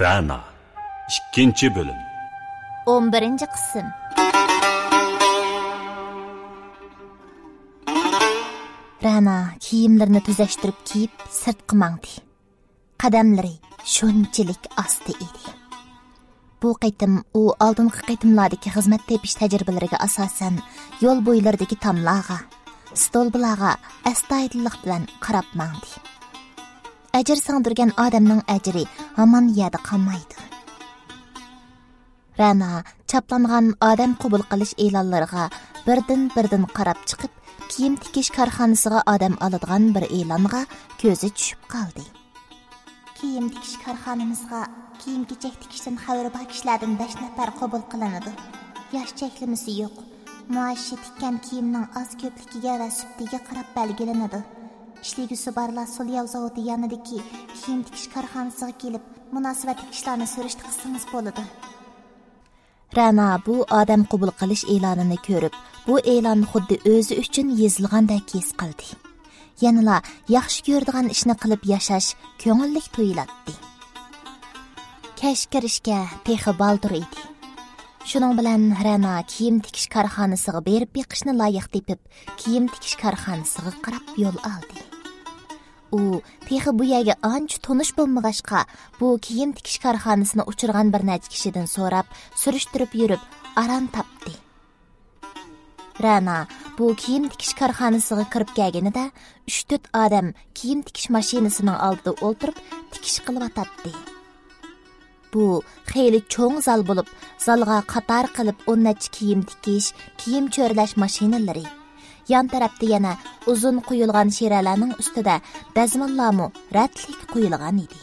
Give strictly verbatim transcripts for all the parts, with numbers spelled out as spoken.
رەنا، ئىككىنچى بۆلۈم. ئون بىرىنچى قىسىم. رەنا كىيىملىرىنى تۈزەشتۈرۈپ كىيىپ، سىرتقا ماڭدى. قەدەملىرى شۇنچىلىك ئاستا ئىدى. بۇ قېتىم ئۇ ئالدىنقى قېتىملاردىكى خىزمەت تېپىش تەجرىبىلىرىگە ئاساسەن، يول بويلىرىدىكى تاملارغا، ستولبىلارغا ئەستايىدىللىق بىلەن قاراپ ماڭدى. ئەجىر سىڭدۈرگەن ئادەمنىڭ ئەجرى ھامان يەردە قالمايدۇ. رەنا چاپلانغان ئادەم قوبۇل قىلىش ئېلانلىرىغا بىردىن-بىردىن قاراپ چىقىپ، كىيىم تىكىش كارخانىسىغا ئادەم ئالىدىغان بىر ئېلانغا كۆزى چۈشۈپ قالدى. كىيىم تىكىش كارخانىمىزغا كىيىم-كېچەك تىكىشتىن خەۋىرى بار كىشىلەردىن بەش نەپەر قوبۇل قىلىنىدۇ. ياش چەكلىمىسى يوق. مائاشى تىككەن كىيىمنىڭ ئاز-كۆپلۈكىگە ۋە سۈپىتىگە قاراپ بەلگىلىنىدۇ. ئىشلىگۈسى بارلار سولياۋ زاۋۇتى يېنىدىكى كىيىم تىكىش كارخانىسىغا كېلىپ، مۇناسىۋەتلىك ئىشلارنى سۈرۈشتە قىلسىڭىز بولىدۇ. رەنا بۇ ئادەم قوبۇل قىلىش ئېلانىنى كۆرۈپ، بۇ ئېلان خۇددى ئۆزى ئۈچۈن يېزىلغاندەك ھېس قىلدى. يەنىلا ياخشى كۆرىدىغان ئىشنى قىلىپ ياشاش كۆڭۈللۈك تۇيۇلاتتى. كەچ كىرىشكە تېخى بالدۇر ئىدى. شۇنىڭ بىلەن رەنا كىيىم تىكىش كارخانىسىغا بېرىپ بېقىشنى لايىق تېپىپ، كىيىم تىكىش كارخانىسىغا قاراپ يول ئالدى. ئۇ تېخى بۇ يەرگە ئانچە تونۇش بولمىغاچقا، بۇ كىيىم تىكىش كارخانىسىنى ئۇچرىغان بىر نەچچە كىشىدىن سوراپ، سۈرۈشتۈرۈپ يۈرۈپ ئاران تاپتى. رەنا بۇ كىيىم تىكىش كارخانىسىغا كىرىپ كەلگىنىدە، ئۈچ-تۆت ئادەم كىيىم تىكىش ماشىنىسىنىڭ ئالدىدا ئولتۇرۇپ تىكىش قىلىۋاتاتتى. بۇ خېلى چوڭ زال بولۇپ، زالغا قاتار قىلىپ ئون نەچچە كىيىم تىكىش، كىيىم چۆرىلەش ماشىنىلىرى، يان تەرەپتە يەنە ئۇزۇن قويۇلغان شىرەلەرنىڭ ئۈستىدە دەزماللارمۇ رەتلىك قويۇلغان ئىدى.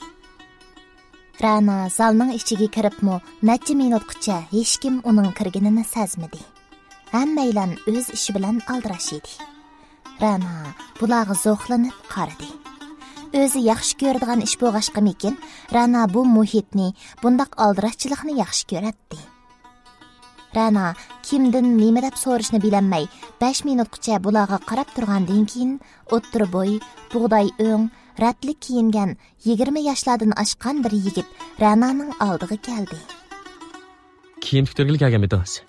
رەنا زالنىڭ ئىچىگە كىرىپمۇ نەچچە مىنۇتقىچە ھېچكىم ئۇنىڭ كىرگىنىنى سەزمىدى. ھەممەيلەن ئۆز ئىشى بىلەن ئالدىراش ئىدى. رەنا بۇلارغا زوقلىنىپ قارىدى. ئۆزى ياخشى كۆرىدىغان ئىش بولغاچقىمىكىن، رەنا بۇ مۇھىتنى، بۇنداق ئالدىراشچىلىقنى ياخشى كۆرەتتى. رەنا كىمدىن نېمە دەپ سورىشىنى بىلەلمەي، بەش مىنۇتقىچە بۇلارغا قاراپ تۇرغاندىن كېيىن، ئوتتۇرا بوي، بۇغداي ئۆڭ، رەتلىك كىيىنگەن يىگىرمە ياشلاردىن ئاشقان بىر يىگىت رەنانىڭ ئالدىغا كەلدى. كىيىم تىكتۈرگىلى كەلگەنمىدىڭىز؟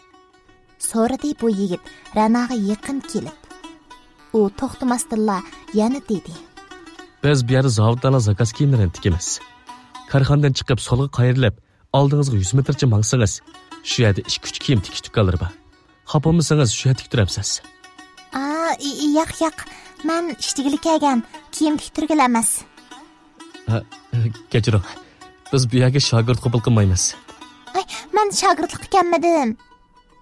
سورىدى بۇ يىگىت رەناغا يېقىن كېلىپ. ئۇ توختىماستىنلا يەنە دېدى. بىز بۇ يەردە زاۋۇتلارنىڭ زاكاز كىيىملىرىنى تىكىمىز. كارخانىدىن چىقىپ سولغا قايرىلىپ، ئالدىڭىزغا يۈز مېتىرچە ماڭسىڭىز، شۇ يەردە ئىككى-ئۈچ كىيىم تىكىش دۇكانلىرى بار. خاپا بولمىسىڭىز، شۇ يەردە تىكتۈرەمسىز. ئا، ي-، ي-، ياق، ياق. مەن ئىش دېگىلى كەلگەن، كىيىم تىكتۈرگىلى ئەمەس. ھە، كەچۈرۈڭ. بىز بۇ يەرگە شاگىرت قوبۇل قىلمايمىز. ئاي، مەن شاگىرتلىققا كەلمىدىم.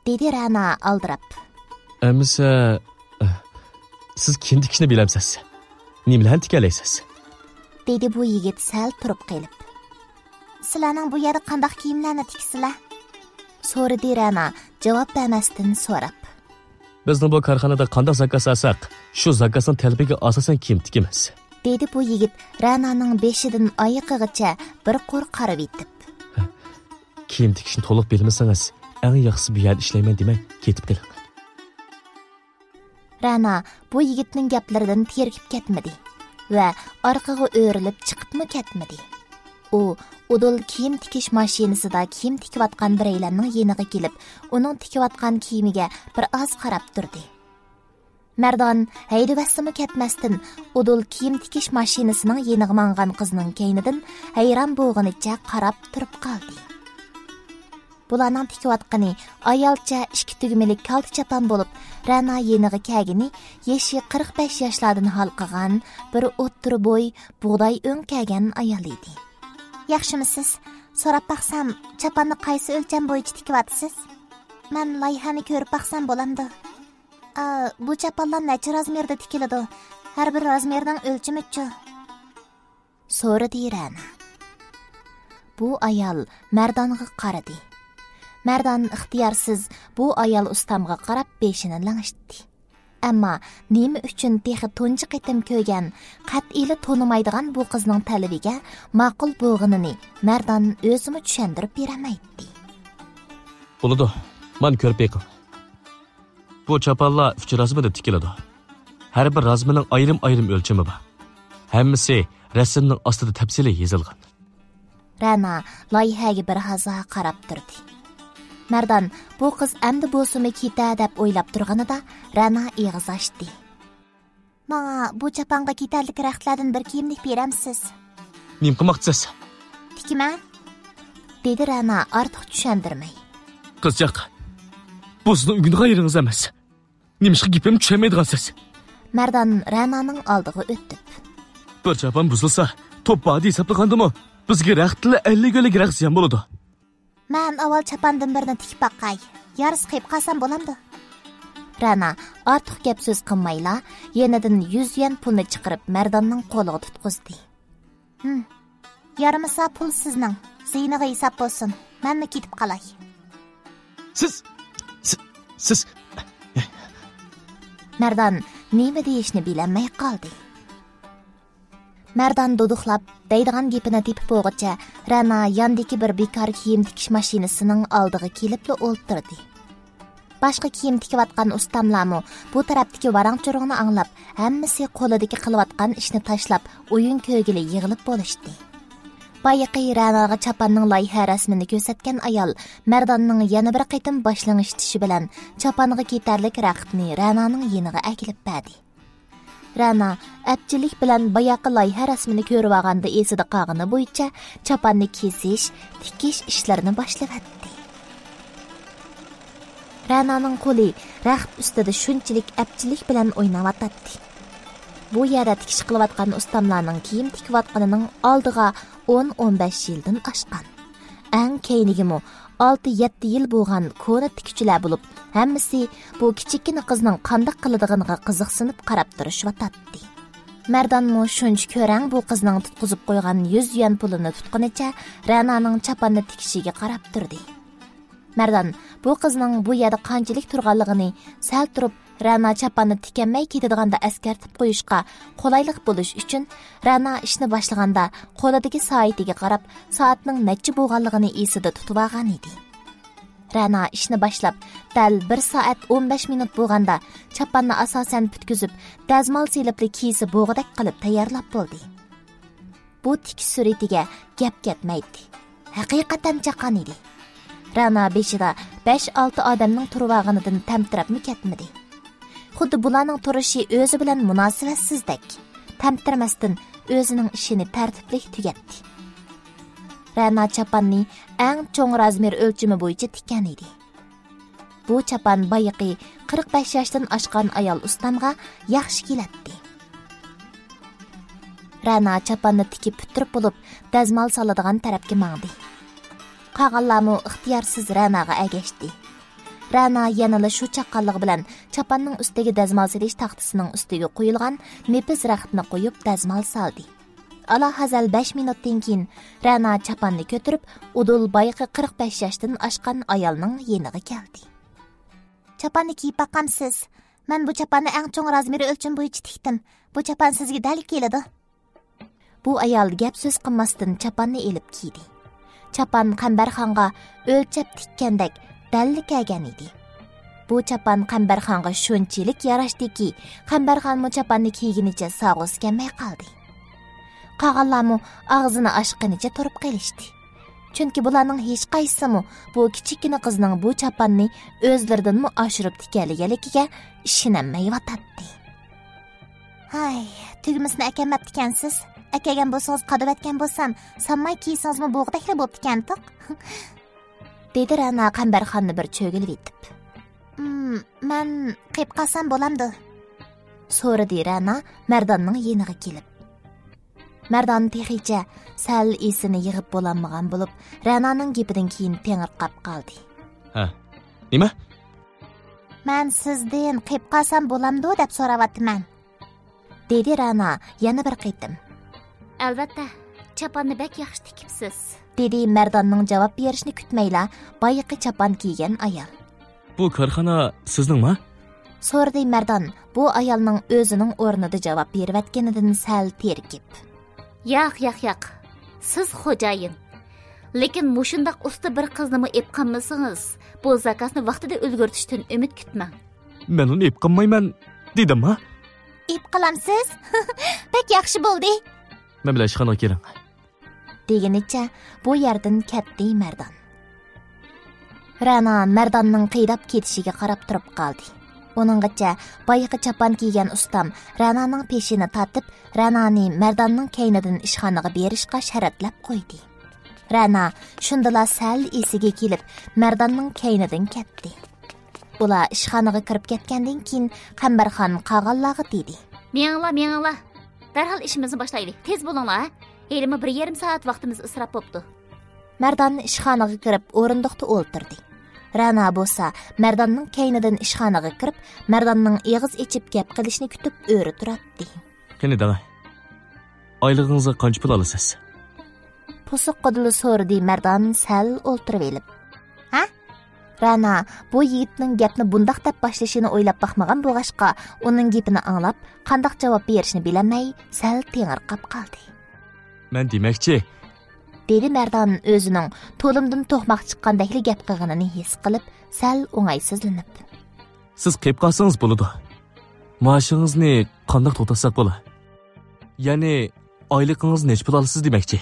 دېدى رەنا ئالدىراپ. ئەمىسە، سىز كىيىم تىكىشنى بىلەمسىز؟ نېمىلەرنى تىكەلەيسىز؟ دېدى بۇ يىگىت سەل تۇرۇپ قېلىپ. سىلەرنىڭ بۇ يەردە قانداق كىيىملەرنى تىكىسىلەر؟ سورىدى رەنا جاۋاب بەرمەستىن سوراپ. بىزنىڭ بۇ كارخانىدا قانداق زاكاز ئالساق، شۇ زاكازنىڭ تەلىپىگە ئاساسەن كىيىم تىكىمىز. دېدى بۇ يىگىت رەنانىڭ بېشىدىن ئايىغىغىچە بىر قۇر قارىۋېتىپ. كىيىم تىكىشنى تولۇق بىلمىسىڭىز، ئەڭ ياخشىسى بۇ يەردە ئىشلەيمەن دېمەي، كېتىپ قېلىڭ. رەنا بۇ يىگىتنىڭ گەپلىرىدىن تېرىكىپ كەتمىدى ۋە ئارقىغا ئۆرۈلۈپ چىقىپمۇ كەتمىدى. ئۇ ئۇدۇل كىيىم تىكىش ماشىنىسىدا كىيىم تىكىۋاتقان بىرەيلەننىڭ يېنىغا كېلىپ، ئۇنىڭ تىكىۋاتقان كىيىمىگە بىر ئاز قاراپ تۇردى. مەردان ھەيدىۋەتسىمۇ كەتمەستىن، ئۇدۇل كىيىم تىكىش ماشىنىسىنىڭ يېنىغا ماڭغان قىزنىڭ كەينىدىن ھەيران بولغىنىچە قاراپ تۇرۇپ قالدى. بۇلارنىڭ تىكىۋاتقىنى ئايالچە ئىككى تۈگمىلىك كالتە چاپان بولۇپ، رەنا يېنىغا كەلگىنى يېشى قىرىق بەش ياشلاردىن ھالقىغان بىر ئوتتۇرا بوي، بۇغداي ئۆڭ كەلگەن ئايال ئىدى. ياخشىمۇسىز؟ سوراپ باقسام، چاپاننى قايسى ئۆلچەم بويىچە تىكىۋاتىسىز؟ مەن لايىھەنى كۆرۈپ باقسام بولامدۇ؟ ئا، بۇ چاپانلار نەچچە رازمېردا تىكىلىدۇ؟ ھەر بىر رازمېرنىڭ ئۆلچىمىچۇ؟ سورىدى رەنا. بۇ ئايال مەردانغا قارىدى. مەردان ئىختىيارسىز بۇ ئايال ئۇستامغا قاراپ بېشىنى لىڭشىتتى. ئەمما نېمە ئۈچۈن تېخى تۇنجى قېتىم كۆرگەن، قەتئىيلا تونۇمايدىغان بۇ قىزنىڭ تەلىپىگە ماقۇل بولغىنىنى مەردان ئۆزىمۇ چۈشەندۈرۈپ بېرەلمەيتتى. بولىدۇ، مانا كۆرۈپ بېقىڭ. بۇ چاپانلار ئۈچ رازمېردا تىكىلىدۇ. ھەر بىر رازمېرنىڭ ئايرىم-ئايرىم ئۆلچىمى بار. ھەممىسى رەسىمنىڭ ئاستىدا تەپسىلىي يېزىلغان. رەنا لايىھەگە بىر ھازا قاراپ تۇردى. مەردان بۇ قىز ئەمدى بولسىمۇ كېتە دەپ ئويلاپ تۇرغىنىدا، رەنا ئېغىز ئاچتى. ماڭا بۇ چاپانغا كېتەرلىك رەختلەردىن بىر كىيىملىك بېرەمسىز؟ نېمە قىلماقچىسىز؟ تىكىمەن، دېدى رەنا ئارتۇق چۈشەندۈرمەي. قىزچاق، بۇ سىزنىڭ ئۆگىنىدىغان يېرىڭىز ئەمەس. نېمىشقا گېپىمنى چۈشەنمەيدىغانسىز؟ مەردان رەنانىڭ ئالدىغا ئۆتۈپ. بىر چاپان بۇزۇلسا، توپ بار دەپ ھېسابلىغاندىمۇ، بىزگە رەختتىنلا ئەللىك ئۆلۈك رەخت زىيان بولىدۇ. مەن ئاۋۋال چاپاندىن بىرنى تىكىپ باقاي. يارىسى قېيىپ قالسام بولامدۇ؟ رەنا ئارتۇق گەپ سۆز قىلمايلا، يېنىدىن يۈز يۈەن پۇلنى چىقىرىپ، مەرداننىڭ قولىغا تۇتقۇزدى. ھىم. يارىمىسا پۇل سىزنىڭ. زىيىنىغا ھېساب بولسۇن. مەنمۇ كېتىپ قالاي. سىز، سىز، سىز. مەردان نېمە دېيىشنى بىلەلمەي قالدى. مەردان دۇدۇقلاپ، دەيدىغان گېپىنى تېپىپ بولغۇچە، رەنا ياندىكى بىر بىكار كىيىم تىكىش ماشىنىسىنىڭ ئالدىغا كېلىپلا ئولتۇردى. باشقا كىيىم تىكىۋاتقان ئۇستاملارمۇ بۇ تەرەپتىكى ۋاراڭ-چۇرۇڭنى ئاڭلاپ، ھەممىسى قولىدىكى قىلىۋاتقان ئىشنى تاشلاپ، ئويۇن كۆرگىلى يىغىلىپ بولۇشتى. بايىقى رەناغا چاپاننىڭ لايىھە رەسىمىنى كۆرسەتكەن ئايال مەرداننىڭ يەنە بىر قېتىم باش لىڭشىتىشى بىلەن چاپانغا كېتەرلىك رەختنى رەنانىڭ يېنىغا ئەكېلىپ بەردى. رەنا ئەپچىللىك بىلەن باياقى لايىھە رەسىمىنى كۆرۈۋالغاندا ئېسىدە قالغىنى بويىچە چاپاننى كېسىش، تىكىش ئىشلىرىنى باشلىۋەتتى. رەنانىڭ قولى رەخت ئۈستىدە شۇنچىلىك ئەپچىللىك بىلەن ئويناۋاتاتتى. بۇ يەردە تىكىش قىلىۋاتقان ئۇستاملارنىڭ كىيىم تىكىۋاتقىنىنىڭ ئالدىغا ئون، ئون بەش يىلدىن ئاشقان. ئەڭ كەينىگىمۇ ئالتە، يەتتە يىل بولغان كونا تىككۈچىلەر بولۇپ، ھەممىسى بۇ كىچىككىنە قىزنىڭ قانداق قىلىدىغىنىغا قىزىقسىنىپ قاراپ تۇرۇشۇۋاتاتتى. مەردانمۇ شۇنچە كۆرەڭ بۇ قىزنىڭ تۇتقۇزۇپ قويغان يۈز يۈەن پۇلىنى تۇتقىنىچە رەنانىڭ چاپاننى تىكىشىگە قاراپ تۇردى. مەردان بۇ قىزنىڭ بۇ يەردە قانچىلىك تۇرغانلىقىنى سەل تۇرۇپ، رەنا چاپاننى تىكەلمەي كېتىدىغاندا ئەسكەرتىپ قويۇشقا قولايلىق بولۇش ئۈچۈن، رەنا ئىشنى باشلىغاندا قولىدىكى سائىتىگە قاراپ، سائەتنىڭ نەچچە بولغانلىقىنى ئېسىدە تۇتۇۋالغان ئىدى. رەنا ئىشنى باشلاپ، دەل بىر سائەت ئون بەش مىنۇت بولغاندا، چاپاننى ئاساسەن پۈتكۈزۈپ، دەزمال سېلىپلا كىيسە بولغۇدەك قىلىپ تەييارلاپ بولدى. بۇ تىكىش سۈرئىتىگە گەپ كەتمەيتتى. ھەقىقەتەن چاققان ئىدى. رەنا بېشىدا بەش-ئالتە ئادەمنىڭ تۇرۇۋالغىنىدىن تەمتىرەپمۇ كەتمىدى. خۇددى بۇلارنىڭ تۇرۇشى ئۆزى بىلەن مۇناسىۋەتسىزدەك، تەمتىرىمەستىن ئۆزىنىڭ ئىشىنى تەرتىپلىك تۈگەتتى. رەنا چاپاننى ئەڭ چوڭ رازمېر ئۆلچىمى بويىچە تىككەن ئىدى. بۇ چاپان بايىقى قىرىق بەش ياشتىن ئاشقان ئايال ئۇستامغا ياخشى كېلەتتى. رەنا چاپاننى تىكىپ پۈتتۈرۈپ بولۇپ، دەزمال سالىدىغان تەرەپكە ماڭدى. قالغانلارمۇ ئىختىيارسىز رەناغا ئەگەشتى. رەنا يەنىلا شۇ چاققانلىقى بىلەن چاپاننىڭ ئۈستىگە دەزمال سېلىش تاختىسىنىڭ ئۈستىگە قويۇلغان نېپىز رەختنى قويۇپ، دەزمال سالدى. ئالاھازەل بەش مىنۇتتىن كېيىن رەنا چاپاننى كۆتۈرۈپ، ئۇدۇل بايىقى قىرىق بەش ياشتىن ئاشقان ئايالنىڭ يېنىغا كەلدى. چاپاننى كىيىپ باقامسىز؟ مەن بۇ چاپاننى ئەڭ چوڭ رازمېرى ئۆلچىمى بويىچە تىكتىم. بۇ چاپان سىزگە دەل كېلىدۇ. بۇ ئايال گەپ سۆز قىلماستىن چاپاننى ئېلىپ كىيدى. چاپان قەمبەرخانغا ئۆلچەپ تىككەندەك دەللا كەلگەن ئىدى. بۇ چاپان قەمبەرخانغا شۇنچىلىك ياراشتىكى، قەمبەرخانمۇ چاپاننى كىيگىنىچە ساغۇسى كەلمەي قالدى. قالغانلارمۇ ئاغزىنى ئاچقىنىچە تۇرۇپ قېلىشتى. چۈنكى بۇلارنىڭ ھېچقايسىسىمۇ بۇ كىچىككىنە قىزنىڭ بۇ چاپاننى ئۆزلىرىدىنمۇ ئاشۇرۇپ تىكەلىگەنلىكىگە ئىشىنەلمەيۋاتاتتى. ھاي، تۈگمىسىنى ئەكەلمەپتىكەنسىز. ئەكەلگەن بولسىڭىز قادىۋەتكەن بولسام، سانماي كىيسىڭىزمۇ بولغۇدەكلا بوپتىكەنتۇق. دېدى رەنا قەمبەرخاننى بىر چۆگىلىۋېتىپ. «ئىم، مەن قېيىپ قالسام بولامدۇ؟» سورىدى رەنا مەرداننىڭ يېنىغا كېلىپ. مەردان تېخىچە سەل ئېسىنى يىغىپ بولالمىغان بولۇپ، رەنانىڭ گېپىدىن كېيىن تېڭىرقاپ قالدى. ھە، نېمە؟ مەن سىزدىن قېيىپ قالسام بولامدۇ دەپ سوراۋاتىمەن. دېدى رەنا يەنە بىر قېتىم. ئەلۋەتتە، چاپاننى بەك ياخشى تىكىپسىز. دېدى مەرداننىڭ جاۋاب بېرىشىنى كۈتمەيلا بايىقى چاپان كىيگەن ئايال. بۇ كارخانا سىزنىڭما؟ سورىدى مەردان بۇ ئايالنىڭ ئۆزىنىڭ ئورنىدا جاۋاب بېرىۋەتكىنىدىن سەل تېرىكىپ. ياق، ياق، ياق. سىز خوجايىن. لېكىن مۇشۇنداق ئۇستا بىر قىزنىمۇ ئېپ قالمىسىڭىز، بۇ زاكازنى ۋاقتىدا ئۈلگۈرتۈشتىن ئۈمىد كۈتمەڭ. مەن ئۇنى ئېپ قالمايمەن دېدىمما؟ ئېپ قالامسىز؟ بەك ياخشى بولدى. مەن بىلەن ئىشخانىغا كېلىڭ. دېگىنىچە بۇ يەردىن كەتتى مەردان. رەنا مەرداننىڭ قىيداپ كېتىشىگە قاراپ تۇرۇپ قالدى. ئۇنىڭغىچە بايىقى چاپان كىيگەن ئۇستام رەنانىڭ پېشىنى تارتىپ، رەنانى مەرداننىڭ كەينىدىن ئىشخانىغا بېرىشقا شەرەتلەپ قويدى. رەنا شۇندىلا سەل ئېسىگە كېلىپ، مەرداننىڭ كەينىدىن كەتتى. ئۇلار ئىشخانىغا كىرىپ كەتكەندىن كېيىن، قەمبەرخان قالغانلارغا دېدى. مېڭىڭلار، مېڭىڭلار. دەرھال ئىشىمىزنى باشلايلى. تېز بولۇڭلار، ھە؟ ھېلىمۇ بىر يېرىم سائەت ۋاقتىمىز ئىسراپ بوپتۇ. مەردان ئىشخانىغا كىرىپ، ئورۇندۇقتا ئولتۇردى. رەنا بولسا مەرداننىڭ كەينىدىن ئىشخانىغا كىرىپ، مەرداننىڭ ئېغىز ئېچىپ گەپ قىلىشىنى كۈتۈپ ئۆرە تۇراتتى. قېنى دەڭە، ئايلىقىڭىزغا قانچە پۇل ئالىسىز؟ پوسۇققىدىلا سورىدى مەردان سەل ئولتۇرۇۋېلىپ. ھە؟ رەنا بۇ يىگىتنىڭ گەپنى بۇنداق دەپ باشلىشىنى ئويلاپ باقمىغان بولغاچقا، ئۇنىڭ گېپىنى ئاڭلاپ، قانداق جاۋاب بېرىشنى بىلەلمەي، سەل تېڭىرقاپ قالدى. مەن دېمەكچى، دېدى مەردان ئۆزىنىڭ تۇلۇمدىن توقماق چىققاندەكلا گەپ قىلغىنىنى ھېس قىلىپ، سەل ئوڭايسىزلىنىپ. سىز قېلىپ قالسىڭىز بولىدۇ. مائاشىڭىزنى قانداق توختاتساق بولا؟ يەنى ئايلىقىڭىز نەچچە پۇل ئالىسىز دېمەكچى؟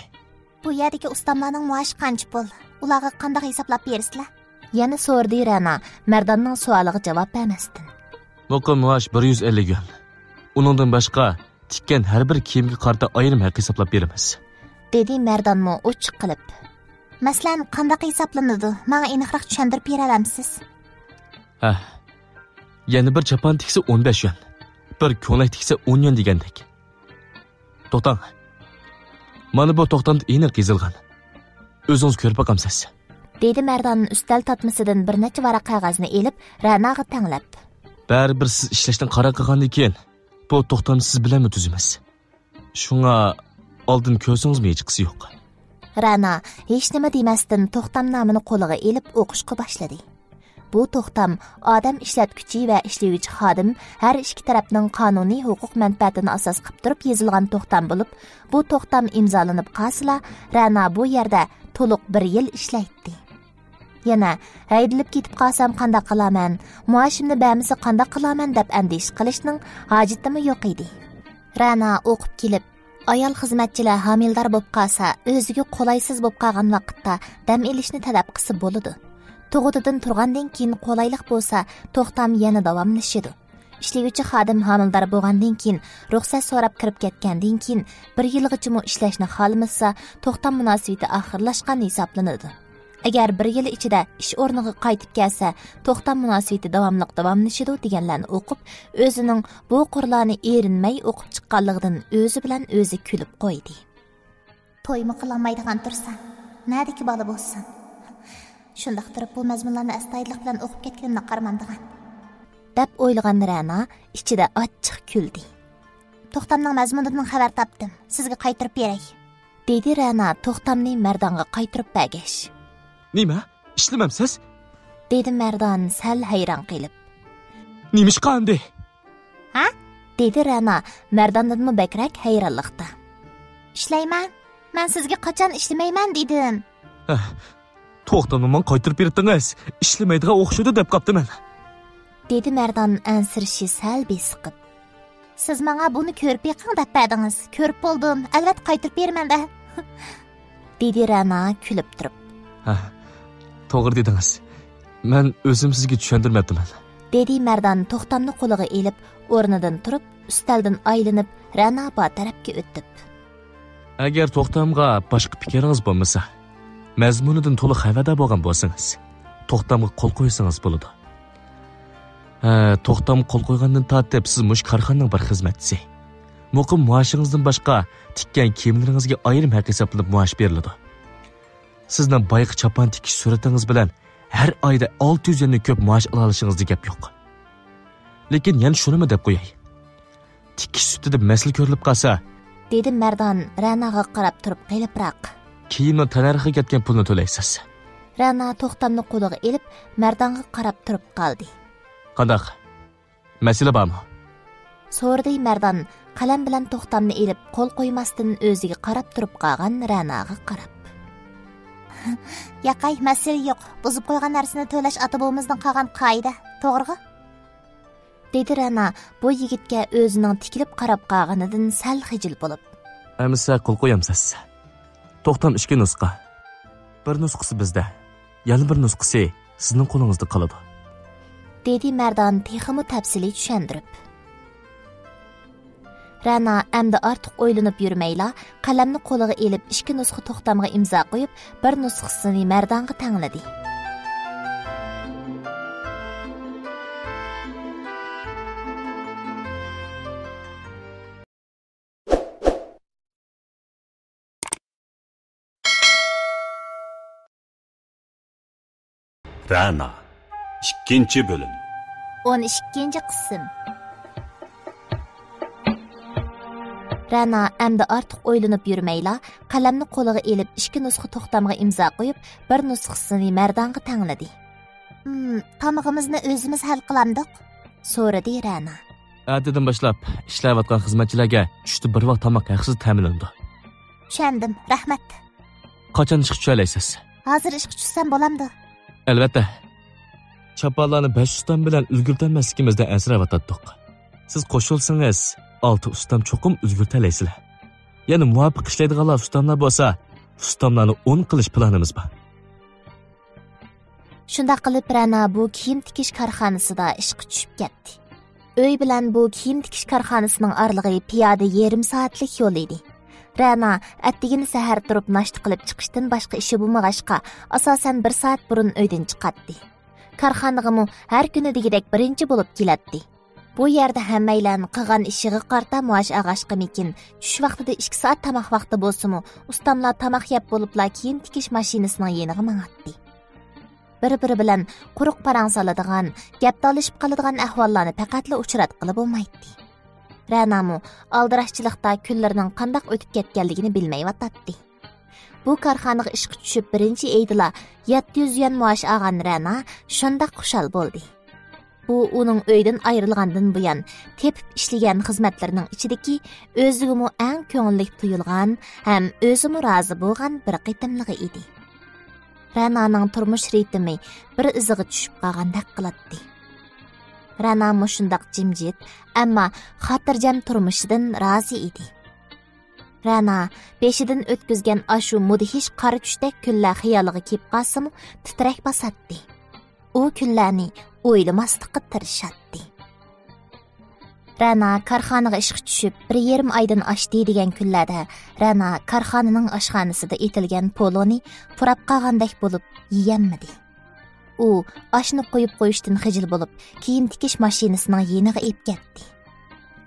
بۇ يەردىكى ئۇستاملارنىڭ مائاشى قانچە پۇل؟ ئۇلارغا قانداق ھېسابلاپ بېرىسىلەر؟ يەنە سورىدى رەنا مەرداننىڭ سوئالىغا جاۋاب بەرمەستىن. مۇقىم مائاش بىر يۈز ئەللىك يۈەن. ئۇنىڭدىن باشقا تىككەن ھەر بىر كىيىمگە قارىتا ئايرىم ھەق ھېسابلاپ بېرىمىز. دېدى مەردانمۇ ئوچۇق قىلىپ. مەسىلەن، قانداق ھېسابلىنىدۇ؟ ماڭا ئېنىقراق چۈشەندۈرۈپ بېرەلەمسىز؟ ھە. يەنە بىر چاپان تىكسە ئون بەش يۈەن. بىر كۆڭلەك تىكسە ئون يۈەن دېگەندەك. توختاڭ. مانا بۇ توختامدا ئېنىق يېزىلغان. ئۆزىڭىز كۆرۈپ باقامسىز؟ دېدى مەردان ئۈستەل تارتمىسىدىن بىر نەچچە ۋاراق قەغەزنى ئېلىپ، رەناغا تەڭلەپ. بەرىبىر سىز ئىشلەشتىن قاراڭ قىلغاندىن كېيىن، بۇ توختامنى سىز بىلەنمۇ تۈزىمىز. شۇڭا ئالدىن كۆرسىڭىزمۇ ھېچقىسى يوق. رەنا ھېچنېمە دېمەستىن توختامنامىنى قولىغا ئېلىپ ئوقۇشقا باشلىدى. بۇ توختام ئادەم ئىشلەتكۈچى ۋە ئىشلىگۈچى خادىم ھەر ئىككى تەرەپنىڭ قانۇنىي ھوقۇق مەنپەئەتىنى ئاساس قىلىپ تۇرۇپ يېزىلغان توختام بولۇپ، بۇ توختام ئىمزالىنىپ قالسىلا، رەنا بۇ يەردە تولۇق بىر يىل ئىشلەيتتى. يەنە ھەيدىلىپ كېتىپ قالسام قانداق قىلارمەن، مائاشىمنى بەرمىسە قانداق قىلارمەن دەپ ئەندىشە قىلىشنىڭ ھاجىتىمۇ يوق ئىدى. رەنا ئوقۇپ كېلىپ، ئايال خىزمەتچىلەر ھامىلىدار بولۇپ قالسا، ئۆزىگە قولايسىز بولۇپ قالغان ۋاقىتتا دەم ئېلىشنى تەلەپ قىلسا بولىدۇ. تۇغۇتىدىن تۇرغاندىن كېيىن قولايلىق بولسا، توختام يەنە داۋاملىشىدۇ. ئىشلىگۈچى خادىم ھامىلىدار بولغاندىن كېيىن، رۇخسەت سوراپ كىرىپ كەتكەندىن كېيىن، بىر يىلغىچىمۇ ئىشلەشنى خالىمىسا، توختام مۇناسىۋىتى ئاخىرلاشقان ھېسابلىنىدۇ. ئەگەر بىر يىل ئىچىدە ئىش ئورنىغا قايتىپ كەلسە، توختام مۇناسىۋىتى داۋاملىق داۋاملىشىدۇ دېگەنلەرنى ئوقۇپ، ئۆزىنىڭ بۇ قۇرلارنى ئېرىنمەي ئوقۇپ چىققانلىقىدىن ئۆزى بىلەن ئۆزى كۈلۈپ قويدى. تويمۇ قىلالمايدىغان تۇرسام، نەدىكى بالا بولسۇن. شۇنداق تۇرۇپ بۇ مەزمۇنلارنى ئەستايىدىللىق بىلەن ئوقۇپ كەتكىنىمنى قارىمامدىغان. دەپ ئويلىغان رەنا ئىچىدە ئاچچىق كۈلدى. توختامنىڭ مەزمۇنىدىن خەۋەر تاپتىم. سىزگە قايتۇرۇپ بېرەي. دېدى رەنا توختامنى مەردانغا قايتۇرۇپ بەرگەچ. نېمە؟ ئىشلىمەمسىز؟ دېدى مەردان سەل ھەيران قېلىپ. نېمىشقا ئەمدى؟ ھە؟ دېدى رەنا مەرداندىنمۇ بەكرەك ھەيرانلىقتا. ئىشلەيمەن. مەن سىزگە قاچان ئىشلىمەيمەن دېدىم. ھە، توختامنى ماڭا قايتۇرۇپ بېرىپتىڭىز. ئىشلىمەيدىغان ئوخشىدى دەپ قاپتىمەن. دېدى مەردان ئەنسىرىشى سەل بېسىقىپ. سىز ماڭا بۇنى كۆرۈپ بېقىڭ دەپ بەردىڭىز. كۆرۈپ بولدۇم. ئەلۋەتتە قايتۇرۇپ بېرىمەن دە. دېدى رەنا كۈلۈپ تۇرۇپ. ھە، توغرا دېدىڭىز. مەن ئۆزۈم سىزگە چۈشەندۈرمەپتىمەن. دېدى مەردان توختامنى قولىغا ئېلىپ، ئورنىدىن تۇرۇپ، ئۈستەلدىن ئايلىنىپ، رەنا بار تەرەپكە ئۆتۈپ. ئەگەر توختامغا باشقا پىكرىڭىز بولمىسا، مەزمۇنىدىن تولۇق خەۋەردار بولغان بولسىڭىز، توختامغا قول قويسىڭىز بولىدۇ. ھە، توختامغا قول قويغاندىن تارتىپ سىز مۇشۇ كارخانىنىڭ بىر خىزمەتچىسى. مۇقىم مائاشىڭىزدىن باشقا تىككەن كىيىملىرىڭىزگە ئايرىم ھەق ھېسابلىنىپ مائاش بېرىلىدۇ. سىزنىڭ بايىقى چاپان تىكىش سۈرئىتىڭىز بىلەن ھەر ئايدا ئالتە يۈز يۈەندىن كۆپ مائاش ئالالىشىڭىزدا گەپ يوق. لېكىن يەنە شۇنىمۇ دەپ قوياي. تىكىش سۈپىتىدە مەسىلە كۆرۈلۈپ قالسا، دېدى مەردان رەناغا قاراپ تۇرۇپ قېلىپراق. كىيىمنىڭ تەننەرخىگە كەتكەن پۇلنى تۆلەيسىز. رەنا توختامنى قولىغا ئېلىپ، مەردانغا قاراپ تۇرۇپ قالدى. قانداق؟ مەسىلە بارمۇ؟ سورىدى مەردان قەلەم بىلەن توختامنى ئېلىپ، قول قويماستىن ئۆزىگە قاراپ تۇرۇپ قالغان رەناغا قاراپ. ياقەي، مەسىلە يوق. بۇزۇپ قويغان نەرسىنى تۆلەش ئاتا بوۋىمىزدىن قالغان قائىدە. توغرىغۇ؟ دېدى رەنا بۇ يىگىتكە ئۆزىنىڭ تىكىلىپ قاراپ قالغىنىدىن سەل خىجىل بولۇپ. ئەمىسە قول قويامسىز؟ توختام ئىككى نۇسخا. بىر نۇسخىسى بىزدە، يەنە بىر نۇسخىسى سىزنىڭ قولىڭىزدا قالىدۇ. دېدى مەردان تېخىمۇ تەپسىلىي چۈشەندۈرۈپ. رەنا ئەمدى ئارتۇق ئويلىنىپ يۈرمەيلا، قەلەمنى قولىغا ئېلىپ، ئىككى نۇسخا توختامغا ئىمزا قويۇپ، بىر نۇسخىسىنى مەردانغا تەڭلىدى. رەنا، ئىككىنچى بۆلۈم. ئون ئىككىنچى قىسىم. رەنا ئەمدى ئارتۇق ئويلىنىپ يۈرمەيلا، قەلەمنى قولىغا ئېلىپ، ئىككى نۇسخا توختامغا ئىمزا قويۇپ، بىر نۇسخىسىنى مەردانغا تەڭلىدى. «ھىم، تامىقىمىزنى ئۆزىمىز ھەل قىلامدۇق؟» سورىدى رەنا. ئەتىدىن باشلاپ ئىشلەۋاتقان خىزمەتچىلەرگە چۈشتە بىر ۋاق تاماق ھەقسىز تەمىنلىنىدۇ. چۈشەندىم، رەھمەت. قاچان ئىشقا چۈشەلەيسىز؟ ھازىر ئىشقا چۈشسەم بولامدۇ؟ ئەلۋەتتە. چاپانلارنى بەش ئۇستام بىلەن ئۈلگۈرتەلمەسلىكىمىزدىن ئەنسىرەۋاتاتتۇق. سىز قوشۇلسىڭىز، ئالتە ئۇستام چوقۇم ئۈلگۈرتەلەيسىلەر. يەنە مۇۋاپىق ئىشلەيدىغانلار ئۇستاملار بولسا، ئۇستاملارنى ئون قىلىش پىلانىمىز بار. شۇنداق قىلىپ، رەنا بۇ كىيىم تىكىش كارخانىسىدا ئىشقا چۈشۈپ كەتتى. ئۆي بىلەن بۇ كىيىم تىكىش كارخانىسىنىڭ ئارىلىقى پىيادە يېرىم سائەتلىك يول ئىدى. رەنا ئەتىگىنى سەھەر تۇرۇپ ناشتا قىلىپ چىقىشتىن باشقا ئىشى بولمىغاچقا، ئاساسەن بىر سائەت بۇرۇن ئۆيدىن چىقاتتى. كارخانىغىمۇ ھەر كۈنىدىكىدەك بىرىنچى بولۇپ كېلەتتى. بۇ يەردە ھەممەيلەن قىلغان ئىشىغا قارىتا مائاش ئالغاچقىمىكىن، چۈش ۋاقتىدا ئىككى سائەت تاماق ۋاقتى بولسىمۇ، ئۇستاملار تاماق يەپ بولۇپلا كىيىم تىكىش ماشىنىسىنىڭ يېنىغا ماڭاتتى. بىر-بىرى بىلەن قۇرۇق پاراڭ سالىدىغان، گەپ تالىشىپ قالىدىغان ئەھۋاللارنى پەقەتلا ئۇچراتقىلى بولمايتتى. رەنامۇ ئالدىراشچىلىقتا كۈنلىرىنىڭ قانداق ئۆتۈپ كەتكەنلىكىنى بىلمەيۋاتاتتى. بۇ كارخانىغا ئىشقا چۈشۈپ بىرىنچى ئېيىدىلا يەتتە يۈز يۈەن مائاش ئالغان رەنا شۇنداق خۇشال بولدى. بۇ ئۇنىڭ ئۆيدىن ئايرىلغاندىن بۇيان تېپىپ ئىشلىگەن خىزمەتلىرىنىڭ ئىچىدىكى ئۆزىگىمۇ ئەڭ كۆڭۈللۈك تۇيۇلغان ھەم ئۆزىمۇ رازى بولغان بىر قېتىملىقى ئىدى. رەنانىڭ تۇرمۇش رىتىمى بىر ئىزىغا چۈشۈپ قالغاندەك قىلاتتى. رەنا مۇشۇنداق جىمجىت، ئەمما خاتىرجەم تۇرمۇشىدىن رازى ئىدى. رەنا بېشىدىن ئۆتكۈزگەن ئاشۇ مۇدھىش قارا چۈشتەك كۈنلەر خىيالىغا كېلىپ قالسىمۇ، تىترەك باساتتى. ئۇ كۈنلەرنى ئويلىماسلىققا تىرىشاتتى. رەنا كارخانىغا ئىشقا چۈشۈپ بىر يېرىم ئايدىن ئاشتى دېگەن كۈنلەردە رەنا كارخانىنىڭ ئاشخانىسىدا ئېتىلگەن پولۇنى پۇراپ قالغاندەك بولۇپ يېيەلمىدى. ئۇ ئاشنى قويۇپ قويۇشتىن خىجىل بولۇپ، كىيىم تىكىش ماشىنىسىنىڭ يېنىغا ئېلىپ كەتتى.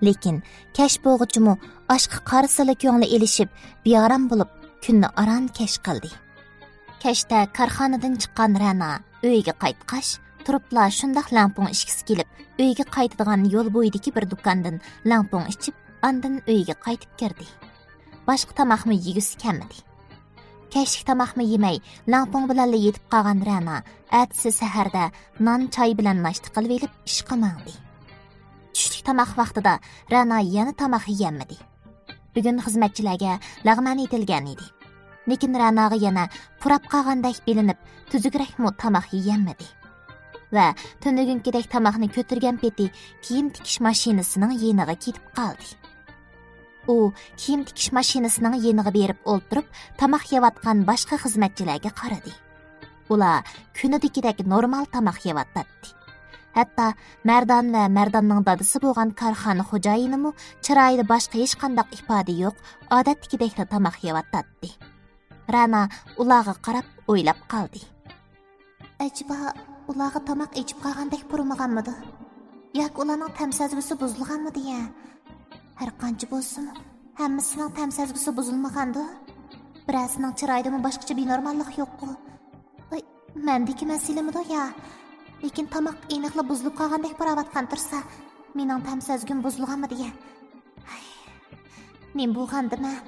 لېكىن كەچ بولغۇچىمۇ ئاشقا قارىسىلا كۆڭلى ئېلىشىپ، بىئارام بولۇپ، كۈننى ئاران كەچ قىلدى. كەچتە كارخانىدىن چىققان رەنا ئۆيىگە قايتقاچ، تۇرۇپلا شۇنداق لەڭپۇڭ ئىچكۈسى كېلىپ، ئۆيگە قايتىدىغان يول بويىدىكى بىر دۇكاندىن لەڭپۇڭ ئىچىپ، ئاندىن ئۆيىگە قايتىپ كىردى. باشقا تاماقمۇ يېگۈسى كەلمىدى. كەچلىك تاماقمۇ يېمەي، لەڭپۇڭ بىلەنلا يېتىپ قالغان رەنا ئەتىسى سەھەردە نان، چاي بىلەن ناشتا قىلىۋېلىپ ئىشقا ماڭدى. چۈشلۈك تاماق ۋاقتىدا رەنا يەنە تاماق يېيەلمىدى. بۈگۈن خىزمەتچىلەرگە لەغمەن ئېتىلگەن ئىدى. لېكىن رەناغا يەنە پۇراپ قالغاندەك بىلىنىپ، تۈزۈكرەكمۇ تاماق يېيەلمىدى. ۋە تۈنۈگۈنكىدەك تاماقنى كۆتۈرگەن پېتى كىيىم تىكىش ماشىنىسىنىڭ يېنىغا كېتىپ قالدى. ئۇ كىيىم تىكىش ماشىنىسىنىڭ يېنىغا بېرىپ ئولتۇرۇپ، تاماق يەۋاتقان باشقا خىزمەتچىلەرگە قارىدى. ئۇلار كۈنىدىكىدەك نورمال تاماق يەۋاتاتتى. ھەتتا مەردان ۋە مەرداننىڭ دادىسى بولغان كارخانا خوجايىنىمۇ چىرايىدا باشقا ھېچقانداق ئىپادە يوق، ئادەتتىكىدەكلا تاماق يەۋاتاتتى. رەنا ئۇلارغا قاراپ ئويلاپ قالدى. ئەجەبا، ئۇلارغا تاماق ئېچىپ قالغاندەك پۇرىمىغانمىدۇ؟ ياكى ئۇلارنىڭ تەم سەزگۈسى بۇزۇلغانمىدۇ يا؟ ھەر قانچە بولسىمۇ، ھەممىسىنىڭ تەم سەزگۈسى بۇزۇلمىغاندۇ؟ بىرەرسىنىڭ چىرايىدىمۇ باشقىچە بىنورماللىق يوققۇ؟ ئاي، مەندىكى مەسىلىمىدۇ يا؟ لېكىن تاماق ئېنىقلا بۇزۇلۇپ قالغاندەك پۇراۋاتقان تۇرسا، مېنىڭ تەم سەزگۈم بۇزۇلغانمىدى يا؟ ھەي، نېمە بولغاندىمەن؟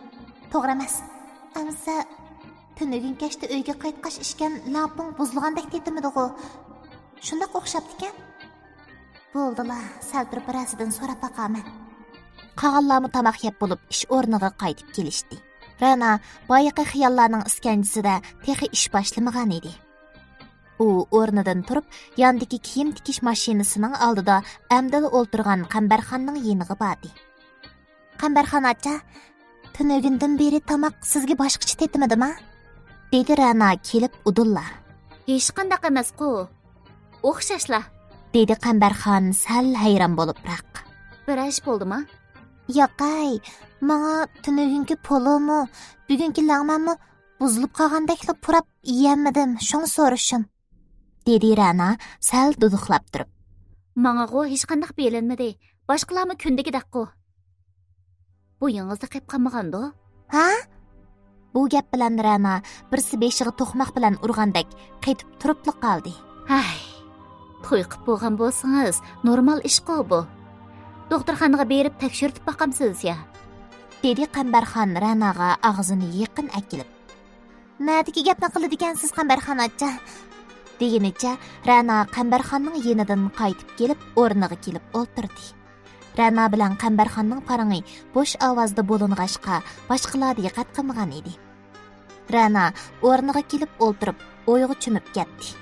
توغرا ئەمەس. ئەمىسە، تۈنۈگۈن كەچتە ئۆيگە قايتقاچ ئىچكەن لەڭپۇڭ بۇزۇلغاندەك تېتىمىدىغۇ؟ شۇنداق ئوخشاپتىكەن. بولدىلا، سەل تۇرۇپ بىرەرسىدىن سوراپ باقارمەن. قالغانلارمۇ تاماق يەپ بولۇپ، ئىش ئورنىغا قايتىپ كېلىشتى. رەنا بايىقى خىياللارنىڭ ئىسكەنجىسىدە تېخى ئىش باشلىمىغان ئىدى. ئۇ ئورنىدىن تۇرۇپ، ياندىكى كىيىم تىكىش ماشىنىسىنىڭ ئالدىدا ئەمدىلا ئولتۇرغان قەمبەرخاننىڭ يېنىغا باردى. قەمبەرخان ئاچا، تۈنۈگۈندىن بېرى تاماق سىزگە باشقىچە تېتىمىدىما؟ دېدى رەنا كېلىپ ئۇدۇللا. ھېچقانداق ئەمەسقۇ. ئوخشاشلا. دېدى قەمبەرخان سەل ھەيران بولۇپراق. بىر ئىش بولدىما؟ ياقەي، ماڭا تۈنۈگۈنكى پولۇمۇ، بۈگۈنكى لەڭمەنمۇ بۇزۇلۇپ قالغاندەكلا پۇراپ يېيەلمىدىم، شۇڭا سورىشىم. دېدى رەنا سەل دۇدۇقلاپ تۇرۇپ. ماڭىغۇ ھېچقانداق بىلىنمىدى، باشقىلارمۇ كۈندىكىدەكقۇ. بويىڭىزدا قېپ قالمىغاندۇ؟ ھە؟ بۇ گەپ بىلەن رەنا بىرسى بېشىغا توقماق بىلەن ئۇرغاندەك قېتىپ تۇرۇپلا قالدى. ھەي، توي قىپ بولغان بولسىڭىز، نورمال ئىشقۇ بۇ. دوختۇرخانىغا بېرىپ تەكشۈرتۈپ باقامسىز يا؟ دېدى قەمبەرخان رەناغا ئاغزىنى يېقىن ئەكىلىپ. نەدىكى گەپنى قىلىدىكەنسىز، قەمبەرخان ئاچا؟ دېگىنىچە رەنا قەمبەرخاننىڭ يېنىدىن قايتىپ كېلىپ، ئورنىغا كېلىپ ئولتۇردى. رەنا بىلەن قەمبەرخاننىڭ پارىڭى بوش ئاۋازدا بولۇنغاچقا، باشقىلار دىققەت قىلمىغان ئىدى. رەنا ئورنىغا كېلىپ ئولتۇرۇپ، ئويغا چۆمۈپ كەتتى.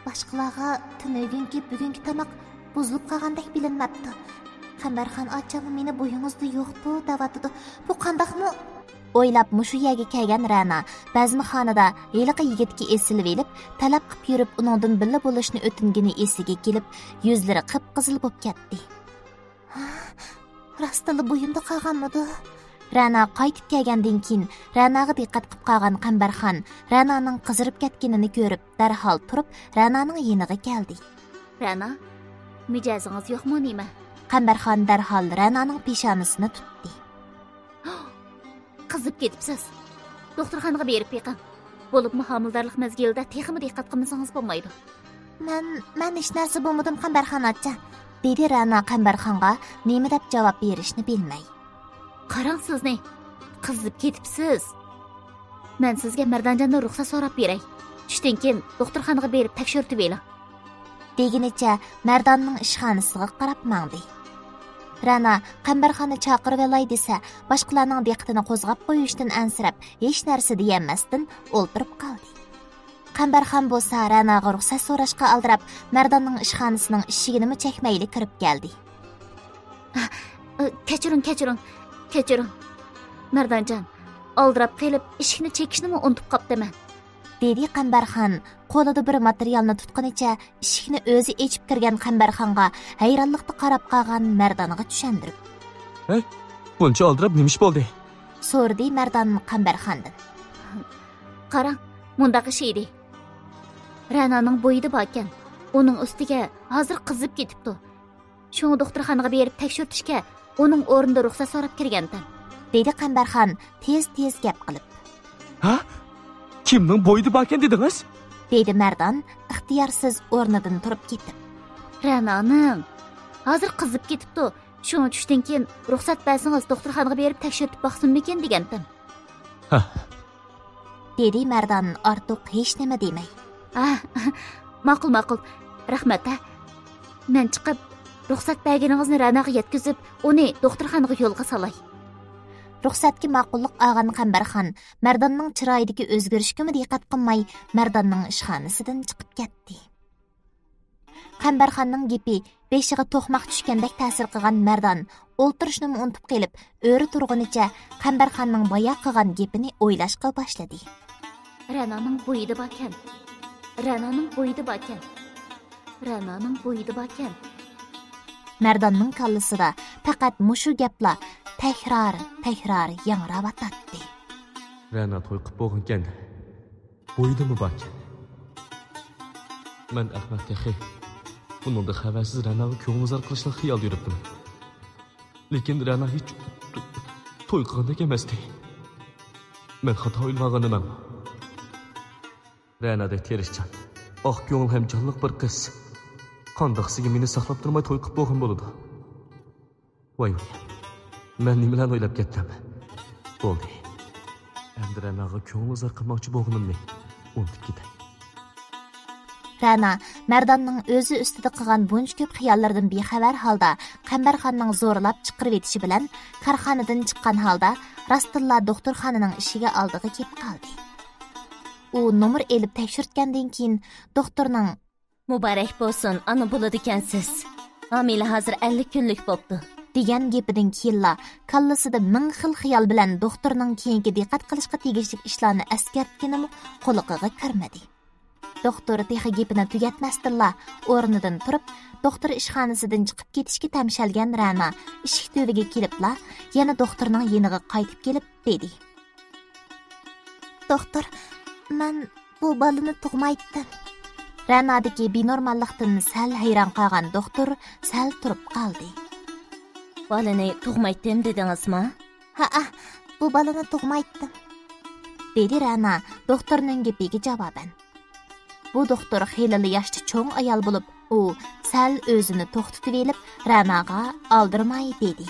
باشقىلارغا تۈنۈگۈنكى، بۈگۈنكى تاماق بۇزۇلۇپ قالغاندەك بىلىنمەپتۇ. قەمبەرخان ئاچاممۇ مېنى بويىڭىزدا يوقتۇ دەۋاتىدۇ. بۇ قانداقمۇ؟ ئويلاپ مۇشۇ يەرگە كەلگەن رەنا بەزمىخانىدا ھېلىقى يىگىتكە ئېسىلىۋېلىپ، تەلەپ قىپ يۈرۈپ، ئۇنىڭدىن بىللە بولۇشنى ئۆتۈنگىنى ئېسىگە كېلىپ، يۈزلىرى قىپقىزىل بوپ كەتتى. ھا، راستتىنلا بويۇمدا قالغانمىدۇ؟ رەنا قايتىپ كەلگەندىن كېيىن، رەناغا دىققەت قىپ قالغان قەمبەرخان رەنانىڭ قىزىرىپ كەتكىنىنى كۆرۈپ، دەرھال تۇرۇپ، رەنانىڭ يېنىغا كەلدى. رەنا، مىجەزىڭىز يوقمۇ نېمە؟ قەمبەرخان دەرھال رەنانىڭ پېشانىسىنى تۇتتى. قىزىپ كېتىپسىز. دوختۇرخانىغا بېرىپ بېقىڭ. بولۇپمۇ ھامىلىدارلىق مەزگىلىدە تېخىمۇ دىققەت قىلمىسىڭىز بولمايدۇ. مەن، مەن ھېچ نەرسە بولمىدىم، قەمبەرخان ئاچا، دېدى رەنا قەمبەرخانغا نېمە دەپ جاۋاب بېرىشنى بىلمەي. قاراڭ سىزنى، قىزىپ كېتىپسىز. مەن سىزگە مەردانجاندىن رۇخسەت سوراپ بېرەي. چۈشتىن كېيىن دوختۇرخانىغا بېرىپ تەكشۈرتۈۋېلىڭ. دېگىنىچە مەرداننىڭ ئىشخانىسىغا قاراپ ماڭدى. رەنا قەمبەرخاننى چاقىرىۋالاي دېسە، باشقىلارنىڭ دىققىتىنى قوزغاپ قويۇشتىن ئەنسىرەپ، ھېچ نەرسە دېيەلمەستىن ئولتۇرۇپ قالدى. قەمبەرخان بولسا رەناغا رۇخسەت سوراشقا ئالدىراپ، مەرداننىڭ ئىشخانىسىنىڭ ئىشىكىنىمۇ چەكمەيلا كىرىپ كەلدى. ئە، كەچۈرۈڭ، كەچۈرۈڭ، كەچۈرۈڭ. مەردانجان، ئالدىراپ قېلىپ، ئىشىكنى چېكىشنىمۇ ئۇنتۇپ قاپتىمەن. دېدى قەمبەرخان قولىدا بىر ماتېرىيالنى تۇتقىنىچە ئىشىكنى ئۆزى ئېچىپ كىرگەن قەمبەرخانغا ھەيرانلىقتا قاراپ قالغان مەردانغا چۈشەندۈرۈپ. ھەي، بۇنچە ئالدىراپ نېمە ئىش بولدى؟ سورىدى مەردان قەمبەرخاندىن. قاراڭ، مۇنداق ئىش ئىدى. رەنانىڭ بويىدا باركەن، ئۇنىڭ ئۈستىگە ھازىر قىزىپ كېتىپتۇ. شۇڭا دوختۇرخانىغا بېرىپ تەكشۈرتۈشكە ئۇنىڭ ئورنىدا رۇخسەت سوراپ كىرگەنتىم. دېدى قەمبەرخان تېز-تېز گەپ قىلىپ. ھە؟ كىمنىڭ بويىدا باركەن دېدىڭىز؟ دېدى مەردان ئىختىيارسىز ئورنىدىن تۇرۇپ كېتىپ. رەنانىڭ. ھازىر قىزىپ كېتىپتۇ. شۇڭا چۈشتىن كېيىن رۇخسەت بەرسىڭىز دوختۇرخانىغا بېرىپ تەكشۈرتۈپ باقسۇنمىكىن دېگەنتىم. ھە. دېدى مەردان ئارتۇق ھېچنېمە دېمەي. ھە، ماقۇل، ماقۇل. رەھمەت، ھە. مەن چىقىپ، رۇخسەت بەرگىنىڭىزنى رەناغا يەتكۈزۈپ، ئۇنى دوختۇرخانىغا يولغا سالاي. رۇخسەتكە ماقۇللۇق ئالغان قەمبەرخان مەرداننىڭ چىرايىدىكى ئۆزگىرىشكىمۇ دىققەت قىلماي، مەرداننىڭ ئىشخانىسىدىن چىقىپ كەتتى. قەمبەرخاننىڭ گېپى بېشىغا توقماق چۈشكەندەك تەسىر قىلغان مەردان ئولتۇرۇشنىمۇ ئۇنتۇپ قېلىپ، ئۆرە تۇرغىنىچە قەمبەرخاننىڭ بايا قىلغان گېپىنى ئويلاشقا باشلىدى. رەنانىڭ بويىدا باركەن. رەنانىڭ بويىدا باركەن. رەنانىڭ بويىدا باركەن. مەرداننىڭ كاللىسىدا پەقەت مۇشۇ گەپلا تەكرار، تەكرار ياڭراۋاتاتتى. رەنا توي قىپ بولغانكەن. بويىدىمۇ باركەن. مەن ئەخمەق تېخى. بۇنىڭدا خەۋەرسىز رەناغا كۆڭۈل ئىزھار قىلىشنى خىيال يۈرۈپتىمەن. لېكىن رەنا ھېچ توي قىلغاندەك ئەمەستى. مەن خاتا ئويلىۋالغانىمەن. رەنادەك تىرىشچان، ئاق كۆڭۈل ھەم جانلىق بىر قىز قانداقسىگە مېنى ساقلاپ تۇرماي توي قىپ بولغان بولىدۇ؟ ۋاي ۋاي، مەن نېمىلەرنى ئويلاپ كەتتىم. بولدى. ئەمدى رەناغا كۆڭۈل ئىزھار قىلماقچى بولغىنىمنى ئۇنتۇپ كېتەي. رەنا مەرداننىڭ ئۆزى ئۈستىدە قىلغان بۇنچە كۆپ خىياللىرىدىن بىخەۋەر ھالدا قەمبەرخاننىڭ زورلاپ چىقىرىۋېتىشى بىلەن كارخانىدىن چىققان ھالدا راستتىنلا دوختۇرخانىنىڭ ئىشىكى ئالدىغا كېلىپ قالدى. ئۇ نومۇر ئېلىپ تەكشۈرتكەندىن كېيىن دوختۇرنىڭ مۇبارەك بولسۇن، ئانا بولىدىكەنسىز. ھامىلە ھازىر ئەللىك كۈنلۈك بوپتۇ. دېگەن گېپىدىن كېيىنلا كاللىسىدا مىڭ خىل خىيال بىلەن دوختۇرنىڭ كېيىنكى دىققەت قىلىشقا تېگىشلىك ئىشلارنى ئەسكەرتكىنىمۇ قۇلىقىغا كىرمىدى. دوختۇر تېخى گېپىنى تۈگەتمەستىنلا ئورنىدىن تۇرۇپ، دوختۇر ئىشخانىسىدىن چىقىپ كېتىشكە تەمشەلگەن رەنا ئىشىك تۈۋىگە كېلىپلا، يەنە دوختۇرنىڭ يېنىغا قايتىپ كېلىپ دېدى: «دوختۇر، مەن بۇ بالىنى تۇغمايتتىم.» رەنادىكى بىنورماللىقتىن سەل ھەيران قالغان دوختۇر سەل تۇرۇپ قالدى. «بالىنى تۇغمايتتىم دېدىڭىزما؟» «ھەئە، بۇ بالىنى تۇغمايتتىم.» دېدى رەنا دوختۇرنىڭ گېپىگە جاۋابەن. بۇ دوختۇر خېلىلا ياشتا چوڭ ئايال بولۇپ، ئۇ سەل ئۆزىنى توختىتىۋېلىپ، رەناغا ئالدىرىماي دېدى: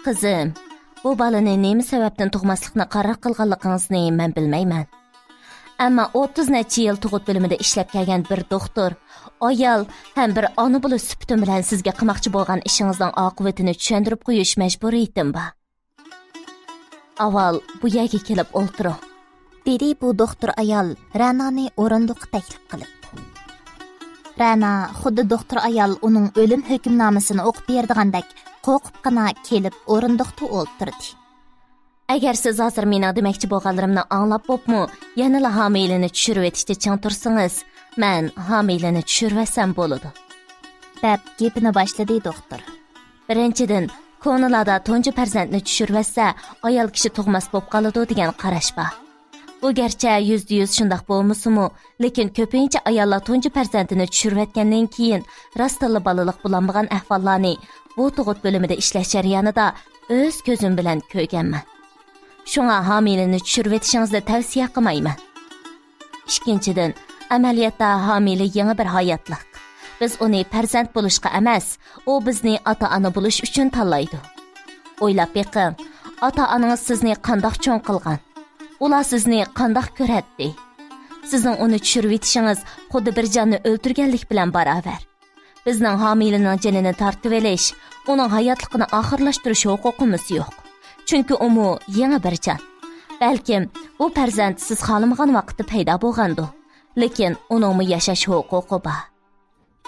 «قىزىم، بۇ بالىنى نېمە سەۋەبتىن تۇغماسلىقنى قارار قىلغانلىقىڭىزنى مەن بىلمەيمەن. ئەمما ئوتتۇز نەچچە يىل تۇغۇت بۆلۈمىدە ئىشلەپ كەلگەن بىر دوختۇر، ئايال ھەم بىر ئانا بولۇش سۈپىتىم بىلەن سىزگە قىلماقچى بولغان ئىشىڭىزنىڭ ئاقىۋىتىنى چۈشەندۈرۈپ قويۇش مەجبۇرىيىتىم بار. ئاۋۋال بۇ يەرگە كېلىپ ئولتۇرۇڭ.» دېدى بۇ دوختۇر ئايال رەنانى ئورۇندۇققا تەكلىپ قىلىپ. رەنا خۇددى دوختۇر ئايال ئۇنىڭ ئۆلۈم ھۆكۈمنامىسىنى ئوقۇپ بېرىدىغاندەك قورقۇپقىنا كېلىپ ئورۇندۇقتا ئولتۇردى. «ئەگەر سىز ھازىر مېنىڭ دېمەكچى بولغانلىرىمنى ئاڭلاپ بوپمۇ يەنىلا ھامىلىنى چۈشۈرۈۋېتىشتە چىڭ تۇرسىڭىز، مەن ھامىلىنى چۈشۈرۈۋەتسەم بولىدۇ.» دەپ گېپىنى باشلىدى دوختۇر. بىرىنچىدىن، كونىلاردا تۇنجى پەرزەنتنى چۈشۈرۈۋەتسە، ئايال كىشى تۇغماس بوپ قالىدۇ دېگەن قاراش بار. بۇ گەرچە يۈزدە يۈز شۇنداق بولمىسىمۇ، لېكىن كۆپىنچە ئاياللار تۇنجى پەرزەنتىنى چۈشۈرۈۋەتكەندىن كېيىن راستتىنلا بالىلىق بولالمىغان ئەھۋاللارنى بۇ تۇغۇت بۆلۈمىدە ئىشلەش جەريانىدا ئۆز كۆزۈم بىلەن كۆرگەنمەن. شۇڭا ھامىلىنى چۈشۈرۈۋېتىشىڭىزنى تەۋسىيە قىلمايمەن. ئىككىنچىدىن، ئەمەلىيەتتە ھامىلە يېڭى بىر ھاياتلىق. بىز ئۇنى پەرزەنت بولۇشقا ئەمەس، ئۇ بىزنى ئاتا-ئانا بولۇش ئۈچۈن تاللايدۇ. ئويلاپ بېقىڭ، ئاتا-ئانىڭىز سىزنى قانداق چوڭ قىلغان؟ ئۇلار سىزنى قانداق كۆرەتتى؟ سىزنىڭ ئۇنى چۈشۈرۈۋېتىشىڭىز خۇددى بىر جاننى ئۆلتۈرگەنلىك بىلەن باراۋەر. بىزنىڭ ھامىلىنىڭ جېنىنى تارتىۋېلىش، ئۇنىڭ ھاياتلىقىنى ئاخىرلاشتۇرۇش ھوقۇقىمىز يوق. چۈنكى ئۇمۇ يېڭى بىر جان. بەلكىم بۇ پەرزەنت سىز خالىمىغان ۋاقىتتا پەيدا بولغاندۇ. لېكىن ئۇنىڭمۇ ياشاش ھوقۇقى بار.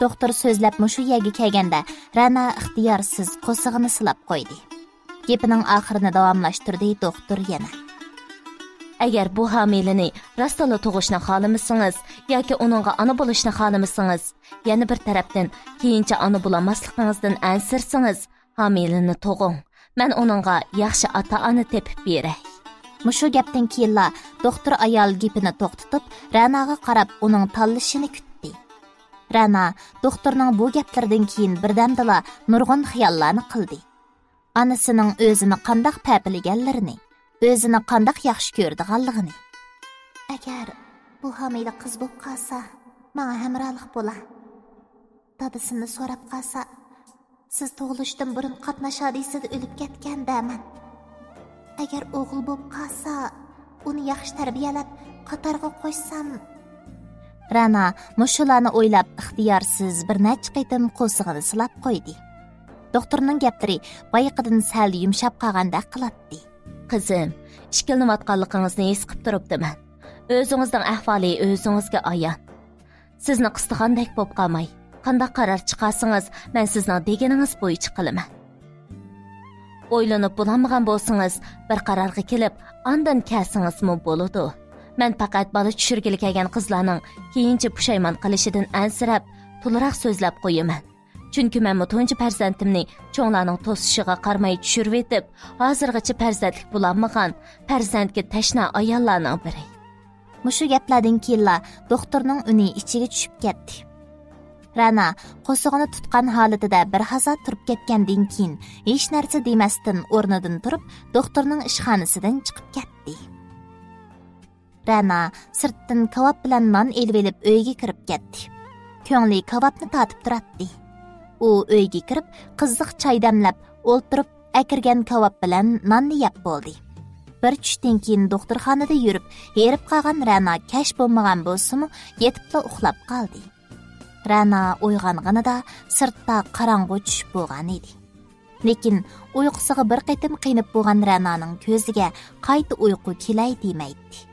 دوختۇر سۆزلەپ مۇشۇ يەرگە كەلگەندە، رەنا ئىختىيارسىز قورسىقىنى سىلاپ قويدى. گېپىنىڭ ئاخىرىنى داۋاملاشتۇردى دوختۇر يەنە. ئەگەر بۇ ھامىلىنى راستلا تۇغۇشنى خالىمىسىڭىز ياكى ئۇنىڭغا ئانا بولۇشنى خالىمىسىڭىز، يەنە بىر تەرەپتىن كېيىنچە ئانا بولالماسلىقىڭىزدىن ئەنسىرىسىڭىز، ھامىلىنى تۇغۇڭ. مەن ئۇنىڭغا ياخشى ئاتا-ئانا تېپىپ بېرەي. مۇشۇ گەپتىن كېيىنلا دوختۇر ئايال گېپىنى توختىتىپ، رەناغا قاراپ ئۇنىڭ تاللىشىنى كۈتتى. رەنا دوختۇرنىڭ بۇ گەپلىرىدىن كېيىن بىردەمدىلا نۇرغۇن خىياللارنى قىلدى. ئانىسىنىڭ ئۆزىنى قانداق پەپىلىگەنلىرىنى، ئۆزىنى قانداق ياخشى كۆرىدىغانلىقىنى. ئەگەر بۇ ھامىلە قىز بولۇپ قالسا، ماڭا ھەمراھلىق بولا. دادىسىنى سوراپ قالسا، سىز تۇغۇلۇشتىن بۇرۇن قاتناش ھادىسىسىدە ئۆلۈپ كەتكەن دەمەن. ئەگەر ئوغۇل بولۇپ قالسا، ئۇنى ياخشى تەربىيەلەپ، قاتارغا قوشسام. رەنا مۇشۇلارنى ئويلاپ، ئىختىيارسىز بىر نەچچە قېتىم قورسىقىنى سىلاپ قويدى. دوختۇرنىڭ گەپلىرى بايىقىدىن سەل يۇمشاپ قالغاندەك قىلاتتى. قىزىم، ئىككىلىنىۋاتقانلىقىڭىزنى ھېس قىپ تۇرۇپتىمەن. ئۆزىڭىزنىڭ ئەھۋالى ئۆزىڭىزگە ئايان. سىزنى قىستىغاندەك بولۇپ قالماي، قانداق قارار چىقارسىڭىز، مەن سىزنىڭ دېگىنىڭىز بويىچە قىلىمەن. ئويلىنىپ بولالمىغان بولسىڭىز، بىر قارارغا كېلىپ، ئاندىن كەلسىڭىزمۇ بولىدۇ. مەن پەقەت بالا چۈشۈرگىلى كەلگەن قىزلارنىڭ كېيىنچە پۇشايمان قىلىشىدىن ئەنسىرەپ، تولىراق سۆزلەپ قويىمەن. چۈنكى مەنمۇ تۇنجى پەرزەنتىمنى چوڭلارنىڭ توسۇشىغا قارىماي چۈشۈرۈۋېتىپ، ھازىرغىچە پەرزەنتلىك بولالمىغان، پەرزەنتكە تەشنا ئاياللارنىڭ بىرى. مۇشۇ گەپلەردىن كېيىنلا دوختۇرنىڭ ئۈنى ئىچىگە چۈشۈپ كەتتى. رەنا قورسىقىنى تۇتقان ھالىتىدە بىر ھازا تۇرۇپ كەتكەندىن كېيىن، ھېچ نەرسە دېمەستىن ئورنىدىن تۇرۇپ، دوختۇرنىڭ ئىشخانىسىدىن چىقىپ كەتتى. رەنا سىرتتىن كاۋاپ بىلەن نان ئېلىۋېلىپ ئۆيگە كىرىپ كەتتى. كۆڭلى كاۋاپنى تارتىپ تۇراتتى. ئۇ ئۆيگە كىرىپ، قىزىق چاي دەملەپ ئولتۇرۇپ، ئەكىرگەن كاۋاپ بىلەن ناننى يەپ بولدى. بىر چۈشتىن كېيىن دوختۇرخانىدا يۈرۈپ، ھېرىپ قالغان رەنا كەچ بولمىغان بولسىمۇ، يېتىپلا ئۇخلاپ قالدى. رەنا ئويغانغىنىدا سىرتتا قاراڭغۇ چۈشۈپ بولغان ئىدى. لېكىن ئۇيقۇسىغا بىر قېتىم قېنىپ بولغان رەنانىڭ كۆزىگە قايتا ئۇيقۇ كېلەي دېمەيتتى.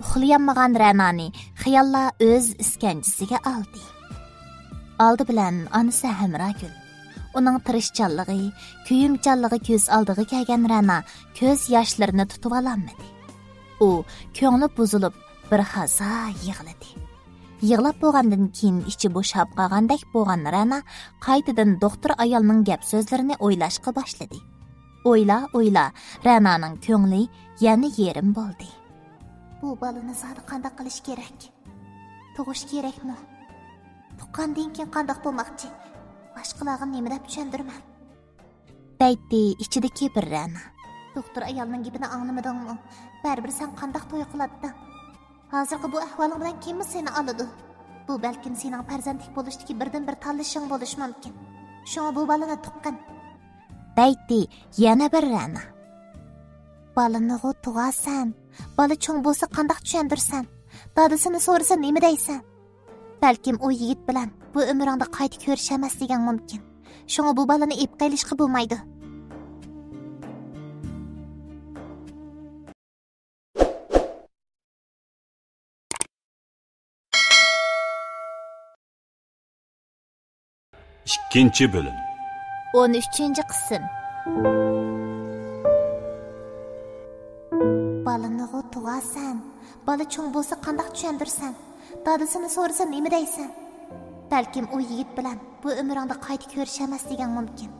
ئۇخلىيالمىغان رەنانى خىياللار ئۆز ئىسكەنجىسىگە ئالدى. ئالدى بىلەن ئانىسى ھەمراگۈل، ئۇنىڭ تىرىشچانلىقى، كۆيۈمچانلىقى كۆز ئالدىغا كەلگەن رەنا كۆز ياشلىرىنى تۇتۇۋالالمىدى. ئۇ كۆڭلى بۇزۇلۇپ، بىر ھازا يىغلىدى. يىغلاپ بولغاندىن كېيىن ئىچى بوشاپ قالغاندەك بولغان رەنا قايتىدىن دوختۇر ئايالنىڭ گەپ سۆزلىرىنى ئويلاشقا باشلىدى. ئويلا، ئويلا، رەنانىڭ كۆڭلى يەنە يېرىم بولدى. بۇ بالىنى زادى قانداق قىلىش كېرەك؟ تۇغۇش كېرەكمۇ؟ تۇغقاندىن كېيىن قانداق بولماقچى؟ باشقىلارغا نېمە دەپ چۈشەندۈرىمەن؟ دەيتتى ئىچىدىكى بىر رەنا. دوختۇر ئايالنىڭ گېپىنى ئاڭلىمىدىڭمۇ؟ بەرىبىر سەن قانداق توي قىلاتتىڭ؟ ھازىرقى بۇ ئەھۋالىڭ بىلەن كىممۇ سېنى ئالىدۇ؟ بۇ بەلكىم سېنىڭ پەرزەنتلىك بولۇشتىكى بىردىنبىر تاللىشىڭ بولۇشى مۇمكىن. شۇڭا بۇ بالىنى تۇغقىن. دەيتتى يەنە بىر رەنا. بالىنىغۇ تۇغارسەن. بالا چوڭ بولسا قانداق چۈشەندۈرسەن؟ دادىسىنى سورىسا نېمە دەيسەن؟ بەلكىم ئۇ يىگىت بىلەن بۇ ئۆمرۈڭدە قايتا كۆرۈشەلمەسلىكىڭ مۇمكىن. شۇڭا بۇ بالىنى ئېلىپ قېلىشقا بولمايدۇ. ئىككىنچى بۆلۈم. ئون ئۈچىنچى قىسىم. بالىنىغۇ تۇغارسەن. بالا چوڭ بولسا قانداق چۈشەندۈرسەن؟ دادىسىنى سورىسا نېمە دەيسەن؟ بەلكىم ئۇ يىگىت بىلەن بۇ ئۆمرۈڭدە قايتا كۆرۈشەلمەسلىكىڭ مۇمكىن.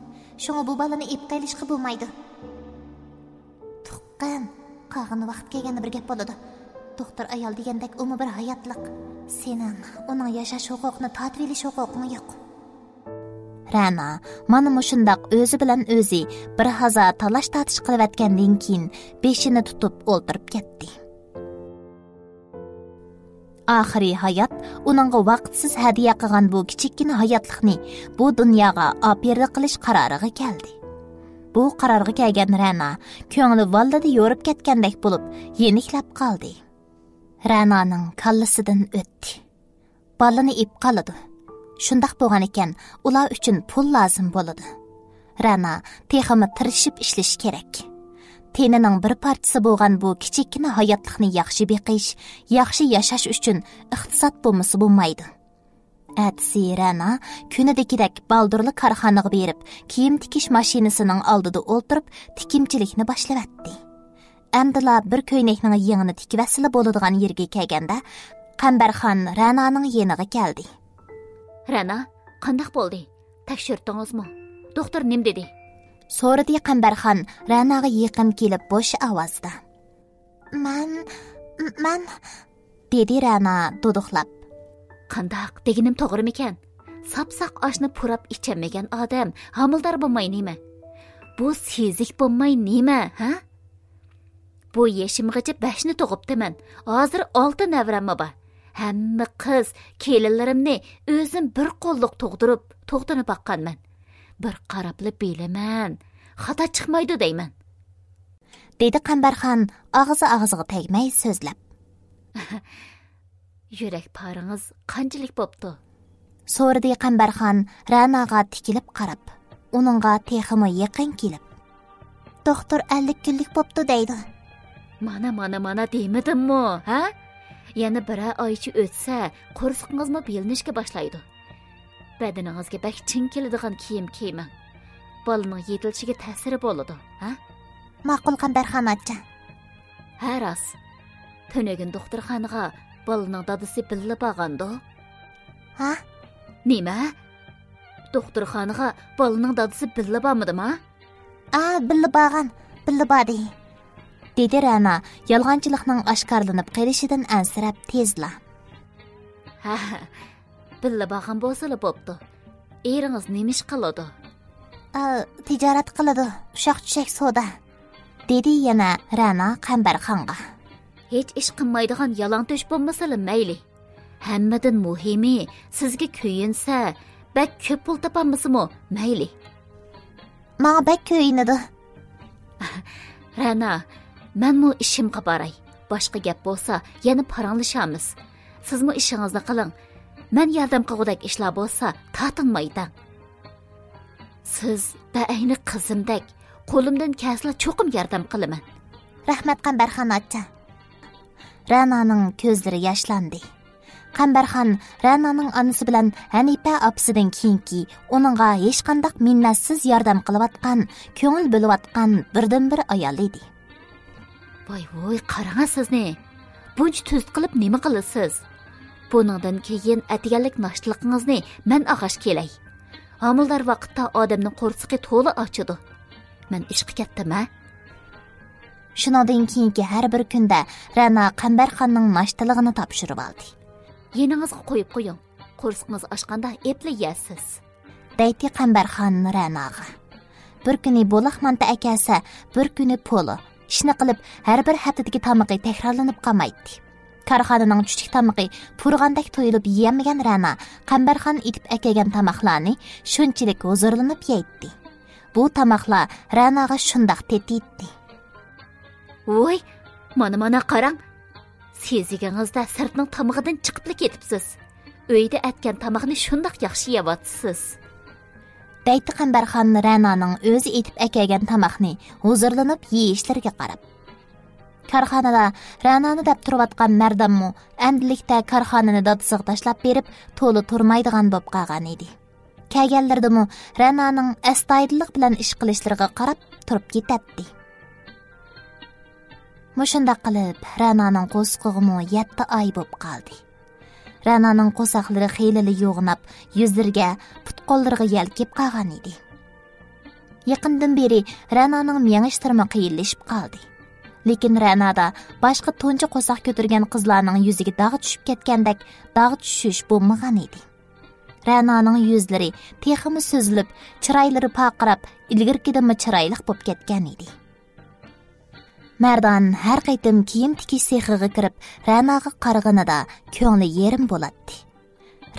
شۇڭا بۇ بالىنى ئېلىپ قېلىشقا بولمايدۇ. تۇغقان، قالغىنى ۋاقىت كەلگەندە بىر گەپ بولىدۇ. دوختۇر ئايال دېگەندەك ئۇمۇ بىر ھاياتلىق. سېنىڭ ئۇنىڭ ياشاش ھوقۇقىنى تارتىۋېلىش ھوقۇقۇڭ يوق. رەنا مانا مۇشۇنداق ئۆزى بىلەن ئۆزى بىر ھازا تالاش-تارتىش قىلىۋەتكەندىن كېيىن بېشىنى تۇتۇپ ئولتۇرۇپ كەتتى. ئاخىرى ھايات ئۇنىڭغا ۋاقىتسىز ھەدىيە قىلغان بۇ كىچىككىنە ھاياتلىقنى بۇ دۇنياغا ئاپىرىدە قىلىش قارارىغا كەلدى. بۇ قارارغا كەلگەن رەنا كۆڭلى ۋاللىدە يورۇپ كەتكەندەك بولۇپ يېنىكلەپ قالدى. رەنانىڭ كاللىسىدىن ئۆتتى. بالىنى ئېپ قالىدۇ. شۇنداق بولغان ئىكەن، ئۇلار ئۈچۈن پۇل لازىم بولىدۇ. رەنا تېخىمۇ تىرىشىپ ئىشلىشى كېرەك. تېنىنىڭ بىر پارچىسى بولغان بۇ كىچىككىنە ھاياتلىقنى ياخشى بېقىش، ياخشى ياشاش ئۈچۈن ئىقتىساد بولمىسا بولمايدۇ. ئەتىسى رەنا كۈنىدىكىدەك بالدۇرلا كارخانىغا بېرىپ، كىيىم تىكىش ماشىنىسىنىڭ ئالدىدا ئولتۇرۇپ، تىكىمچىلىكنى باشلىۋەتتى. ئەمدىلا بىر كۆينەكنىڭ يېڭىنى تىكىۋەتسىلا بولىدىغان يېرىگە كەلگەندە، قەمبەرخان رەنانىڭ يېنىغا كەلدى. رەنا، قانداق بولدى؟ تەكشۈرتتىڭىزمۇ؟ دوختۇر نېمە دېدى؟ سورىدى قەمبەرخان رەناغا يېقىن كېلىپ بوش ئاۋازدا. مەن، مەن، دېدى رەنا دۇدۇقلاپ. قانداق، دېگىنىم توغرىمىكەن؟ ساپساق ئاشنى پۇراپ ئىچەلمىگەن ئادەم ھامىلىدار بولماي نېمە؟ بۇ سېزىك بولماي نېمە، ھە؟ بۇ يېشىمغىچە بەشنى تۇغۇپتىمەن. ھازىر ئالتە نەۋرەممۇ بار. ھەممە قىز، كېلىنلىرىمنى ئۆزۈم بىر قوللۇق تۇغدۇرۇپ، تۇغدىنى باققانمەن. بىر قاراپلا بىلىمەن، خاتا چىقمايدۇ دەيمەن. دېدى قەمبەرخان ئاغزى ئاغزىغا تەگمەي سۆزلەپ. يۈرەك پارىڭىز قانچىلىك بوپتۇ؟ سورىدى قەمبەرخان رەناغا تىكىلىپ قاراپ، ئۇنىڭغا تېخىمۇ يېقىن كېلىپ. دوختۇر ئەللىك كۈنلۈك بوپتۇ دەيدۇ. مانا، مانا، مانا دېمىدىممۇ، ھە؟ يەنە بىرەر ئايچە ئۆتسە، قورسىقىڭىزمۇ بىلىنىشكە باشلايدۇ. بەدىنىڭىزگە بەك چىڭ كېلىدىغان كىيىم كىيمەڭ. بالىنىڭ يېتىلىشىگە تەسىرى بولىدۇ، ھە؟ ماقۇل، قەمبەرخان ئاچا. ھە، راست. تۈنۈگۈن دوختۇرخانىغا بالىنىڭ دادىسى بىللە بارغاندۇ؟ ھە؟ نېمە؟ دوختۇرخانىغا بالىنىڭ دادىسى بىللە بارمىدىما؟ ئا، بىللە بارغان، بىللە باردى. دېدى رەنا يالغانچىلىقنىڭ ئاشكارىلىنىپ قېلىشىدىن ئەنسىرەپ تېزلا. ھە، بىللە بارغان بولسىلا بوپتۇ. ئېرىڭىز نېمە ئىش قىلىدۇ؟ ئا، تىجارەت قىلىدۇ، ئۇششاق چۈششەك سودا. دېدى يەنە رەنا قەمبەرخانغا. ھېچ ئىش قىلمايدىغان يالاڭتۆش بولمىسىلا مەيلى. ھەممىدىن مۇھىمى، سىزگە كۆيۈنسە، بەك كۆپ پۇل تاپالمىسىمۇ مەيلى. ماڭا بەك كۆيۈنىدۇ. رەنا، مەنمۇ ئىشىمغا باراي. باشقا گەپ بولسا، يەنە پاراڭلىشارمىز. سىزمۇ ئىشىڭىزنى قىلىڭ. مەن ياردەم قىلغۇدەك ئىشلار بولسا، تارتىنماي دەڭ. سىز بەئەينى قىزىمدەك، قولۇمدىن كەلسىلا چوقۇم ياردەم قىلىمەن. رەھمەت، قەمبەرخان ئاچا. رەنانىڭ كۆزلىرى ياشلاندى. قەمبەرخان رەنانىڭ ئانىسى بىلەن ھەنىپە ئاپىسىدىن كېيىنكى ئۇنىڭغا ھېچقانداق مىننەتسىز ياردەم قىلىۋاتقان، كۆڭۈل بۆلۈۋاتقان بىردىنبىر ئايال ئىدى. ۋاي ۋوي، قاراڭ سىزنى! بۇنچە تۈزۈت قىلىپ نېمە قىلىسىز؟ بۇنىڭدىن كېيىن ئەتىگەنلىك ناشتىلىقىڭىزنى مەن ئاغاش كېلەي. ھامىلىدار ۋاقىتتا ئادەمنىڭ قورسىقى تولا ئاچىدۇ. مەن ئىشقا كەتتىم، ھە؟ شۇنىڭدىن كېيىنكى ھەر بىر كۈندە رەنا قەمبەرخاننىڭ ناشتىلىقىنى تاپشۇرۇۋالدى. يېنىڭىزغا قويۇپ قويۇڭ. قورسىقىڭىز ئاچقاندا ئېپلا يەرسىز. دەيتتى قەمبەرخان رەناغا. بىر كۈنى بۇلاق مانتا ئەكەلسە، بىر كۈنى پولۇ. ئىشنى قىلىپ، ھەر بىر ھەپتىدىكى تامىقى تەكرارلىنىپ قالمايتتى. كارخانىنىڭ چۈشلۈك تامىقى پۇرىغاندەك تويۇلۇپ يېيەلمىگەن رەنا قەمبەرخان ئېتىپ ئەكەلگەن تاماقلارنى شۇنچىلىك ھۇزۇرلىنىپ يەيتتى. بۇ تاماقلار رەناغا شۇنداق تېتىيتتى. ۋوي، مانا، مانا قاراڭ! سېزىكىڭىزدە سىرتنىڭ تامىقىدىن چىقىپلا كېتىپسىز. ئۆيدە ئەتكەن تاماقنى شۇنداق ياخشى يەۋاتىسىز. دەيتتى قەمبەرخان رەنانىڭ ئۆزى ئېتىپ ئەكەلگەن تاماقنى ھۇزۇرلىنىپ يېيىشلىرىگە قاراپ. كارخانىدا رەنانى دەپ تۇرۇۋاتقان مەردانمۇ ئەمدىلىكتە كارخانىنى دادىسىغا تاشلاپ بېرىپ، تولا تۇرمايدىغان بولۇپ قالغان ئىدى. كەلگەنلىرىدىمۇ رەنانىڭ ئەستايىدىللىق بىلەن ئىش قىلىشلىرىغا قاراپ تۇرۇپ كېتەتتى. مۇشۇنداق قىلىپ، رەنانىڭ قورسىقىغىمۇ يەتتە ئاي بولۇپ قالدى. رەنانىڭ قورساقلىرى خېلىلا يوغىناپ، يۈزلىرىگە، پۇت-قوللىرىغا يەلكىپ قالغان ئىدى. يېقىندىن بېرى رەنانىڭ مېڭىشلىرىمۇ قىيىنلىشىپ قالدى. لېكىن رەنادا باشقا تۇنجى قورساق كۆتۈرگەن قىزلارنىڭ يۈزىگە داغ چۈشۈپ كەتكەندەك داغ چۈشۈش بولمىغان ئىدى. رەنانىڭ يۈزلىرى تېخىمۇ سۈزۈلۈپ، چىرايلىرى پارقىراپ، ئىلگىرىكىدىنمۇ چىرايلىق بولۇپ كەتكەن ئىدى. مەردان ھەر قېتىم كىيىم تىكىش سېخىغا كىرىپ، رەناغا قارىغىنىدا كۆڭلى يېرىم بولاتتى.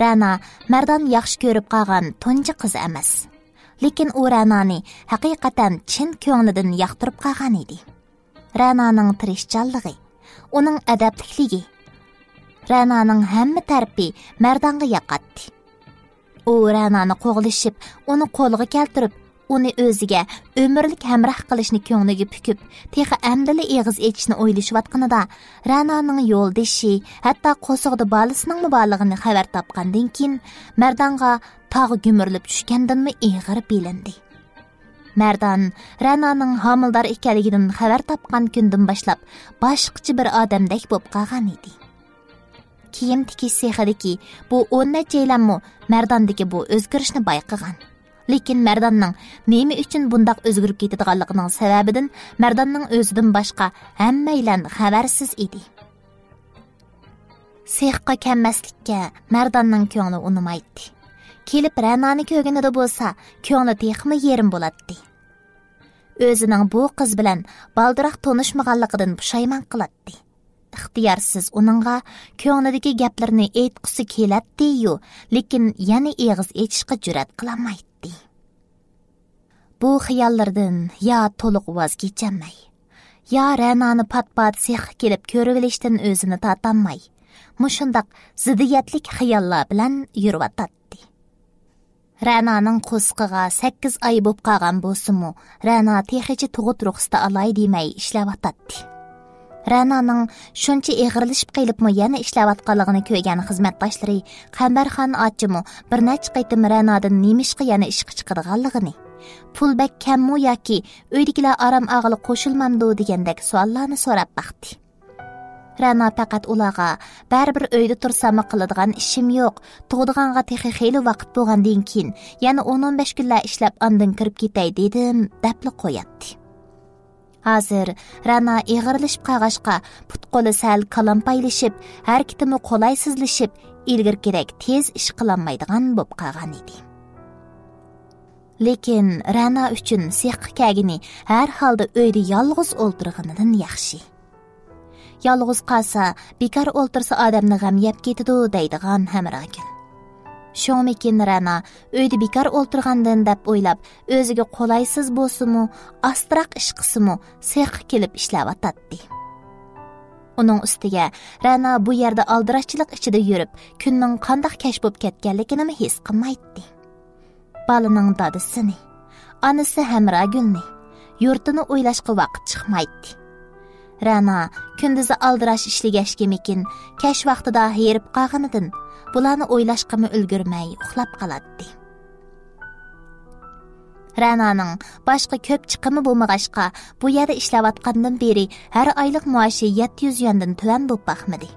رەنا مەردان ياخشى كۆرۈپ قالغان تۇنجى قىز ئەمەس. لېكىن ئۇ رەنانى ھەقىقەتەن چىن كۆڭلىدىن ياقتۇرۇپ قالغان ئىدى. رەنانىڭ تىرىشچانلىقى، ئۇنىڭ ئەدەپلىكلىكى، رەنانىڭ ھەممە تەرىپى مەردانغا ياقاتتى. ئۇ رەنانى قوغلىشىپ، ئۇنى قولىغا كەلتۈرۈپ، ئۇنى ئۆزىگە ئۆمۈرلۈك ھەمراھ قىلىشنى كۆڭلىگە پۈكۈپ، تېخى ئەمدىلا ئېغىز ئېچىشنى ئويلىشىۋاتقىنىدا، رەنانىڭ يولدىشى، ھەتتا قورسىقىدا بالىسىنىڭمۇ بارلىقىنى خەۋەر تاپقاندىن كېيىن، مەردانغا تاغ گۈمۈرۈلۈپ چۈشكەندىنمۇ ئېغىر بىلىندى. مەردان رەنانىڭ ھامىلىدار ئىكەنلىكىدىن خەۋەر تاپقان كۈندىن باشلاپ باشقىچە بىر ئادەمدەك بولۇپ قالغان ئىدى. كىيىم تىكىش سېخىدىكى بۇ ئون نەچچەيلەنمۇ مەرداندىكى بۇ ئۆزگىرىشنى بايقىغان. لېكىن مەرداننىڭ نېمە ئۈچۈن بۇنداق ئۆزگىرىپ كېتىدىغانلىقىنىڭ سەۋەبىدىن مەرداننىڭ ئۆزىدىن باشقا ھەممەيلەن خەۋەرسىز ئىدى. سېخقا كەلمەسلىككە مەرداننىڭ كۆڭلى ئۇنىمايتتى. كېلىپ رەنانى كۆرگىنىدە بولسا، كۆڭلى تېخىمۇ يېرىم بولاتتى. ئۆزىنىڭ بۇ قىز بىلەن بالدۇراق تونۇشمىغانلىقىدىن پۇشايمان قىلاتتى. ئىختىيارسىز ئۇنىڭغا كۆڭلىدىكى گەپلىرىنى ئېيتقۇسى كېلەتتى-يۇ، لېكىن يەنە ئېغىز ئېچىشقا جۈرئەت قىلالمايتتى. بۇ خىياللىرىدىن يا تولۇق ۋاز كېچەلمەي، يا رەنانى پات-پات سېخقا كېلىپ كۆرۈۋېلىشتىن ئۆزىنى تارتالماي، مۇشۇنداق زىددىيەتلىك خىياللار بىلەن يۈرۈۋاتاتتى. رەنانىڭ قورسىقىغا سەككىز ئاي بوپ قالغان بولسىمۇ، رەنا تېخىچە تۇغۇت رۇخسىتى ئالاي دېمەي ئىشلەۋاتاتتى. رەنانىڭ شۇنچە ئېغىرلىشىپ قېلىپمۇ يەنە ئىشلەۋاتقانلىقىنى كۆرگەن خىزمەتداشلىرى قەمبەرخان ئاچىمۇ بىر نەچچە قېتىم رەنادىن نېمىشقا يەنە ئىشقا چىقىدىغانلىقىنى، پۇل بەك كەممۇ ياكى ئۆيدىكىلەر ئارام ئالغىلى قوشۇلمامدۇ دېگەندەك سوئاللارنى سوراپ باقتى. رەنا پەقەت ئۇلارغا، بەرىبىر ئۆيدە تۇرساممۇ قىلىدىغان ئىشىم يوق، تۇغىدىغانغا تېخى خېلى ۋاقىت بولغاندىن كېيىن يەنە ئون ئون بەش كۈنلەر ئىشلەپ ئاندىن كىرىپ كېتەي دېدىم، دەپلا قوياتتى. ھازىر رەنا ئېغىرلىشىپ قالغاچقا، پۇت-قولى سەل كالامپايلىشىپ، ھەرىكىتىمۇ قولايسىزلىشىپ، ئىلگىرىكىدەك تېز ئىش قىلالمايدىغان بولۇپ قالغان ئىدى. لېكىن رەنا ئۈچۈن سېخقا كەلگىنى ھەر ھالدا ئۆيدە يالغۇز ئولتۇرغىنىدىن ياخشى. يالغۇز قالسا، بىكار ئولتۇرسا ئادەمنى غەم يەپ كېتىدۇ دەيدىغان ھەمراگۈل. شۇڭىمىكىن رەنا ئۆيدە بىكار ئولتۇرغاندىن دەپ ئويلاپ، ئۆزىگە قولايسىز بولسىمۇ، ئاستىراق ئىش قىلسىمۇ، سېخقا كېلىپ ئىشلەۋاتاتتى. ئۇنىڭ ئۈستىگە رەنا بۇ يەردە ئالدىراشچىلىق ئىچىدە يۈرۈپ، كۈننىڭ قانداق كەچ بولۇپ كەتكەنلىكىنىمۇ ھېس قىلمايتتى. بالىنىڭ دادىسىنى، ئانىسى ھەمراگۈلنى، يۇرتىنى ئويلاشقا ۋاقىت چىقمايتتى. رەنا كۈندۈزى ئالدىراش ئىشلىگەچكىمىكىن، كەچ ۋاقتىدا ھېرىپ قالغىنىدىن، بۇلارنى ئويلاشقىمۇ ئۈلگۈرمەي ئۇخلاپ قالاتتى. رەنانىڭ باشقا كۆپ چىقىمى بولمىغاچقا، بۇ يەردە ئىشلەۋاتقاندىن بېرى ھەر ئايلىق مائاشى يەتتە يۈز يۈەندىن تۆۋەن بولۇپ باقمىدى.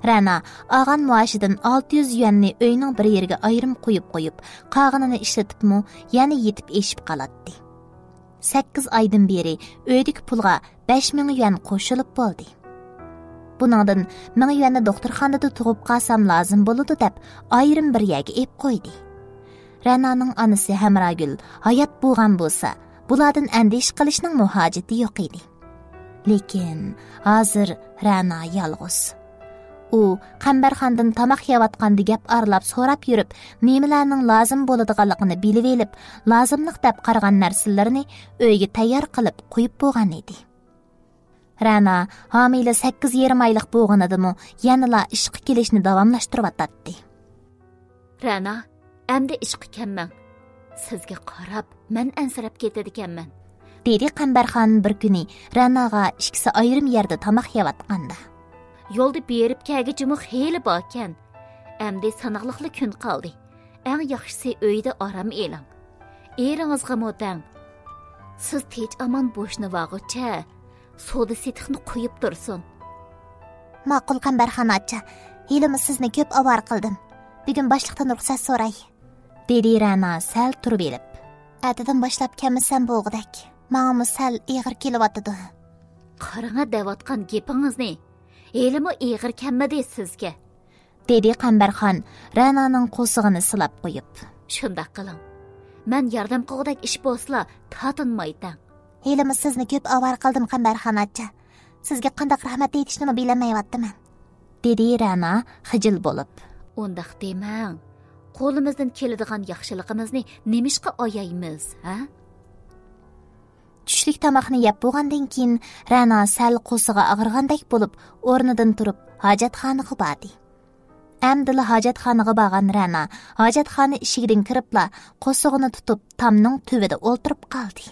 رەنا ئالغان مائاشىدىن ئالتە يۈز يۈەننى ئۆينىڭ بىر يېرىگە ئايرىم قويۇپ قويۇپ، قالغىنىنى ئىشلىتىپمۇ يەنە يېتىپ ئېشىپ قالاتتى. سەككىز ئايدىن بېرى ئۆيدىكى پۇلغا بەش مىڭ يۈەن قوشۇلۇپ بولدى. بۇنىڭدىن مىڭ يۈەننى دوختۇرخانىدا تۇغۇپ قالسام لازىم بولىدۇ دەپ، ئايرىم بىر يەرگە ئېلىپ قويدى. رەنانىڭ ئانىسى ھەمراگۈل ھايات بولغان بولسا، بۇلاردىن ئەندىشە قىلىشنىڭمۇ ھاجىتى يوق ئىدى. لېكىن ھازىر رەنا يالغۇز. ئۇ قەمبەرخانىدىن تاماق يەۋاتقاندا گەپ ئارىلاپ سوراپ يۈرۈپ، نېمىلەرنىڭ لازىم بولىدىغانلىقىنى بىلىۋېلىپ، لازىملىق دەپ قارىغان نەرسىلىرىنى ئۆيگە تەييار قىلىپ قويۇپ بولغان ئىدى. رەنا ھامىلە سەككىز يېرىم ئايلىق بولغىنىدىمۇ يەنىلا ئىشقا كېلىشنى داۋاملاشتۇرۇۋاتاتتى. رەنا، ئەمدى ئىشقا كەلمەڭ. سىزگە قاراپ مەن ئەنسىرەپ كېتىدىكەنمەن. دېدى قەمبەرخان بىر كۈنى رەناغا ئىككىسى ئايرىم يەردە تاماق يەۋاتقاندا. يولدا بېرىپ كەلگۈچىمۇ خېلى باركەن. ئەمدى ساناقلىقلا كۈن قالدى. ئەڭ ياخشىسى ئۆيدە ئارام ئېلىڭ. ئېرىڭىزغىمۇ دەڭ. سىز تىنچ ئامان بوشىنىۋالغۇچە سودا سېتىقنى قويۇپ تۇرسۇن. ماقۇل قەمبەرخان ئاچا، ھېلىمۇ سىزنى كۆپ ئاۋارە قىلدىم. بۈگۈن باشلىقتىن رۇخسەت سوراي. دېدى رەنا سەل تۇرۇۋېلىپ. ئەتىدىن باشلاپ كەلمىسەم بولغۇدەك. ماڭىمۇ سەل ئېغىر كېلىۋاتىدۇ. قاراڭا دەۋاتقان گېپىڭىزنى. ھېلىمۇ ئېغىر كەلمىدى سىزگە. دېدى قەمبەرخان رەنانىڭ قورسىقىنى سىلاپ قويۇپ. شۇنداق قىلىڭ. مەن ياردەم قىلغۇدەك ئىش بولسىلا تارتىنماي دەڭ. ھېلىمۇ سىزنى كۆپ ئاۋارە قىلدىم قەمبەرخان ئاچا. سىزگە قانداق رەھمەت ئېيتىشنىمۇ بىلەلمەيۋاتىمەن. دېدى رەنا خىجىل بولۇپ. ئۇنداق دېمەڭ. قولىمىزدىن كېلىدىغان ياخشىلىقىمىزنى نېمىشقا ئايايمىز، ھە؟ چۈشلۈك تاماقنى يەپ بولغاندىن كېيىن، رەنا سەل قورسىقى ئاغرىغاندەك بولۇپ، ئورنىدىن تۇرۇپ، ھاجەتخانىغا باردى. ئەمدىلا ھاجەتخانىغا بارغان رەنا ھاجەتخانا ئىشىكىدىن كىرىپلا، قورسىقىنى تۇتۇپ، تامنىڭ تۈۋىدە ئولتۇرۇپ قالدى.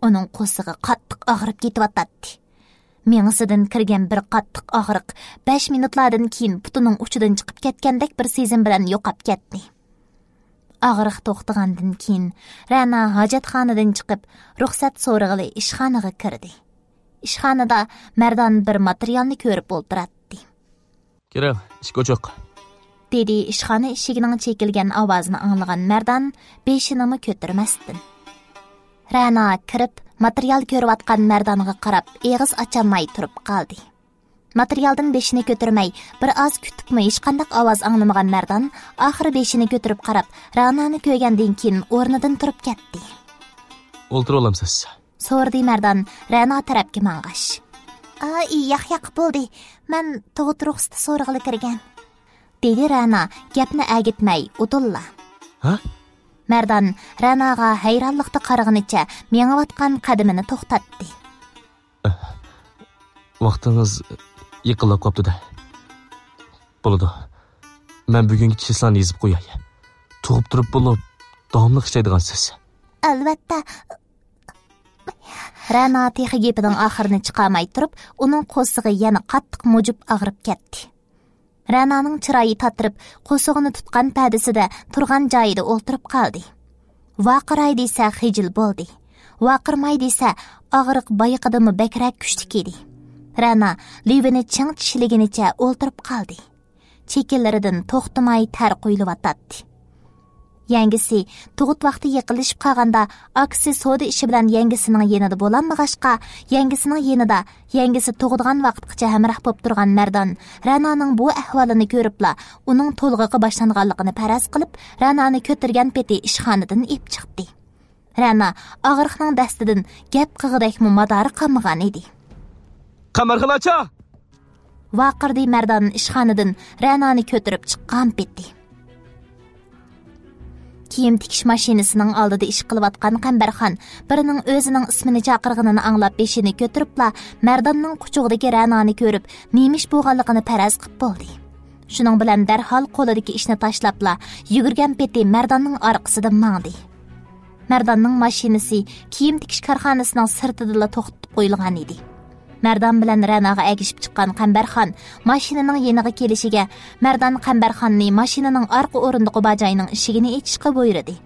ئۇنىڭ قورسىقى قاتتىق ئاغرىپ كېتىۋاتاتتى. مېڭىسىدىن كىرگەن بىر قاتتىق ئاغرىق بەش مىنۇتلاردىن كېيىن پۇتىنىڭ ئۇچىدىن چىقىپ كەتكەندەك بىر سېزىم بىلەن يوقاپ كەتتى. ئاغرىق توختىغاندىن كېيىن، رەنا ھاجەتخانىدىن چىقىپ، رۇخسەت سورىغىلى ئىشخانىغا كىردى. ئىشخانىدا مەردان بىر ماتېرىيالنى كۆرۈپ ئولتۇراتتى. «كىرىڭ، ئىشىك ئوچۇق.» دېدى ئىشخانا ئىشىكىنىڭ چېكىلگەن ئاۋازىنى ئاڭلىغان مەردان بېشىنىمۇ كۆتۈرمەستىن. رەنا كىرىپ، ماتېرىيال كۆرۈۋاتقان مەردانغا قاراپ ئېغىز ئاچالماي تۇرۇپ قالدى. ماتېرىيالدىن بېشىنى كۆتۈرمەي، بىر ئاز كۈتۈپمۇ ھېچقانداق ئاۋاز ئاڭلىمىغان مەردان ئاخىرى بېشىنى كۆتۈرۈپ قاراپ، رەنانى كۆرگەندىن كېيىن ئورنىدىن تۇرۇپ كەتتى. «ئولتۇرۇۋالامسىز؟» سورىدى مەردان رەنا تەرەپكە ماڭغاچ. «ئا، ياق، ياق، بولدى. مەن تۇغۇت رۇخسىتى سورىغىلى كىرگەن.» دېدى رەنا گەپنى ئەگىتمەي ئۇدۇللا. «ھە؟» مەردان رەناغا ھەيرانلىقتا قارىغىنىچە مېڭىۋاتقان قەدىمىنى توختاتتى. «ۋاقتىڭىز يېقىنلاپ قاپتۇ-دە. بولىدۇ. مەن بۈگۈنكى چىسلانى يېزىپ قوياي. تۇغۇپ تۇرۇپ بولۇپ، داۋاملىق ئىشلەيدىغانسىز.» «ئەلۋەتتە.» رەنا تېخى گېپىنىڭ ئاخىرىنى چىقارماي تۇرۇپ، ئۇنىڭ قورسىقى يەنە قاتتىق مۇجۇپ ئاغرىپ كەتتى. رەنانىڭ چىرايى تاتىرىپ، قورسىقىنى تۇتقان پەدىسىدە تۇرغان جايىدا ئولتۇرۇپ قالدى. ۋارقىراي دېسە خىجىل بولدى. ۋارقىرىماي دېسە ئاغرىق بايىقىدىنمۇ بەكرەك كۈچلۈك ئىدى. رەنا لېۋىنى چىڭ چىشلىگىنىچە ئولتۇرۇپ قالدى. چېكىلىرىدىن توختىماي تەر قۇيۇلۇۋاتاتتى. يەڭگىسى تۇغۇت ۋاقتى يېقىنلىشىپ قالغاندا، ئاكىسى سودا ئىشى بىلەن يەڭگىسىنىڭ يېنىدا بولالمىغاچقا، يەڭگىسىنىڭ يېنىدا يەڭگىسى تۇغىدىغان ۋاقىتقىچە ھەمراھ بولۇپ تۇرغان مەردان رەنانىڭ بۇ ئەھۋالىنى كۆرۈپلا، ئۇنىڭ تولغىقى باشلانغانلىقىنى پەرەز قىلىپ، رەنانى كۆتۈرگەن پېتى ئىشخانىدىن ئېلىپ چىقتى. رەنا ئاغرىقنىڭ دەستىدىن گەپ قىلغۇدەكمۇ مادارى قالمىغان ئىدى. «قەمەرخان ئاچا!» ۋارقىرىدى مەردان ئىشخانىدىن رەنانى كۆتۈرۈپ چىققان پېتى. كىيىم تىكىش ماشىنىسىنىڭ ئالدىدا ئىش قىلىۋاتقان قەمبەرخان بىرىنىڭ ئۆزىنىڭ ئىسمىنى چاقىرغىنىنى ئاڭلاپ بېشىنى كۆتۈرۈپلا، مەرداننىڭ قۇچىقىدىكى رەنانى كۆرۈپ، نېمە ئىش بولغانلىقىنى پەرەز قىپ بولدى. شۇنىڭ بىلەن دەرھال قولىدىكى ئىشنى تاشلاپلا، يۈگۈرگەن پېتى مەرداننىڭ ئارقىسىدىن ماڭدى. مەرداننىڭ ماشىنىسى كىيىم تىكىش كارخانىسىنىڭ سىرتىدىلا توختىتىپ قويۇلغان ئىدى. مەردان بىلەن رەناغا ئەگىشىپ چىققان قەمبەرخان ماشىنىنىڭ يېنىغا كېلىشىگە، مەردان قەمبەرخاننى ماشىنىنىڭ ئارقا ئورۇندۇقى بار جاينىڭ ئىشىكىنى ئېچىشقا بۇيرۇدى.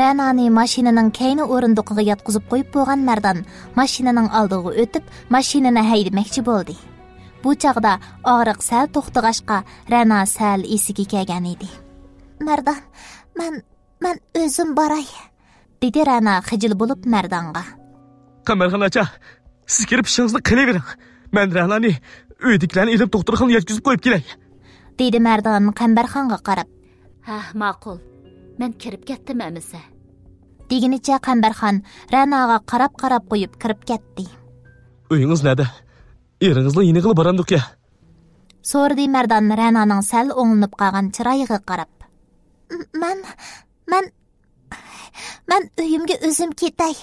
رەنانى ماشىنىنىڭ كەينى ئورۇندۇقىغا ياتقۇزۇپ قويۇپ بولغان مەردان ماشىنىنىڭ ئالدىغا ئۆتۈپ، ماشىنىنى ھەيدىمەكچى بولدى. بۇ چاغدا ئاغرىق سەل توختىغاچقا، رەنا سەل ئېسىگە كەلگەن ئىدى. مەردان، مەن، مەن ئۆزۈم باراي، دېدى رەنا خىجىل بولۇپ مەردانغا. قەمبەرخان ئاچا، سىز كىرىپ ئىشىڭىزنى قىلىۋېرىڭ. مەن رەنانى ئۆيدىكىلەرنى ئېلىپ دوختۇرخانىغا يەتكۈزۈپ قويۇپ كېلەي، دېدى مەردان قەمبەرخانغا قاراپ. ھە، ماقۇل. مەن كىرىپ كەتتىم ئەمىسە، دېگىنىچە قەمبەرخان رەناغا قاراپ-قاراپ قويۇپ كىرىپ كەتتى. ئۆيىڭىز نەدە؟ ئېرىڭىزنىڭ يېنىغىلا بارامدۇق يا؟ سورىدى مەردان رەنانىڭ سەل ئوڭلىنىپ قالغان چىرايىغا قاراپ. مەن، مەن، مەن ئۆيۈمگە ئۆزۈم كېتەي،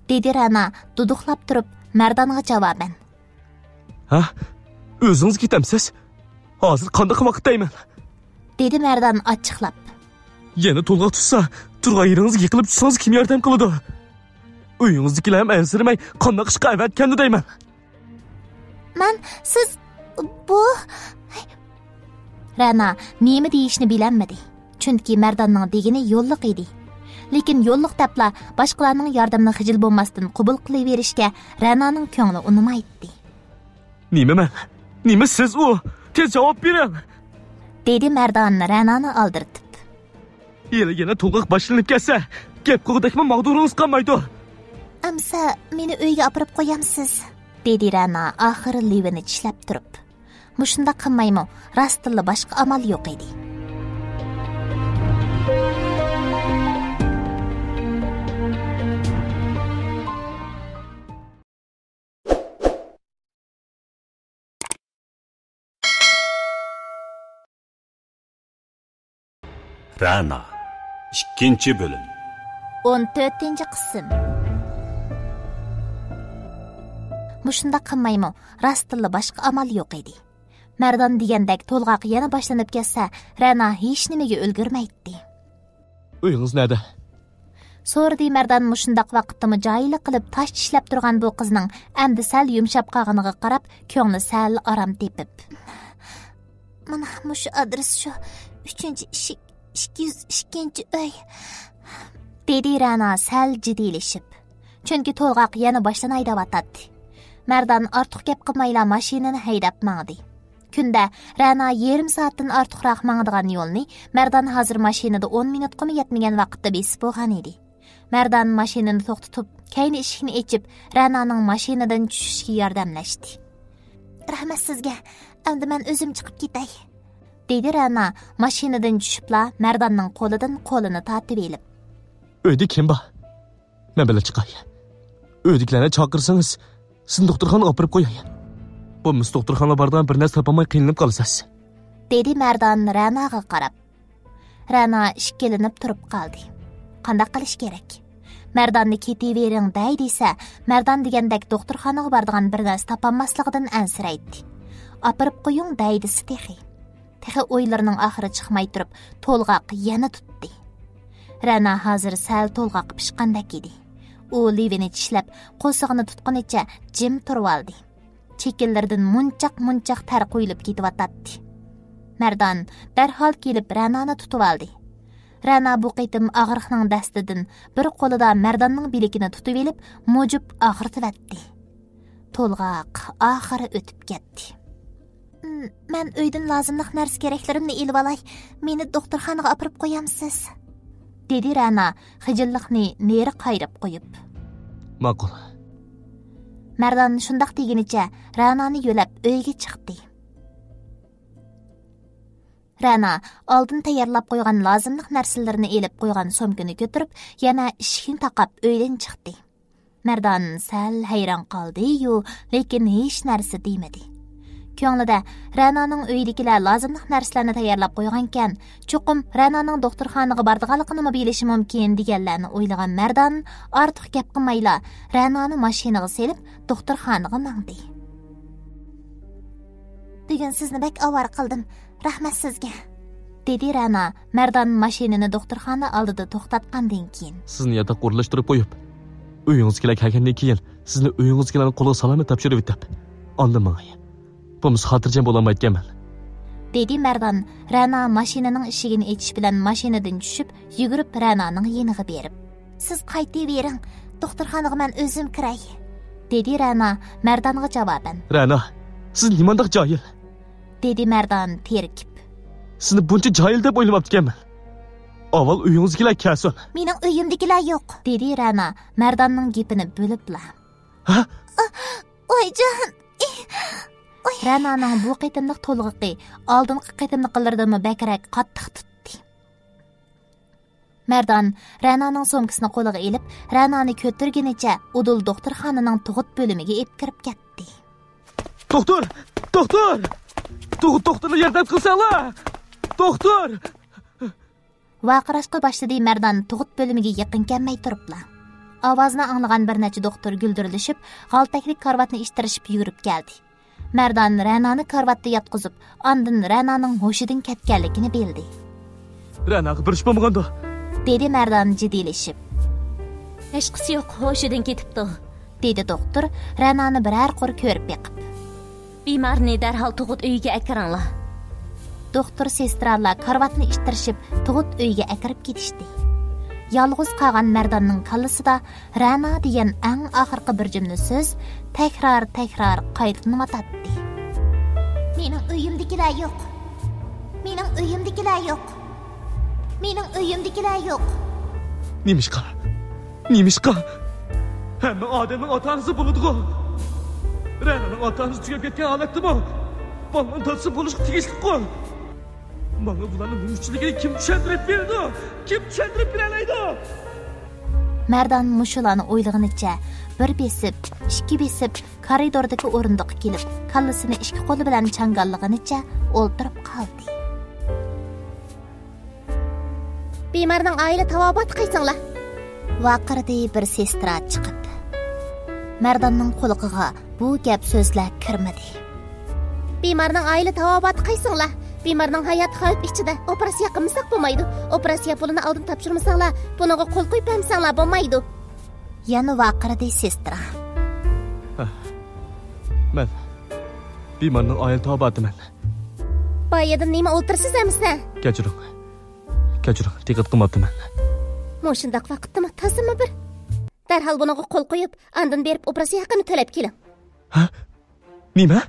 دېدى رەنا دۇدۇقلاپ تۇرۇپ مەردانغا جاۋابەن. ھە؟ ئۆزىڭىز كېتەمسىز؟ ھازىر قانداق ۋاقىت دەيمەن؟ دېدى مەردان ئاچچىقلاپ. يەنە تولغاق تۇتسا، تۇرغان يېرىڭىزگە يىقىلىپ چۈشسىڭىز كىم ياردەم قىلىدۇ؟ ئۆيىڭىزدىكىلەر ھەم ئەنسىرىمەي قانداق ئىشقا ئەۋەتكەندۇ دەيمەن؟ مەن، سىز، بۇ. رەنا نېمە دېيىشنى بىلەلمىدى. چۈنكى مەرداننىڭ دېگىنى يوللۇق ئىدى. لېكىن يوللۇق دەپلا باشقىلارنىڭ ياردىمىنى خىجىل بولماستىن قوبۇل قىلىۋېرىشكە رەنانىڭ كۆڭلى ئۇنىمايتتى. نېمە مەن؟ نېمە سىز ئۇ؟ تېز جاۋاب بېرىڭ! دېدى مەردان رەنانى ئالدىرىتىپ. ھېلى يەنە تولغاق باشلىنىپ كەتسە، گەپ قىلغۇدەكمۇ ماغدۇرىڭىز قالمايدۇ. ئەمسە مېنى ئۆيگە ئاپىرىپ قويامسىز؟ دېدى رەنا ئاخىرى لېۋىنى چىشلەپ تۇرۇپ. مۇشۇنداق قىلمايمۇ، راستتىنلا باشقا ئامال يوق ئىدى. رەنا، ئىككىنچى بۆلۈم. ئون تۆتىنچى قىسىم. مۇشۇنداق قىلمايمۇ، راستتىنلا باشقا ئامال يوق ئىدى. مەردان دېگەندەك تولغاق يەنە باشلىنىپ كەتسە، رەنا ھېچنېمىگە ئۈلگۈرمەيتتى. ئۆيىڭىز نەدە؟ سورىدى مەردان مۇشۇنداق ۋاقىتتىمۇ جاھىللىق قىلىپ تاش چىشلەپ تۇرغان بۇ قىزنىڭ ئەمدى سەل يۇمشاپ قالغىنىغا قاراپ، كۆڭلى سەل ئارام تېپىپ. مانا مۇشۇ ئادرېس شۇ، ئۈچىنچى ئىشىك، ئىككى يۈز ئىككىنچى ئۆي، دېدى رەنا سەل جىددىيلىشىپ. چۈنكى تولغاق يەنە باشلىناي دەۋاتاتتى. مەردان ئارتۇق گەپ قىلمايلا ماشىنىنى ھەيدەپ ماڭدى. كۈندە رەنا يېرىم سائەتتىن ئارتۇقراق ماڭىدىغان يولنى مەردان ھازىر ماشىنىدا ئون مىنۇتقىمۇ يەتمىگەن ۋاقىتتا بېسىپ بولغان ئىدى. مەردان ماشىنىنى توختىتىپ، كەينى ئىشىكنى ئېچىپ، رەنانىڭ ماشىنىدىن چۈشۈشىگە ياردەملەشتى. رەھمەت سىزگە، ئەمدى مەن ئۆزۈم چىقىپ كېتەي، دېدى رەنا ماشىنىدىن چۈشۈپلا مەرداننىڭ قولىدىن قولىنى تارتىۋېلىپ. ئۆيدە كىم بار؟ مەن بىلەن چىقاي. ئۆيدىكىلەرنى چاقىرسىڭىز، سىزنى دوختۇرخانىغا ئاپىرىپ قوياي. بولمىسا دوختۇرخانىغا بارىدىغان بىر نەرسە تاپالماي قىينىلىپ قالىسىز، دېدى مەردان رەناغا قاراپ. رەنا ئىككىلىنىپ تۇرۇپ قالدى. قانداق قىلىش كېرەك؟ مەرداننى كېتىۋېرىڭ دەي دېسە، مەردان دېگەندەك دوختۇرخانىغا بارىدىغان بىر نەرسە تاپالماسلىقىدىن ئەنسىرەيتتى. ئاپىرىپ قويۇڭ دەي دېسە تېخى. تېخى ئويلىرىنىڭ ئاخىرى چىقماي تۇرۇپ، تولغاق يەنە تۇتتى. رەنا ھازىر سەل تولغاققا پىشقاندەك ئىدى. ئۇ لېۋىنى چىشلەپ، قورسىقىنى تۇتقىنىچە جىم تۇرۇۋالدى. چېكىلىرىدىن مۇنچاق-مۇنچاق تەر قۇيۇلۇپ كېتىۋاتاتتى. مەردان دەرھال كېلىپ رەنانى تۇتۇۋالدى. رەنا بۇ قېتىم ئاغرىقنىڭ دەستىدىن بىر قولىدا مەرداننىڭ بىلىكىنى تۇتۇۋېلىپ، مۇجۇپ ئاغرىتىۋەتتى. تولغاق ئاخىرى ئۆتۈپ كەتتى. «م-، مەن ئۆيدىن لازىملىق نەرسە-كېرەكلىرىمنى ئېلىۋالاي، مېنى دوختۇرخانىغا ئاپىرىپ قويامسىز؟» دېدى رەنا خىجىللىقنى نېرى قايرىپ قويۇپ. ماقۇل. مەردان شۇنداق دېگىنىچە رەنانى يۆلەپ ئۆيگە چىقتى. رەنا ئالدىن تەييارلاپ قويغان لازىملىق نەرسىلىرىنى ئېلىپ قويغان سومكىنى كۆتۈرۈپ، يەنە ئىشىكنى تاقاپ ئۆيدىن چىقتى. مەردان سەل ھەيران قالدى-يۇ، لېكىن ھېچ نەرسە دېمىدى. كۆڭلىدە، رەنانىڭ ئۆيىدىكىلەر لازىملىق نەرسىلەرنى تەييارلاپ قويغانىكەن، چوقۇم رەنانىڭ دوختۇرخانىغا بارىدىغانلىقىنىمۇ بىلىشى مۇمكىن، دېگەنلەرنى ئويلىغان مەردان ئارتۇق گەپ قىلمايلا، رەنانى ماشىنىغا سېلىپ، دوختۇرخانىغا ماڭدى. بۈگۈن سىزنى بەك ئاۋارە قىلدىم. رەھمەت سىزگە، دېدى رەنا، مەردان ماشىنىنى دوختۇرخانا ئالدىدا توختاتقاندىن كېيىن. سىزنى ياتاققا ئورۇنلاشتۇرۇپ قويۇپ، ئۆيىڭىزدىكىلەر كەلگەندىن كېيىن، سىزنى ئۆيىڭىزدىكىلەرنىڭ قولىغا سالامەت تاپشۇرۇۋېتىپ، ئاندىن ماڭاي. بولمىسا خاتىرجەم بولالمايدىكەنمەن. دېدى مەردان رەنا ماشىنىنىڭ ئىشىكىنى ئېچىش بىلەن ماشىنىدىن چۈشۈپ، يۈگۈرۈپ رەنانىڭ يېنىغا بېرىپ. سىز قايتىۋېرىڭ، دوختۇرخانىغا مەن ئۆزۈم كىرەي. دېدى رەنا مەردانغا جاۋابەن. رەنا، سىز نېمانداق جاھىل؟ دېدى مەردان تېرىكىپ. سىزنى بۇنچە جاھىل دەپ ئويلىماپتىكەنمەن. ئاۋۋال ئۆيىڭىزدىكىلەر كەلسۇن. مېنىڭ ئۆيۈمدىكىلەر يوق. دېدى رەنا مەرداننىڭ گېپىنى بۆلۈپلا. ھە؟ ئايجان. رەنانىڭ بۇ قېتىملىق تولغىقى ئالدىنقى قېتىملىقلىرىدىنمۇ بەكرەك قاتتىق تۇتتى. مەردان رەنانىڭ سومكىسىنى قولىغا ئېلىپ، رەنانى كۆتۈرگىنىچە ئۇدۇل دوختۇرخانىنىڭ تۇغۇت بۆلۈمىگە ئېلىپ كىرىپ كەتتى. دوختۇر! دوختۇر! تۇغۇت دوختۇرنى ياردەم قىلساڭلار! دوختۇر! ۋارقىراشقا باشلىدى مەردان تۇغۇت بۆلۈمىگە يېقىن كەلمەي تۇرۇپلا. ئاۋازنى ئاڭلىغان بىر نەچچە دوختۇر گۈلدۈرلىشىپ، غالتەكلىك كارىۋاتنى ئىتتىرىشىپ يۈگۈرۈپ كەلدى. مەردان رەنانى كارىۋاتتا ياتقۇزۇپ، ئاندىن رەنانىڭ ھوشىدىن كەتكەنلىكىنى بىلدى. رەناغا بىر ئىش بولمىغاندۇ؟ دېدى مەردان جىددىيلىشىپ. ھېچقىسى يوق، ھوشىدىن كېتىپتۇ. دېدى دوختۇر رەنانى بىرەر قۇر كۆرۈپ بېقىپ. بىمارنى دەرھال تۇغۇت ئۆيىگە ئەكىرىڭلار. دوختۇر سېسترالار كارىۋاتنى ئىتتىرىشىپ تۇغۇت ئۆيىگە ئەكىرىپ كېتىشتى. يالغۇز قالغان مەرداننىڭ كاللىسىدا رەنا دېگەن ئەڭ ئاخىرقى بىر جۈملە سۆز تەكرار-تەكرار قايتىلىنىۋاتاتتى. مېنىڭ ئۆيۈمدىكىلەر يوق. مېنىڭ ئۆيۈمدىكىلەر يوق. مېنىڭ ئۆيۈمدىكىلەر يوق. نېمىشقا؟ نېمىشقا؟ ھەممە ئادەمنىڭ ئاتا-ئانىسى بولىدىغۇ. رەنانىڭ ئاتا-ئانىسى تۈگەپ كەتكەن ھالەتتىمۇ بالىنىڭ دادىسى بولۇشقا تېگىشلىكقۇ. ماڭا بۇلارنىڭ نېمە ئۈچۈنلۈكىنى كىم چۈشەندۈرۈپ بېرىدۇ؟ كىم چۈشەندۈرۈپ بېرەلەيدۇ؟ مەردان مۇشۇلارنى ئويلىغىنىچە بىر بېسىپ، ئىككى بېسىپ، كارىدوردىكى ئورۇندۇققا كېلىپ، كاللىسىنى ئىككى قولى بىلەن چاڭگاللىغىنىچە ئولتۇرۇپ قالدى. بىمارنىڭ ئائىلە تاۋابىئاتى قايسىڭلار؟ ۋارقىرىدى بىر سېسترا چىقىپ. مەرداننىڭ قۇلىقىغا بۇ گەپ سۆزلەر كىرمىدى. بىمارنىڭ ئائىلە تاۋابىئاتى قايسىڭلار؟ بىمارنىڭ ھاياتى خەۋپ ئىچىدە. ئوپېراتسىيە قىلمىساق بولمايدۇ. ئوپېراتسىيە پۇلىنى ئالدىن تاپشۇرمىساڭلار، بۇنىڭغا قول قويۇپ بەرمىسەڭلار بولمايدۇ. يەنە ۋارقىرىدى سېسترا. ھە، مەن بىمارنىڭ ئائىلە تاۋابىئاتىمەن. بايىدىن نېمە ئولتۇرىسىز ئەمىسە؟ كەچۈرۈڭ. كەچۈرۈڭ، دىققەت قىلماپتىمەن. مۇشۇنداق ۋاقىتتىمۇ تازىمۇ بىر. دەرھال بۇنىڭغا قول قويۇپ، ئاندىن بېرىپ ئوپېراتسىيە ھەققىنى تۆلەپ كېلىڭ. ھە؟ نېمە؟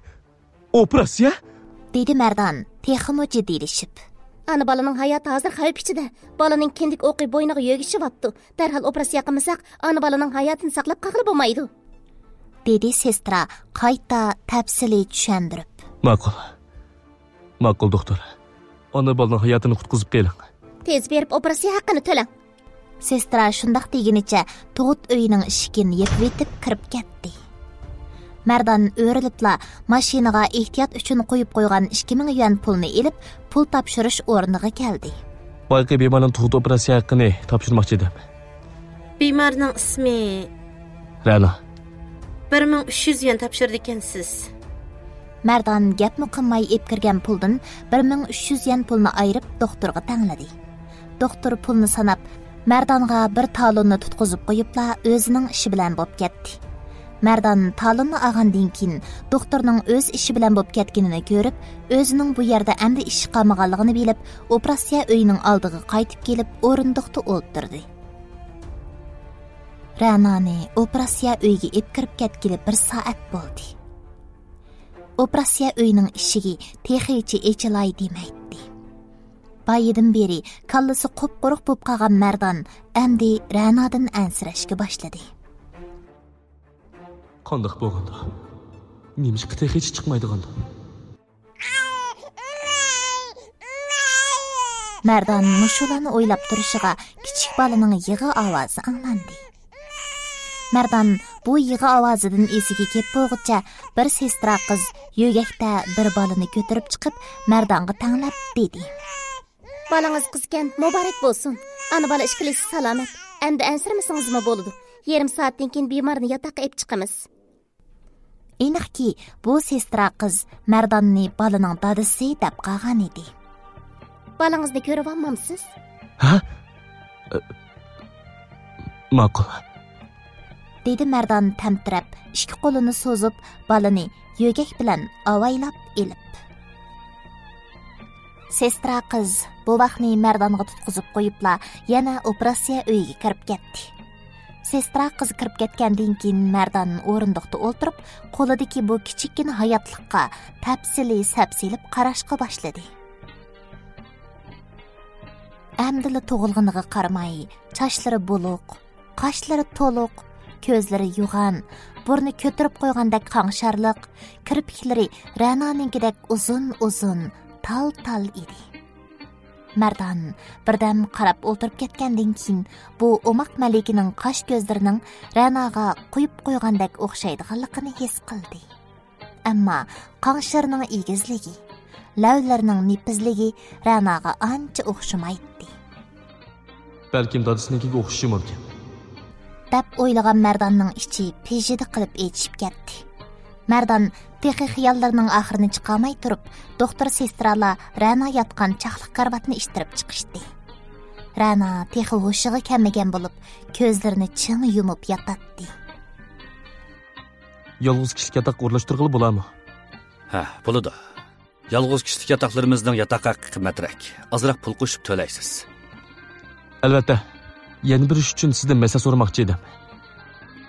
ئوپېراتسىيە؟ دېدى مەردان تېخىمۇ جىددىيلىشىپ. ئانا بالىنىڭ ھاياتى ھازىر خەۋپ ئىچىدە. بالىنىڭ كىندىك ئوقى بوينىغا يۆگىشىۋاپتۇ. دەرھال ئوپېراتسىيە قىلمىساق، ئانا بالىنىڭ ھاياتىنى ساقلاپ قالغىلى بولمايدۇ. دېدى سېسترا قايتا تەپسىلىي چۈشەندۈرۈپ. ماقۇل. ماقۇل، دوختۇر. ئانا بالىنىڭ ھاياتىنى قۇتقۇزۇپ قېلىڭ. تېز بېرىپ ئوپېراتسىيە ھەققىنى تۆلەڭ. سېسترا شۇنداق دېگىنىچە تۇغۇت ئۆيىنىڭ ئىشىكىنى يېپىۋېتىپ كىرىپ كەتتى. مەردان ئۆرۈلۈپلا ماشىنىغا ئېھتىيات ئۈچۈن قويۇپ قويغان ئىككى مىڭ يۈەن پۇلنى ئېلىپ، پۇل تاپشۇرۇش ئورنىغا كەلدى. بايىقى بىمارنىڭ تۇغۇت ئوپېراتسىيە ھەققىنى تاپشۇرماقچى ئىدىم. بىمارنىڭ ئىسمى؟ رەنا. بىر مىڭ ئۈچ يۈز يۈەن تاپشۇرىدىكەنسىز. مەردان گەپمۇ قىلماي ئېلىپ كىرگەن پۇلدىن بىر مىڭ ئۈچ يۈز يۈەن پۇلنى ئايرىپ، دوختۇرغا تەڭلىدى. دوختۇر پۇلنى ساناپ، مەردانغا بىر تالوننى تۇتقۇزۇپ قويۇپلا، ئۆزىنىڭ ئىشى بىلەن بوپ كەتتى. مەردان تالوننى ئالغاندىن كېيىن، دوختۇرنىڭ ئۆز ئىشى بىلەن بوپ كەتكىنىنى كۆرۈپ، ئۆزىنىڭ بۇ يەردە ئەمدى ئىشى قالمىغانلىقىنى بىلىپ، ئوپېراتسىيە ئۆيىنىڭ ئالدىغا قايتىپ كېلىپ، ئورۇندۇقتا ئولتۇردى. رەنانى ئوپېراتسىيە ئۆيىگە ئېلىپ كىرىپ كەتكىلى بىر سائەت بولدى. ئوپېراتسىيە ئۆيىنىڭ ئىشىكى تېخىچە ئېچىلاي دېمەيتتى. بايىدىن بېرى كاللىسى قۇپقۇرۇق بولۇپ قالغان مەردان ئەمدى رەنادىن ئەنسىرەشكە باشلىدى. قانداق بولغاندۇ؟ نېمىشقا تېخىچە چىقمايدىغاندۇ؟ مەردان مۇشۇلارنى ئويلاپ تۇرۇشىغا كىچىك بالىنىڭ يىغا ئاۋازى ئاڭلاندى. مەردان بۇ يىغا ئاۋازىدىن ئېسىگە كېلىپ بولغۇچە بىر سېسترا قىز يۆگەكتە بىر بالىنى كۆتۈرۈپ چىقىپ مەردانغا تەڭلەپ دېدى. بالىڭىز قىزكەن، مۇبارەك بولسۇن. ئانا بالا ئىككىلىسى سالامەت. ئەمدى ئەنسىرىمىسىڭىزمۇ بولىدۇ. يېرىم سائەتتىن كېيىن بىمارنى ياتاققا ئېلىپ چىقىمىز. ئېنىقكى، بۇ سېسترا قىز مەرداننى بالىنىڭ دادىسى دەپ قالغان ئىدى. بالىڭىزنى كۆرۈۋالمامسىز؟ ھە؟ ئە، ماقۇل. دېدى مەردان تەمتىرەپ، ئىككى قولىنى سوزۇپ، بالىنى يۆگەك بىلەن ئاۋايلاپ ئېلىپ. سېسترا قىز بوۋاقنى مەردانغا تۇتقۇزۇپ قويۇپلا، يەنە ئوپېراتسىيە ئۆيىگە كىرىپ كەتتى. سېسترا قىز كىرىپ كەتكەندىن كېيىن، مەردان ئورۇندۇقتا ئولتۇرۇپ، قولىدىكى بۇ كىچىككىنە ھاياتلىققا تەپسىلىي سەپسېلىپ قاراشقا باشلىدى. ئەمدىلا تۇغۇلغىنىغا قارىماي، چاچلىرى بولۇق، قاشلىرى تولۇق، كۆزلىرى يوغان، بۇرنى كۆتۈرۈپ قويغاندەك قاڭشارلىق، كىرپىكلىرى رەنانىڭكىدەك ئۇزۇن-ئۇزۇن، تال-تال ئىدى. مەردان بىردەم قاراپ ئولتۇرۇپ كەتكەندىن كېيىن، بۇ ئوماق مەلىكىنىڭ قاش-كۆزلىرىنىڭ رەناغا قويۇپ قويغاندەك ئوخشايدىغانلىقىنى ھېس قىلدى. ئەمما قاڭشىرىنىڭ ئېگىزلىكى، لەۋلىرىنىڭ نېپىزلىكى رەناغا ئانچە ئوخشىمايتتى. بەلكىم دادىسىنىڭكىگە ئوخشىشى مۇمكىن، دەپ ئويلىغان مەرداننىڭ ئىچى پىژژىدە قىلىپ ئېچىشىپ كەتتى. مەردان تېخى خىياللىرىنىڭ ئاخىرىنى چىقارماي تۇرۇپ، دوختۇر سېسترالار رەنا ياتقان چاقلىق كارىۋاتنى ئىتتىرىپ چىقىشتى. رەنا تېخى ھوشىغا كەلمىگەن بولۇپ، كۆزلىرىنى چىڭ يۇمۇپ ياتاتتى. يالغۇز كىشىلىك ياتاق ئورۇنلاشتۇرغىلى بولامۇ؟ ھە، بولىدۇ. يالغۇز كىشىلىك ياتاقلىرىمىزنىڭ ياتاق ھەققى قىممەترەك. ئازراق پۇل قوشۇپ تۆلەيسىز. ئەلۋەتتە. يەنە بىر ئىش ئۈچۈن سىزدىن مەسلىھەت سورىماقچى ئىدىم.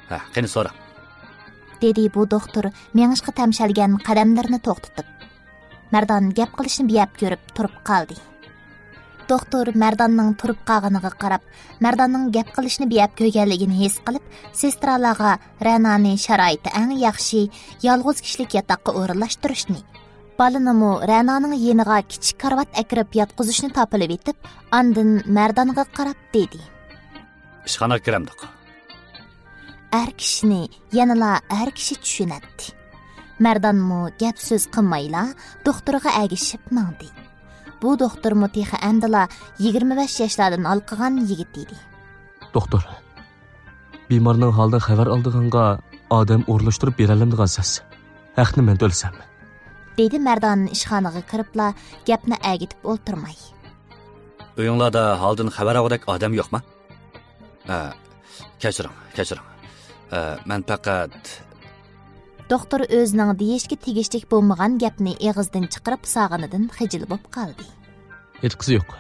ھە، قېنى سوراڭ. دېدى بۇ دوختۇر مېڭىشقا تەمشەلگەن قەدەملىرىنى توختىتىپ. مەردان گەپ قىلىشنى بىيەپ كۆرۈپ تۇرۇپ قالدى. دوختۇر مەرداننىڭ تۇرۇپ قالغىنىغا قاراپ، مەرداننىڭ گەپ قىلىشنى بىيەپ كۆرگەنلىكىنى ھېس قىلىپ، سېسترالارغا رەنانى شارائىتى ئەڭ ياخشى، يالغۇز كىشىلىك ياتاققا ئورۇنلاشتۇرۇشنى، بالىنىمۇ رەنانىڭ يېنىغا كىچىك كارىۋات ئەكىرىپ ياتقۇزۇشنى تاپىلىۋېتىپ، ئاندىن مەردانغا قاراپ دېدى. ئىشخانىغا كىرەمدۇق؟ ئەر كىشىنى يەنىلا ئەر كىشى چۈشىنەتتى. مەردانمۇ گەپ سۆز قىلمايلا دوختۇرغا ئەگىشىپ ماڭدى. بۇ دوختۇرمۇ تېخى ئەمدىلا يىگىرمە بەش ياشلاردىن ھالقىغان يىگىت ئىدى. دوختۇر، بىمارنىڭ ھالىدىن خەۋەر ئالىدىغانغا ئادەم ئورۇنلاشتۇرۇپ بېرەلەمدىغانسىز؟ ھەقنى مەن تۆلىسەم؟ دېدى مەردان ئىشخانىغا كىرىپلا گەپنى ئەگىتىپ ئولتۇرماي. ئۆيۈڭلاردا ھالىدىن خەۋەر ئالغۇدەك ئادەم يوقما؟ ھە، كەچۈرۈڭ، كەچۈرۈڭ. ھە، مەن پەقەت. دوختۇر ئۆزىنىڭ دېيىشكە تېگىشلىك بولمىغان گەپنى ئېغىزدىن چىقىرىپ سالغىنىدىن خىجىل بولۇپ قالدى. ھېچقىسى يوق.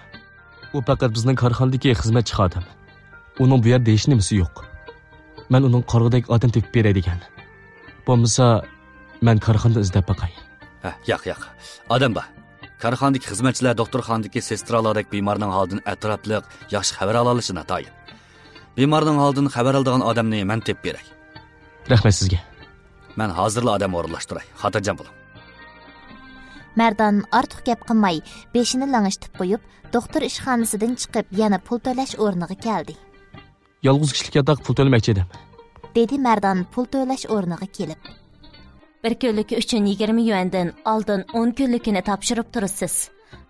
ئۇ پەقەت بىزنىڭ كارخانىدىكى خىزمەتچى خادىم. ئۇنىڭ بۇ يەردە دېيىش نېمىسى يوق. مەن ئۇنىڭغا قارىغۇدەك ئادەم تېپىپ بېرەي دېگەن. بولمىسا، مەن كارخانىدىن ئىزدەپ باقاي. ھە، ياق، ياق. ئادەم بار. كارخانىدىكى خىزمەتچىلەر دوختۇرخانىدىكى سېسترالاردەك بىمارنىڭ ھالىدىن ئەتراپلىق ياخشى خەۋەر ئالالىشى ناتايىن. بىمارنىڭ ھالىدىن خەۋەر ئالىدىغان ئادەمنى مەن تېپىپ بېرەي. رەھمەت سىزگە. مەن ھازىرلا ئادەم ئورۇنلاشتۇراي. خاتىرجەم بولۇڭ. مەردان ئارتۇق گەپ قىلماي، بېشىنى لىڭشىتىپ قويۇپ، دوختۇر ئىشخانىسىدىن چىقىپ، يەنە پۇل تۆلەش ئورنىغا كەلدى. يالغۇز كىشىلىك ياتاق پۇل تۆلىمەكچى ئىدىم. دېدى مەردان پۇل تۆلەش ئورنىغا كېلىپ. بىر كۈنلۈكى ئۈچۈن يىگىرمە يۈەندىن ئالدىن ئون كۈنلۈكىنى تاپشۇرۇپ تۇرىسىز.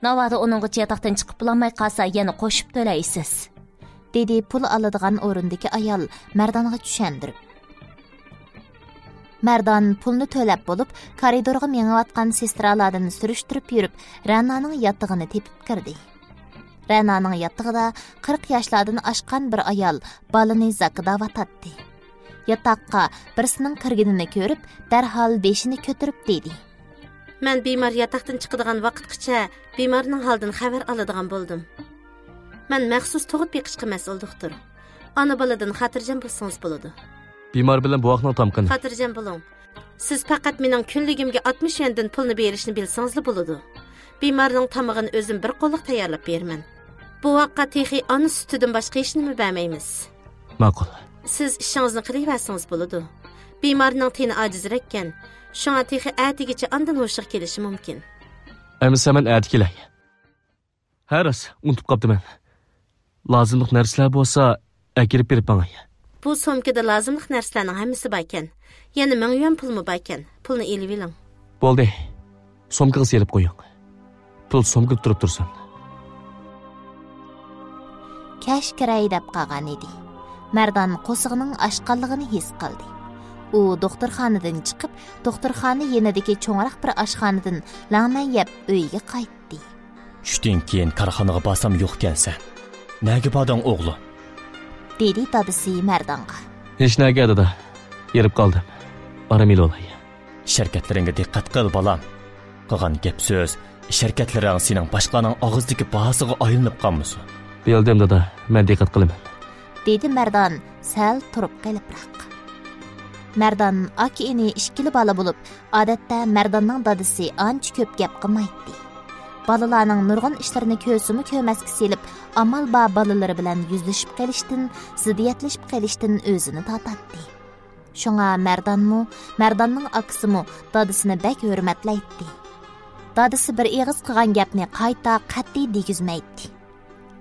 ناۋادا ئۇنىڭغىچە ياتاقتىن چىقىپ بولالماي قالسا، يەنە قوشۇپ تۆلەيسىز. دېدى پۇل ئالىدىغان ئورۇندىكى ئايال مەردانغا چۈشەندۈرۈپ. مەردان پۇلنى تۆلەپ بولۇپ، كارىدورغا مېڭىۋاتقان سېسترالاردىن سۈرۈشتۈرۈپ يۈرۈپ، رەنانىڭ ياتىقىنى تېپىپ كىردى. رەنانىڭ ياتىقىدا قىرىق ياشلاردىن ئاشقان بىر ئايال بالىنى زاكىداۋاتاتتى. ياتاققا بىرسىنىڭ كىرگىنىنى كۆرۈپ، دەرھال بېشىنى كۆتۈرۈپ دېدى. مەن بىمار ياتاقتىن چىقىدىغان ۋاقىتقىچە بىمارنىڭ ھالىدىن خەۋەر ئالىدىغان بولدۇم. مەن مەخسۇس تۇغۇت بېقىشقا مەسئۇل دوختۇر. ئانا بالىدىن خاتىرجەم بولسىڭىز بولىدۇ. بىمار بىلەن بوۋاقنىڭ تامىقىنى. خاتىرجەم بولۇڭ. سىز پەقەت مېنىڭ كۈنلۈكۈمگە ئاتمىش يۈەندىن پۇلنى بېرىشنى بىلسىڭىزلا بولىدۇ. بىمارنىڭ تامىقىنى ئۆزۈم بىر قوللۇق تەييارلاپ بېرىمەن. بوۋاققا تېخى ئانا سۈتىدىن باشقا ھېچنېمە بەرمەيمىز. ماقۇل. سىز ئىشىڭىزنى قىلىۋەرسىڭىز بولىدۇ. بىمارنىڭ تېنى ئاجىزراككەن، شۇڭا تېخى ئەتىگىچە ئاندىن ھوشىغا كېلىشى مۇمكىن. ئەمىسە مەن ئەتە كېلەي. ھە راست، ئۇنتۇپ قاپتىمەن. لازىملىق نەرسىلەر بولسا ئەكىرىپ بېرىپ ماڭاي. بۇ سومكىدا لازىملىق نەرسىلەرنىڭ ھەممىسى باركەن. يەنە مىڭ يۈەن پۇلمۇ باركەن. پۇلنى ئېلىۋېلىڭ. بولدى. سومكىغا سېلىپ قويۇڭ. پۇل سومكىدا تۇرۇپ تۇرسۇن. كەچ كىرەي دەپ قالغان ئىدى. مەردان قورسىقىنىڭ ئاچقانلىقىنى ھېس قىلدى. ئۇ دوختۇرخانىدىن چىقىپ، دوختۇرخانا يېنىدىكى چوڭراق بىر ئاشخانىدىن لەڭمەن يەپ ئۆيىگە قايتتى. چۈشتىن كېيىن كارخانىغا بارسام يوق ئىكەنسەن. نەگە باردىڭ ئوغلۇم؟ دېدى دادىسى مەردانغا. ھېچنەگە دادا، ھېرىپ قالدىم. ئارام ئېلىۋالاي. ئىش ھەرىكەتلىرىڭگە دىققەت قىل، بالام. قىلغان گەپ سۆز، ئىش ھەرىكەتلىرىڭ سېنىڭ باشقىلارنىڭ ئاغزىدىكى باھاسىغا ئايلىنىپ قالمىسۇن. بىلدىم دادا، مەن دىققەت قىلىمەن. دېدى مەردان سەل تۇرۇپ قېلىپراق. مەردان ئاكا-ئىنى ئىككىلا بالا بولۇپ، ئادەتتە مەرداننىڭ دادىسى ئانچە كۆپ گەپ قىلمايتتى. بالىلارنىڭ نۇرغۇن ئىشلىرىنى كۆرسىمۇ كۆرمەسكە سېلىپ، ئامال بار بالىلىرى بىلەن يۈزلىشىپ قېلىشتىن، زىددىيەتلىشىپ قېلىشتىن ئۆزىنى تارتاتتى. شۇڭا مەردانمۇ، مەرداننىڭ ئاكىسىمۇ دادىسىنى بەك ھۆرمەتلەيتتى. دادىسى بىر ئېغىز قىلغان گەپنى قايتا قەتئىي دېگۈزمەيتتى.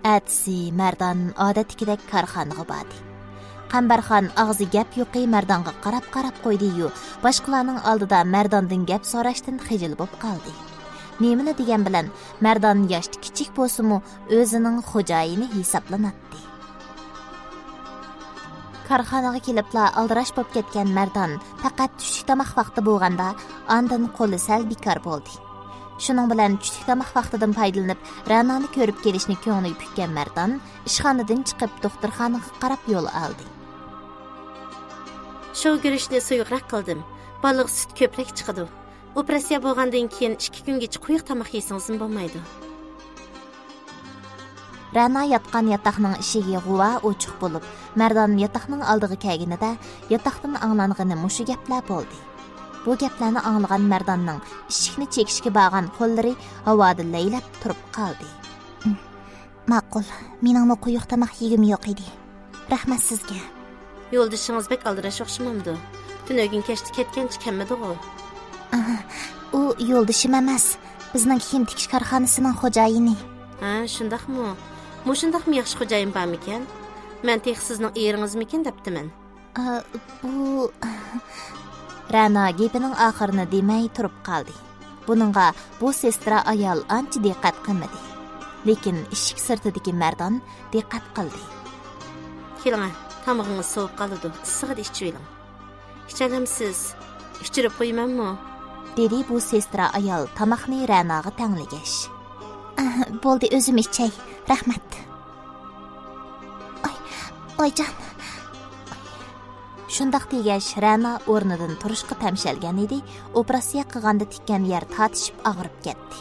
ئەتىسى مەردان ئادەتتىكىدەك كارخانىغا باردى. قەمبەرخان ئاغزى گەپ يوقى مەردانغا قاراپ-قاراپ قويدى-يۇ، باشقىلارنىڭ ئالدىدا مەرداندىن گەپ سوراشتىن خىجىل بولۇپ قالدى. نېمىلا دېگەن بىلەن، مەردان ياشتا كىچىك بولسىمۇ، ئۆزىنىڭ خوجايىنى ھېسابلىناتتى. كارخانىغا كېلىپلا ئالدىراش بولۇپ كەتكەن مەردان پەقەت چۈشلۈك تاماق ۋاقتى بولغاندا، ئاندىن قولى سەل بىكار بولدى. شۇنىڭ بىلەن چۈشلۈك تاماق ۋاقتىدىن پايدىلىنىپ، رەنانى كۆرۈپ كېلىشنى كۆڭلىگە پۈككەن مەردان ئىشخانىدىن چىقىپ، دوختۇرخانىغا قاراپ يول ئالدى. شوۋ گۈرۈچنى سۇيۇقراق قىلدىم. بالىغا سۈت كۆپرەك چىقىدۇ. ئوپېراتسىيە بولغاندىن كېيىن ئىككى كۈنگىچە قويۇق تاماق يېسىڭىزمۇ بولمايدۇ. رەنا ياتقان ياتاقنىڭ ئىشىكى غۇۋا ئوچۇق بولۇپ، مەردان ياتاقنىڭ ئالدىغا كەلگىنىدە، ياتاقتىن ئاڭلانغىنى مۇشۇ گەپلەر بولدى. بۇ گەپلەرنى ئاڭلىغان مەرداننىڭ ئىشىكنى چېكىشكە بارغان قوللىرى ھاۋادا لەيلەپ تۇرۇپ قالدى. ماقۇل، مېنىڭمۇ قويۇق تاماق يېگۈم يوق ئىدى. رەھمەت سىزگە. يولدىشىڭىز بەك ئالدىراش ئوخشىمامدۇ؟ تۈنۈگۈن كەچتە كەتكەنچە كەلمىدىغۇ؟ ئاھا، ئۇ يولدىشىم ئەمەس، بىزنىڭ كىيىم تىكىش كارخانىسىنىڭ خوجايىنى. ھە، شۇنداقمۇ؟ مۇشۇنداقمۇ ياخشى خوجايىن بارمىكەن؟ مەن تېخى سىزنىڭ ئېرىڭىزمىكىن دەپتىمەن. ئا، بۇ. رەنا گېپىنىڭ ئاخىرىنى دېمەي تۇرۇپ قالدى. بۇنىڭغا بۇ سېسترا ئايال ئانچە دىققەت قىلمىدى. لېكىن ئىشىك سىرتىدىكى مەردان دىققەت قىلدى. كېلىڭە، تامىقىڭىز سوۋۇپ قالىدۇ، ئىسسىغىدا ئىچىۋېلىڭ. ئىچەلەمسىز؟ ئىچۈرۈپ قويىمەنمۇ؟ دېدى بۇ سېسترا ئايال تاماقنى رەناغا تەڭلىگەچ. ئاھ، بولدى، ئۆزۈم ئىچەي. رەھمەت. ئاي، ئايجان. شۇنداق دېگەچ، رەنا ئورنىدىن تۇرۇشقا تەمشەلگەن ئىدى، ئوپېراتسىيە قىلغاندا تىككەن يەر تارتىشىپ ئاغرىپ كەتتى.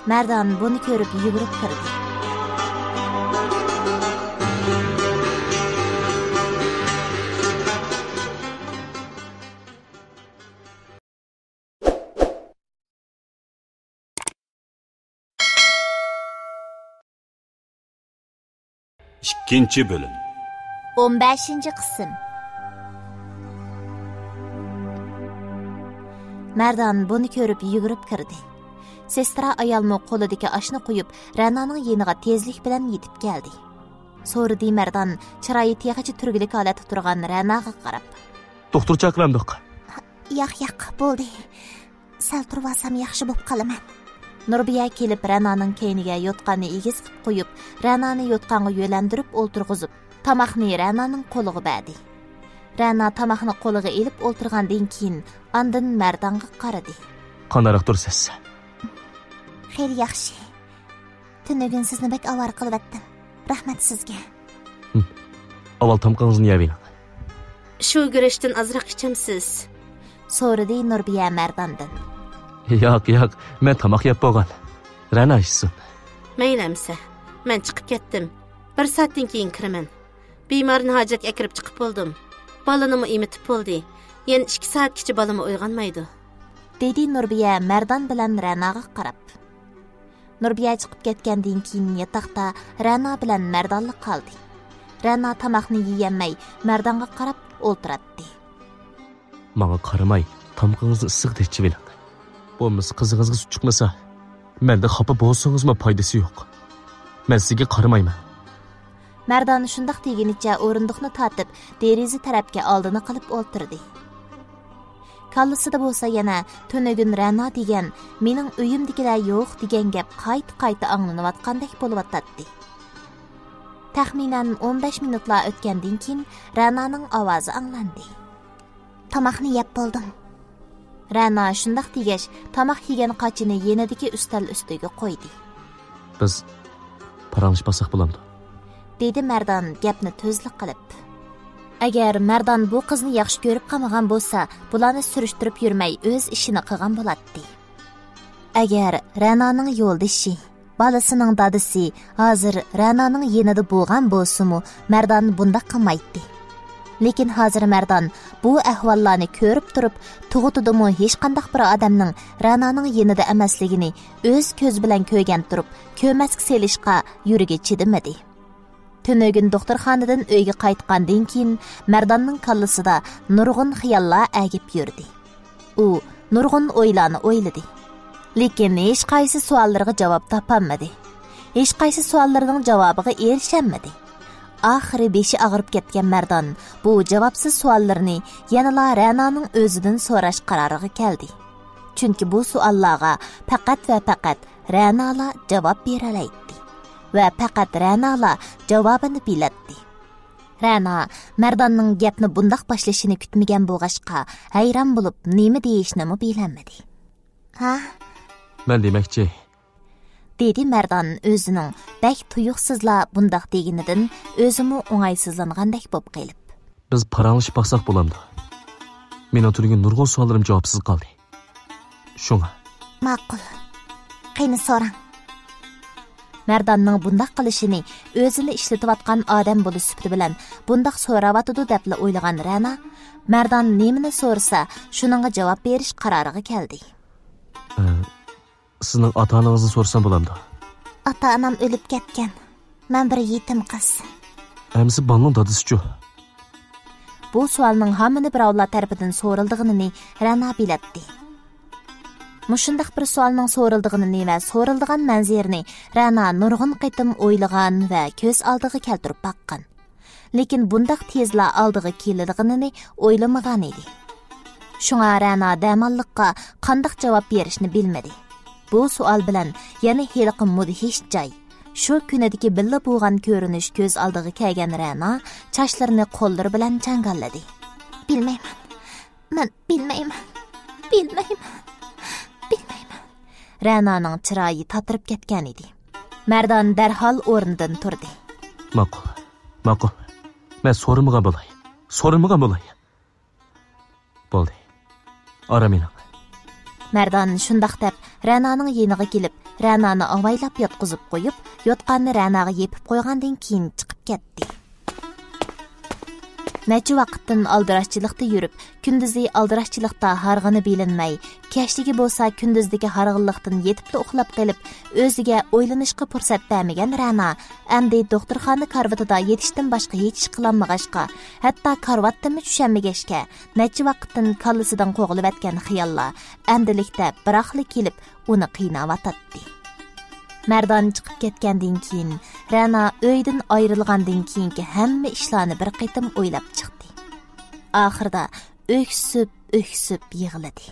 مەردان بۇنى كۆرۈپ يۈگۈرۈپ كىردى. ئىككىنچى بۆلۈم. ئون بەشىنچى قىسىم. مەردان بۇنى كۆرۈپ يۈگۈرۈپ كىردى. سېسترا ئايالمۇ قولىدىكى ئاشنى قويۇپ، رەنانىڭ يېنىغا تېزلىك بىلەن يېتىپ كەلدى. سورىدى مەردان چىرايى تېخىچە تۈرگىلىك ھالەتتە تۇرغان رەناغا قاراپ. دوختۇر چاقىرامدۇق؟ ياق، ياق، بولدى. سەل تۇرۇۋالسام ياخشى بوپ قالىمەن. نۇربىيە كېلىپ رەنانىڭ كەينىگە يوتقاننى ئېگىز قىپ قويۇپ، رەنانى يوتقانغا يۆلەندۈرۈپ ئولتۇرغۇزۇپ، تاماقنى رەنانىڭ قولىغا بەردى. رەنا تاماقنى قولىغا ئېلىپ ئولتۇرغاندىن كېيىن، ئاندىن مەردانغا قارىدى. قانداقراق تۇرىسىز؟ خېلى ياخشى. تۈنۈگۈن سىزنى بەك ئاۋارە قىلىۋەتتىم. رەھمەت سىزگە. ھىم. ئاۋۋال تامىقىڭىزنى يەۋېلىڭ. شۇ گۈرۈچتىن ئازراق ئىچەمسىز؟ سورىدى نۇربىيە مەرداندىن. ياق، ياق، مەن تاماق يەپ بولغان. رەنا ئىچسۇن. مەيلى ئەمىسە، مەن چىقىپ كەتتىم. بىر سائەتتىن كېيىن كىرىمەن. بىمارنى ھاجەتكە ئەكىرىپ چىقىپ بولدۇم. بالىنىمۇ ئېمىتىپ بولدى. يەنە ئىككى سائەتكىچە بالىمۇ ئويغانمايدۇ. دېدى نۇربىيە مەردان بىلەن رەناغا قاراپ. نۇربىيە چىقىپ كەتكەندىن كېيىن ياتاقتا رەنا بىلەن مەردانلا قالدى. رەنا تاماقنى يېيەلمەي مەردانغا قاراپ ئولتۇراتتى. ماڭا قارىماي، تامىقىڭىزنى ئىسسىق ئىچىۋېلىڭ. بولمىسا قىزىڭىزغا سۈت چىقمىسا، مەندىن خاپا بولسىڭىزمۇ پايدىسى يوق. مەن سىزگە قارىمايمەن. مەردان شۇنداق دېگىنىچە ئورۇندۇقنى تارتىپ، دېرىزە تەرەپكە ئالدىنى قىلىپ ئولتۇردى. كاللىسىدا بولسا يەنە تۈنۈگۈن رەنا دېگەن، مېنىڭ ئۆيۈمدىكىلەر يوق دېگەن گەپ قايتا-قايتا ئاڭلىنىۋاتقاندەك بولۇۋاتاتتى. تەخمىنەن ئون بەش مىنۇتلار ئۆتكەندىن كېيىن رەنانىڭ ئاۋازى ئاڭلاندى. تاماقنى يەپ بولدۇم. رەنا شۇنداق دېگەچ، تاماق يېگەن قاچىنى يېنىدىكى ئۈستەل ئۈستىگە قويدى. بىز پاراڭلىشىپ ئالساق بولامدۇ؟ دېدى مەردان گەپنى تۈزلا قىلىپ. ئەگەر مەردان بۇ قىزنى ياخشى كۆرۈپ قالمىغان بولسا، بۇلارنى سۈرۈشتۈرۈپ يۈرمەي، ئۆز ئىشىنى قىلغان بولاتتى. ئەگەر رەنانىڭ يولدىشى، بالىسىنىڭ دادىسى ھازىر رەنانىڭ يېنىدا بولغان بولسىمۇ، مەردان بۇنداق قىلمايتتى. لېكىن ھازىر مەردان بۇ ئەھۋاللارنى كۆرۈپ تۇرۇپ، تۇغۇتىدىمۇ ھېچقانداق بىر ئادەمنىڭ رەنانىڭ يېنىدا ئەمەسلىكىنى ئۆز كۆزى بىلەن كۆرگەن تۇرۇپ، كۆرمەسكە سېلىشقا يۈرىكى چىدىمىدى. تۈنۈگۈن دوختۇرخانىدىن ئۆيگە قايتقاندىن كېيىن، مەرداننىڭ كاللىسىدا نۇرغۇن خىياللار ئەگىپ يۈردى. ئۇ نۇرغۇن ئويلارنى ئويلىدى. لېكىن ھېچقايسى سوئاللىرىغا جاۋاب تاپالمىدى. ھېچقايسى سوئاللىرىنىڭ جاۋابىغا ئېرىشەلمىدى. ئاخىرى بېشى ئاغرىپ كەتكەن مەردان بۇ جاۋابسىز سوئاللىرىنى يەنىلا رەنانىڭ ئۆزىدىن سوراش قارارىغا كەلدى. چۈنكى بۇ سوئاللارغا پەقەت ۋە پەقەت رەنالا جاۋاب بېرەلەيتتى. ۋە پەقەت رەنالا جاۋابىنى بىلەتتى. رەنا مەرداننىڭ گەپنى بۇنداق باشلىشىنى كۈتمىگەن بولغاچقا، ھەيران بولۇپ، نېمە دېيىشنىمۇ بىلەلمىدى. ھە؟ مەن دېمەكچى. دېدى مەردان ئۆزىنىڭ بەك تۇيۇقسىزلا بۇنداق دېگىنىدىن ئۆزىمۇ ئوڭايسىزلانغاندەك بولۇپ قېلىپ. بىز پاراڭلىشىپ باقساق بولامدۇ؟ مېنىڭ تۈنۈگۈن نۇرغۇن سوئاللىرىم جاۋابسىز قالدى. شۇڭا. ماقۇل. قېنى سوراڭ. مەرداننىڭ بۇنداق قىلىشىنى ئۆزىنى ئىشلىتىۋاتقان ئادەم بولۇش سۈپىتى بىلەن بۇنداق سوراۋاتىدۇ دەپلا ئويلىغان رەنا، مەردان نېمىنى سورىسا، شۇنىڭغا جاۋاب بېرىش قارارىغا كەلدى. ئە، سىزنىڭ ئاتا-ئانىڭىزنى سورىسام بولامدۇ؟ ئاتا-ئانام ئۆلۈپ كەتكەن. مەن بىر يېتىم قىز. ئەمىسە بالىنىڭ دادىسىچۇ؟ بۇ سوئالنىڭ ھاممىنى بىراۋلار تەرىپىدىن سورىلىدىغىنىنى رەنا بىلەتتى. مۇشۇنداق بىر سوئالنىڭ سورىلىدىغىنىنى ۋە سورىلىدىغان مەنزىرىنى رەنا نۇرغۇن قېتىم ئويلىغان ۋە كۆز ئالدىغا كەلتۈرۈپ باققان. لېكىن بۇنداق تېزلا ئالدىغا كېلىدىغىنىنى ئويلىمىغانىدى. شۇڭا رەنا دەماللىققا قانداق جاۋاب بېرىشنى بىلمىدى. بۇ سوئال بىلەن يەنە ھېلىقى مۇدھىش جاي، شۇ كۈنىدىكى بىللە بولغان كۆرۈنۈش كۆز ئالدىغا كەلگەن رەنا چاچلىرىنى قوللىرى بىلەن چاڭگاللىدى. بىلمەيمەن. مەن بىلمەيمەن. بىلمەيمەن. بىلمەيمەن. رەنانىڭ چىرايى تاتىرىپ كەتكەنىدى. مەردان دەرھال ئورنىدىن تۇردى. ماقۇل. ماقۇل. مەن سورىمىغان بولاي. سورىمىغان بولاي. بولدى. ئارام ئېلىڭ. مەردان شۇنداق دەپ، رەنانىڭ يېنىغا كېلىپ، رەنانى ئاۋايلاپ ياتقۇزۇپ قويۇپ، يوتقاننى رەناغا يېپىپ قويغاندىن كېيىن چىقىپ كەتتى. نەچچە ۋاقىتتىن ئالدىراشچىلىقتا يۈرۈپ، كۈندۈزى ئالدىراشچىلىقتا ھارغىنى بىلىنمەي، كەچلىكى بولسا كۈندۈزدىكى ھارغىنلىقتىن يېتىپلا ئۇخلاپ قېلىپ، ئۆزىگە ئويلىنىشقا پۇرسەت بەرمىگەن رەنا ئەمدى دوختۇرخانا كارىۋىتىدا يېتىشتىن باشقا ھېچ ئىش قىلالمىغاچقا، ھەتتا كارىۋاتتىنمۇ چۈشەلمىگەچكە، نەچچە ۋاقىتتىن كاللىسىدىن قوغلىۋەتكەن خىياللار ئەمدىلىكتە بىراقلا كېلىپ ئۇنى قىيناۋاتاتتى. مەردان چىقىپ كەتكەندىن كېيىن، رەنا ئۆيدىن ئايرىلغاندىن كېيىنكى ھەممە ئىشلارنى بىر قېتىم ئويلاپ چىقتى. ئاخىرىدا ئۆكسۈپ، ئۆكسۈپ يىغلىدى.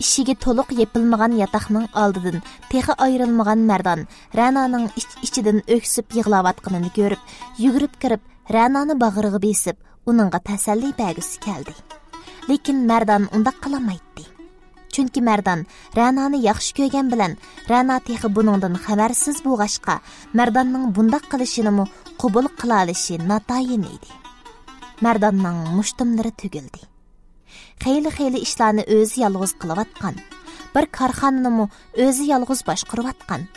ئىشىكى تولۇق يېپىلمىغان ياتاقنىڭ ئالدىدىن تېخى ئايرىلمىغان مەردان رەنانىڭ ئىچ-ئىچىدىن ئۆكسۈپ يىغلاۋاتقىنىنى كۆرۈپ، يۈگۈرۈپ كىرىپ، رەنانى باغرىغا بېسىپ، ئۇنىڭغا تەسەللى بەرگۈسى كەلدى. لېكىن مەردان ئۇنداق قىلالمايتتى. چۈنكى مەردان رەنانى ياخشى كۆرگەن بىلەن، رەنا تېخى بۇنىڭدىن خەۋەرسىز بولغاچقا، مەرداننىڭ بۇنداق قىلىشىنىمۇ قوبۇل قىلالىشى ناتايىن ئىدى. مەرداننىڭ مۇشتۇملىرى تۈگۈلدى. خېلى-خېلى ئىشلارنى ئۆزى يالغۇز قىلىۋاتقان. بىر كارخانىنىمۇ ئۆزى يالغۇز باشقۇرۇۋاتقان.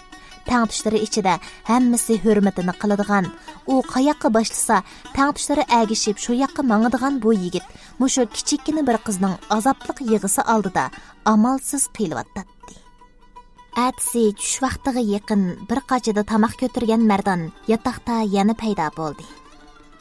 تەڭتۇشلىرى ئىچىدە ھەممىسى ھۆرمىتىنى قىلىدىغان، ئۇ قاياققا باشلىسا، تەڭتۇشلىرى ئەگىشىپ شۇ ياققا ماڭىدىغان بۇ يىگىت مۇشۇ كىچىككىنە بىر قىزنىڭ ئازابلىق يىغىسى ئالدىدا ئامالسىز قىيلىۋاتاتتى. ئەتىسى چۈش ۋاقتىغا يېقىن بىر قاچىدا تاماق كۆتۈرگەن مەردان ياتاقتا يەنە پەيدا بولدى.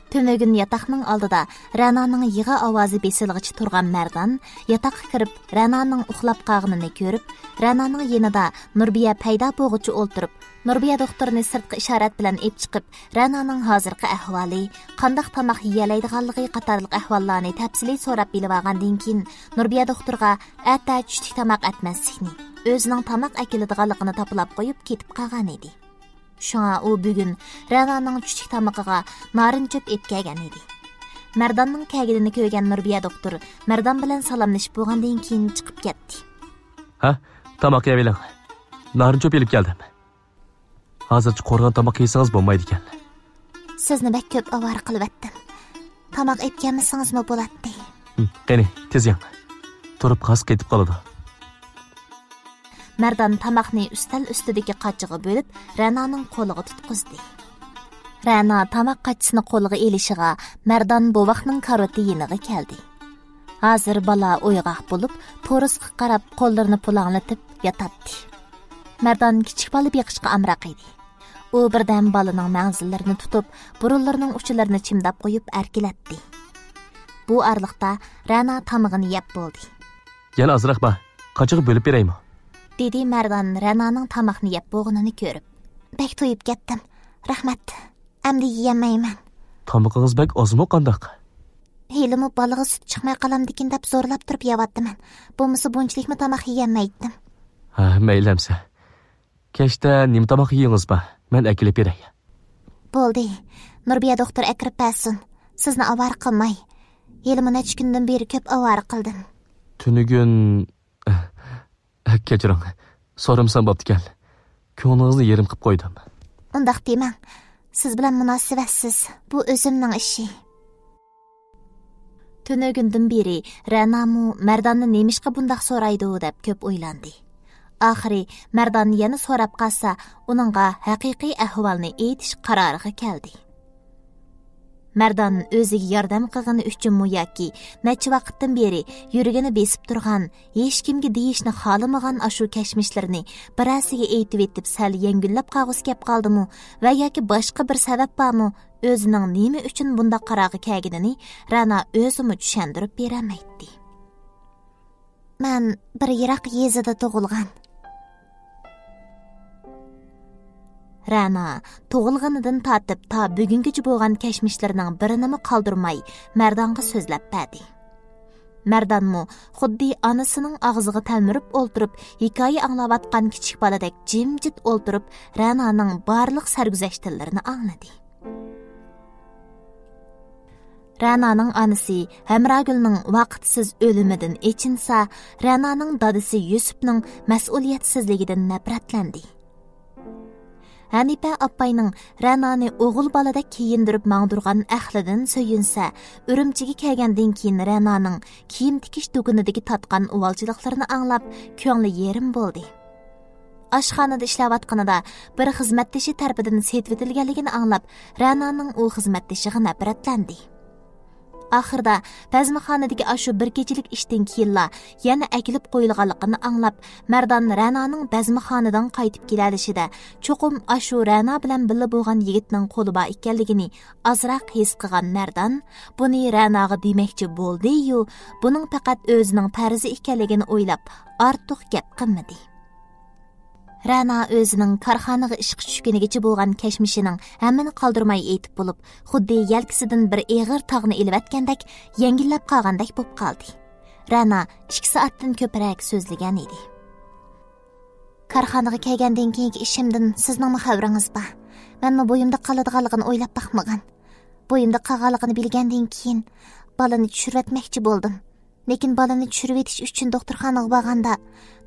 تۈنۈگۈن ياتاقنىڭ ئالدىدا رەنانىڭ يىغا ئاۋازى بېسىلغىچە تۇرغان مەردان ياتاققا كىرىپ، رەنانىڭ ئۇخلاپ قالغىنىنى كۆرۈپ، رەنانىڭ يېنىدا نۇربىيە پەيدا بولغۇچە ئولتۇرۇپ، نۇربىيە دوختۇرنى سىرتقا ئىشارەت بىلەن ئېلىپ چىقىپ، رەنانىڭ ھازىرقى ئەھۋالى، قانداق تاماق يېيەلەيدىغانلىقى قاتارلىق ئەھۋاللارنى تەپسىلىي سوراپ بىلىۋالغاندىن كېيىن، نۇربىيە دوختۇرغا ئەتە چۈشلۈك تاماق ئەتمەسلىكنى، ئۆزىنىڭ تاماق ئەكېلىدىغانلىقىنى تاپىلاپ قويۇپ كېتىپ قالغانىدى. شۇڭا ئۇ بۈگۈن رەنانىڭ چۈشلۈك تامىقىغا نارىن چۆپ ئېلىپ كەلگەن ئىدى. مەرداننىڭ كەلگىنىنى كۆرگەن نۇربىيە دوختۇر مەردان بىلەن سالاملىشىپ بولغاندىن كېيىن چىقىپ كەتتى. ھە، تاماق يەۋېلىڭ. نارىن چۆپ ئېلىپ كەلدىم. ھازىرچە قورۇغان تاماق يېسىڭىز بولمايدىكەن. سىزنى بەك كۆپ ئاۋارە قىلىۋەتتىم. تاماق ئېلىپ كەلمىسىڭىزمۇ بولاتتى. ھىم، قېنى، تېز يەڭ. تۇرۇپ قاس قېتىپ قالىدۇ. مەردان تاماقنى ئۈستەل ئۈستىدىكى قاچىغا بۆلۈپ، رەنانىڭ قولىغا تۇتقۇزدى. رەنا تاماق قاچىسىنى قولىغا ئېلىشىغا، مەردان بوۋاقنىڭ كارىۋىتى يېنىغا كەلدى. ھازىر بالا ئويغاق بولۇپ، تورۇسقا قاراپ قوللىرىنى پۇلاڭلىتىپ ياتاتتى. مەردان كىچىك بالا بېقىشقا ئامراق ئىدى. ئۇ بىردەم بالىنىڭ مەڭزىلىرىنى تۇتۇپ، بۇرۇنلىرىنىڭ ئۇچىلىرىنى چىمداپ قويۇپ ئەركىلەتتى. بۇ ئارىلىقتا رەنا تامىقىنى يەپ بولدى. يەنە ئازراق بار، قاچىغا بۆلۈپ بېرەيمۇ؟ دېدى مەردان رەنانىڭ تاماقنى يەپ بولغىنىنى كۆرۈپ. بەك تويۇپ كەتتىم. رەھمەت. ئەمدى يېيەلمەيمەن. تامىقىڭىز بەك ئازمۇ قانداق؟ ھېلىمۇ بالىغا سۈت چىقماي قالامدىكىن دەپ زورلاپ تۇرۇپ يەۋاتىمەن. بولمىسا بۇنچىلىكمۇ تاماق يېيەلمەيتتىم. ھە، مەيلى ئەمسە. كەچتە نېمە تاماق يېيىڭىز بار؟ مەن ئەكېلىپ بېرەي. بولدى. نۇربىيە دوختۇر ئەكىرىپ بەرسۇن. سىزنى ئاۋارە قىلماي. ھېلىمۇ نەچچە كۈندىن بېرى كۆپ ئاۋارە قىلدىم. تۈنۈگۈن، كەچۈرۈڭ. سورىمىسام بوپتىكەن. كۆڭلىڭىزنى يېرىم قىپ قويدۇم. ئۇنداق دېمەڭ. سىز بىلەن مۇناسىۋەتسىز. بۇ ئۆزۈمنىڭ ئىشى. تۈنۈگۈندىن بېرى رەنامۇ مەرداننى نېمىشقا بۇنداق سورايدۇ دەپ كۆپ ئويلاندى. ئاخىرى مەردان يەنە سوراپ قالسا، ئۇنىڭغا ھەقىقىي ئەھۋالنى ئېيتىش قارارىغا كەلدى. مەردان ئۆزىگە ياردەم قىلغىنى ئۈچۈنمۇ ياكى نەچچە ۋاقىتتىن بېرى يۈرىكىنى بېسىپ تۇرغان، ھېچكىمگە دېيىشنى خالىمىغان ئاشۇ كەچمىشلىرىنى بىرەرسىگە ئېيتىۋېتىپ سەل يەڭگۈللەپ قالغۇسى كەپ قالدىمۇ ۋە ياكى باشقا بىر سەۋەب بارمۇ، ئۆزىنىڭ نېمە ئۈچۈن بۇنداق قارارغا كەلگىنىنى رەنا ئۆزىمۇ چۈشەندۈرۈپ بېرەلمەيتتى. مەن بىر يىراق يېزىدا تۇغۇلغان. رەنا تۇغۇلغىنىدىن تارتىپ تا بۈگۈنگىچە بولغان كەچمىشلىرىنىڭ بىرىنىمۇ قالدۇرماي مەردانغا سۆزلەپ بەردى. مەردانمۇ خۇددى ئانىسىنىڭ ئاغزىغا تەلمۈرۈپ ئولتۇرۇپ ھېكايە ئاڭلاۋاتقان كىچىك بالىدەك جىمجىت ئولتۇرۇپ، رەنانىڭ بارلىق سەرگۈزەشتلىرىنى ئاڭلىدى. رەنانىڭ ئانىسى ھەمراگۈلنىڭ ۋاقىتسىز ئۆلۈمىدىن ئېچىنسا، رەنانىڭ دادىسى يۈسۈپنىڭ مەسئۇلىيەتسىزلىكىدىن نەپرەتلەندى. ھەنىپە ئاپاينىڭ رەنانى ئوغۇل بالىدەك كىيىندۈرۈپ ماڭدۇرغان ئەقلىدىن سۆيۈنسە، ئۈرۈمچىگە كەلگەندىن كېيىن رەنانىڭ كىيىم تىكىش دۇكىنىدىكى تارتقان ئۇۋالچىلىقلىرىنى ئاڭلاپ، كۆڭلى يېرىم بولدى. ئاشخانىدا ئىشلەۋاتقىنىدا بىر خىزمەتدىشى تەرىپىدىن سېتىۋېتىلگەنلىكىنى ئاڭلاپ، رەنانىڭ ئۇ خىزمەتدىشىغا نەپرەتلەندى. ئاخىرىدا بەزمىخانىدىكى ئاشۇ بىر كېچىلىك ئىشتىن كېيىنلا يەنە ئەكېلىپ قويۇلغانلىقىنى ئاڭلاپ، مەردان رەنانىڭ بەزمىخانىدىن قايتىپ كېلەلىشىدە چوقۇم ئاشۇ رەنا بىلەن بىللە بولغان يىگىتنىڭ قولى بار ئىكەنلىكىنى ئازراق ھېس قىلغان مەردان بۇنى رەناغا دېمەكچى بولدى-يۇ، بۇنىڭ پەقەت ئۆزىنىڭ پەرىزى ئىكەنلىكىنى ئويلاپ، ئارتۇق گەپ قىلمىدى. رەنا ئۆزىنىڭ كارخانىغا ئىشقا چۈشكىنىگىچە بولغان كەچمىشىنىڭ ھەممىنى قالدۇرماي ئېيتىپ بولۇپ، خۇددى يەلكىسىدىن بىر ئېغىر تاغنى ئېلىۋەتكەندەك يەڭگىللەپ قالغاندەك بوپ قالدى. رەنا ئىككى سائەتتىن كۆپرەك سۆزلىگەن ئىدى. كارخانىغا كەلگەندىن كېيىنكى ئىشىمدىن سىزنىڭمۇ خەۋىرىڭىز بار. مەنمۇ بويۇمدا قالىدىغانلىقىنى ئويلاپ باقمىغان. بويۇمدا قالغانلىقىنى بىلگەندىن كېيىن بالىنى چۈشۈرۈۋەتمەكچى بولدۇم. لېكىن بالىنى چۈشۈرۈۋېتىش ئۈچۈن دوختۇرخانىغا بارغاندا،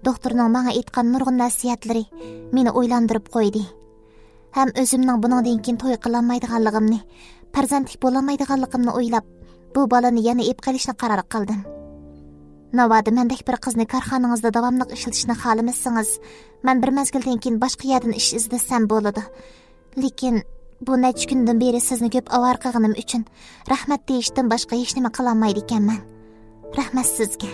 دوختۇرنىڭ ماڭا ئېيتقان نۇرغۇن نەسىھەتلىرى مېنى ئويلاندۇرۇپ قويدى. ھەم ئۆزۈمنىڭ بۇنىڭدىن كېيىن توي قىلالمايدىغانلىقىمنى، پەرزەنتلىك بولالمايدىغانلىقىمنى ئويلاپ، بۇ بالىنى يەنە ئېلىپ قېلىشنى قارار قىلدىم. ناۋادا مەندەك بىر قىزنى كارخانىڭىزدا داۋاملىق ئىشلىتىشنى خالىمىسىڭىز، مەن بىر مەزگىلدىن كېيىن باشقا يەردىن ئىش ئىزدىسەم بولىدۇ. لېكىن بۇ نەچچە كۈندىن بېرى سىزنى كۆپ ئاۋارە قىلغىنىم ئۈچۈن رەھمەت دېيىشتىن باشقا ھېچنېمە قىلالمايدىكەنمەن. رەھمەت سىزگە.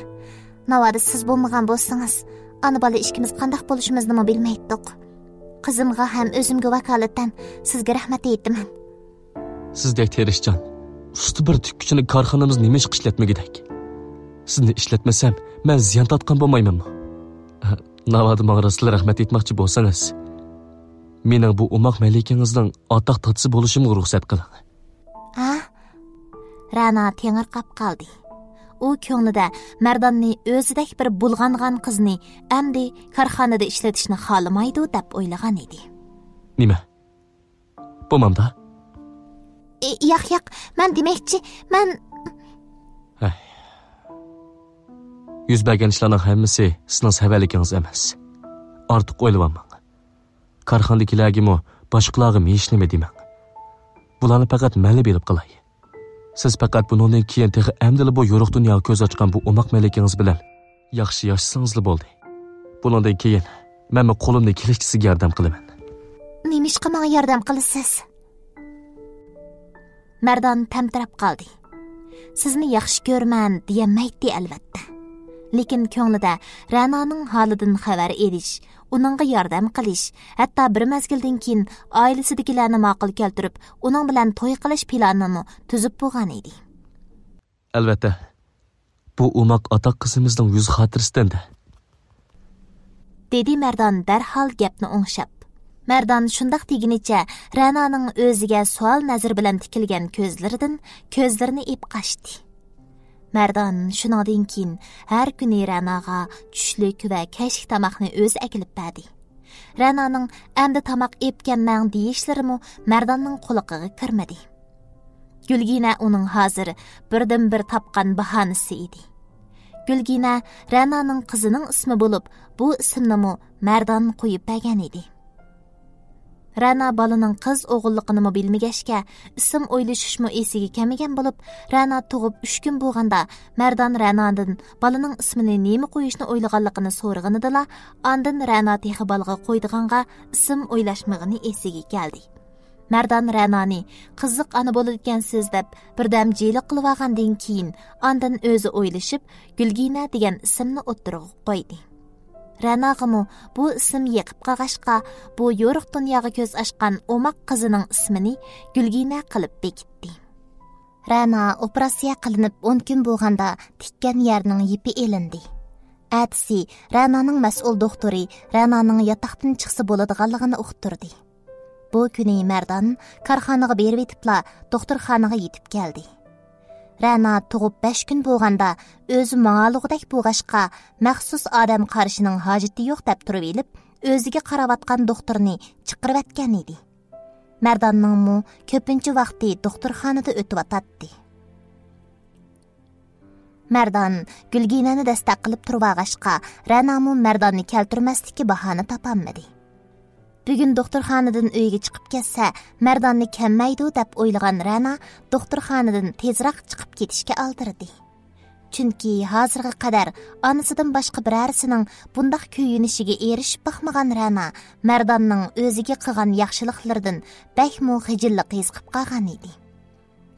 ناۋادا سىز بولمىغان بولسىڭىز، ئانا-بالا ئىككىمىز قانداق بولۇشىمىزنىمۇ بىلمەيتتۇق. قىزىمغا ھەم ئۆزۈمگە ۋاكالىتەن سىزگە رەھمەت ئېيتىمەن. سىزدەك تىرىشچان، ئۇستا بىر تىككۈچىنى كارخانىمىز نېمە ئىشقا ئىشلەتمىگۈدەك؟ سىزنى ئىشلەتمىسەم، مەن زىيان تارتقان بولمايمەنمۇ؟ ناۋادا ماڭا راستلا رەھمەت ئېيتماقچى بولسىڭىز، مېنىڭ بۇ ئوماق مەلىكىڭىزنىڭ ئاتاق دادىسى بولۇشۇمغا رۇخسەت قىلىڭ. ھە؟ رەنا تېڭىرقاپ قالدى. ئۇ كۆڭلىدە مەرداننى ئۆزىدەك بىر بۇلغانغان قىزنى ئەمدى كارخانىدا ئىشلىتىشنى خالىمايدۇ دەپ ئويلىغان ئىدى. نېمە؟ بولمامدا؟ ئى، ياق، ياق، مەن دېمەكچى، مەن ھەي. يۈز بەرگەن ئىشلارنىڭ ھەممىسى سىزنىڭ سەۋەنلىكىڭىز ئەمەس. ئارتۇق ئويلىۋالماڭ. كارخانىدىكىلەرگىمۇ، باشقىلارغىمۇ ھېچنېمە دېمەڭ. بۇلارنى پەقەت مەنلا بىلىپ قالاي. سىز پەقەت بۇنىڭدىن كېيىن تېخى ئەمدىلا بۇ يورۇق دۇنياغا كۆز ئاچقان بۇ ئوماق مەلىكىڭىز بىلەن ياخشى ياشىسىڭىزلا بولدى. بۇنىڭدىن كېيىن مەنمۇ قولۇمدىن كېلىشىچە سىزگە ياردەم قىلىمەن. نېمىشقا ماڭا ياردەم قىلىسىز؟ مەردان تەمتىرەپ قالدى. سىزنى ياخشى كۆرىمەن دېيەلمەيتتى، ئەلۋەتتە. لېكىن كۆڭلىدە رەنانىڭ ھالىدىن خەۋەر ئېلىش، ئۇنىڭغا ياردەم قىلىش، ھەتتا بىر مەزگىلدىن كېيىن ئائىلىسىدىكىلەرنى ماقۇل كەلتۈرۈپ، ئۇنىڭ بىلەن توي قىلىش پىلانىنىمۇ تۈزۈپ بولغان ئىدى. ئەلۋەتتە، بۇ ئوماق ئاتاق قىزىمىزنىڭ يۈز خاتىرىسىدىن-دە، دېدى مەردان دەرھال گەپنى ئوڭشاپ. مەردان شۇنداق دېگىنىچە رەنانىڭ ئۆزىگە سوئال نەزىرى بىلەن تىكىلگەن كۆزلىرىدىن كۆزلىرىنى ئېپ قاچتى. مەردان شۇنىڭدىن كېيىن ھەر كۈنى رەناغا چۈشلۈك ۋە كەچلىك تاماقنى ئۆزى ئەكېلىپ بەردى. رەنانىڭ ئەمدى تاماق ئېپكەنمەڭ دېيىشلىرىمۇ مەرداننىڭ قۇلىقىغا كىرمىدى. گۈلگىنە ئۇنىڭ ھازىر بىردىنبىر تاپقان باھانىسى ئىدى. گۈلگىنە رەنانىڭ قىزىنىڭ ئىسمى بولۇپ، بۇ ئىسىمنىمۇ مەردان قويۇپ بەرگەن ئىدى. رەنا بالىنىڭ قىز ئوغۇللۇقىنىمۇ بىلمىگەچكە، ئىسىم ئويلىشىشمۇ ئېسىگە كەلمىگەن بولۇپ، رەنا تۇغۇپ ئۈچ كۈن بولغاندا، مەردان رەنادىن بالىنىڭ ئىسمىنى نېمە قويۇشنى ئويلىغانلىقىنى سورىغىنىدىلا، ئاندىن رەنا تېخى بالىغا قويىدىغانغا ئىسىم ئويلاشمىغىنى ئېسىگە كەلدى. مەردان رەنانى، «قىزىق ئانا بولىدىكەنسىز» دەپ، بىردەم جىلە قىلىۋالغاندىن كېيىن، ئاندىن ئۆزى ئويلىشىپ، گۈلگىنە دېگەن ئىسىمنى ئوتتۇرىغا قويدى. رەناغىمۇ بۇ ئىسىم يېقىپ قالغاچقا، بۇ يورۇق دۇنياغا كۆز ئاچقان ئوماق قىزىنىڭ ئىسمىنى گۈلگىنە قىلىپ بېكىتتى. رەنا ئوپېراتسىيە قىلىنىپ ئون كۈن بولغاندا، تىككەن يەرنىڭ يىپى ئېلىندى. ئەتىسى رەنانىڭ مەسئۇل دوختۇرى رەنانىڭ ياتاقتىن چىقسا بولىدىغانلىقىنى ئۇقتۇردى. بۇ كۈنى مەردان كارخانىغا بېرىۋېتىپلا، دوختۇرخانىغا يېتىپ كەلدى. رەنا تۇغۇپ بەش كۈن بولغاندا، ئۆزى ماڭالىغۇدەك بولغاچقا، مەخسۇس ئادەم قارىشىنىڭ ھاجىتى يوق دەپ تۇرۇۋېلىپ، ئۆزىگە قاراۋاتقان دوختۇرنى چىقىرىۋەتكەن ئىدى. مەرداننىڭمۇ كۆپىنچە ۋاقتى دوختۇرخانىدا ئۆتۈۋاتاتتى. مەردان گۈلگىنەنى دەستەك قىلىپ تۇرۇۋالغاچقا، رەنامۇ مەرداننى كەلتۈرمەسلىككە باھانە تاپالمىدى. بۈگۈن دوختۇرخانىدىن ئۆيگە چىقىپ كەتسە، مەرداننى كەلمەيدۇ دەپ ئويلىغان رەنا دوختۇرخانىدىن تېزراق چىقىپ كېتىشكە ئالدىرىدى. چۈنكى ھازىرغا قەدەر ئانىسىدىن باشقا بىرەرسىنىڭ بۇنداق كۆيۈنۈشىگە ئېرىشىپ باقمىغان رەنا مەرداننىڭ ئۆزىگە قىلغان ياخشىلىقلىرىدىن بەكمۇ خىجىللىقى زىقىپ قالغان ئىدى.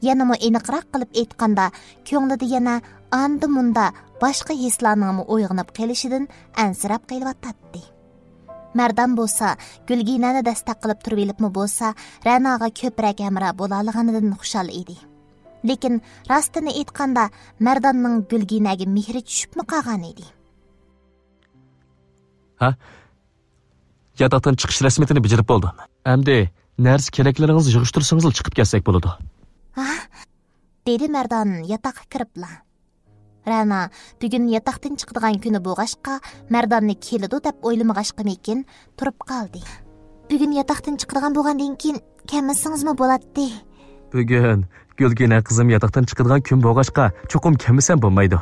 يەنىمۇ ئېنىقراق قىلىپ ئېيتقاندا، كۆڭلىدە يەنە ئاندا-مۇندا باشقا ھېسلارنىڭمۇ ئويغىنىپ قېلىشىدىن ئەنسىرەپ قېلىۋاتاتتى. مەردان بولسا، گۈلگىنەنى دەستەك قىلىپ تۇرۇۋېلىپمۇ بولسا، رەناغا كۆپرەك ھەمراھ بولالىغىنىدىن خۇشال ئىدى. لېكىن راستىنى ئېيتقاندا، مەرداننىڭ گۈلگىنەگە مېھرى چۈشۈپمۇ قالغان ئىدى. ھە؟ ياتاقتىن چىقىش رەسمىيىتىنى بېجىرىپ بولدۇم. ئەمدى نەرسە كېرەكلىرىڭىزنى يىغىشتۇرسىڭىزلا چىقىپ كەتسەك بولىدۇ. ھە؟ دېدى مەردان ياتاققا كىرىپلا. رەنا بۈگۈن ياتاقتىن چىقىدىغان كۈنى بولغاچقا، مەرداننى كېلىدۇ دەپ ئويلىمىغاچقىمىكىن، تۇرۇپ قالدى. بۈگۈن ياتاقتىن چىقىدىغان بولغاندىن كېيىن كەلمىسىڭىزمۇ بولاتتى. بۈگۈن گۈلگىنە قىزىم ياتاقتىن چىقىدىغان كۈن بولغاچقا، چوقۇم كەلمىسەم بولمايدۇ.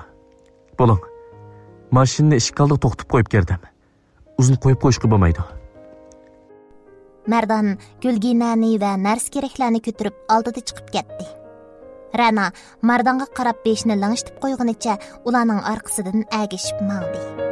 بولۇڭ. ماشىنىنى ئىشىك ئالدىغا توختىتىپ قويۇپ كىردىم. ئۇزۇن قويۇپ قويۇشقا بولمايدۇ. مەردان گۈلگىنەنى ۋە نەرسە-كېرەكلەرنى كۆتۈرۈپ ئالدىدا چىقىپ كەتتى. رەنا مەردانغا قاراپ بېشىنى لىڭشىتىپ قويغىنىچە ئۇلارنىڭ ئارقىسىدىن ئەگىشىپ ماڭدى.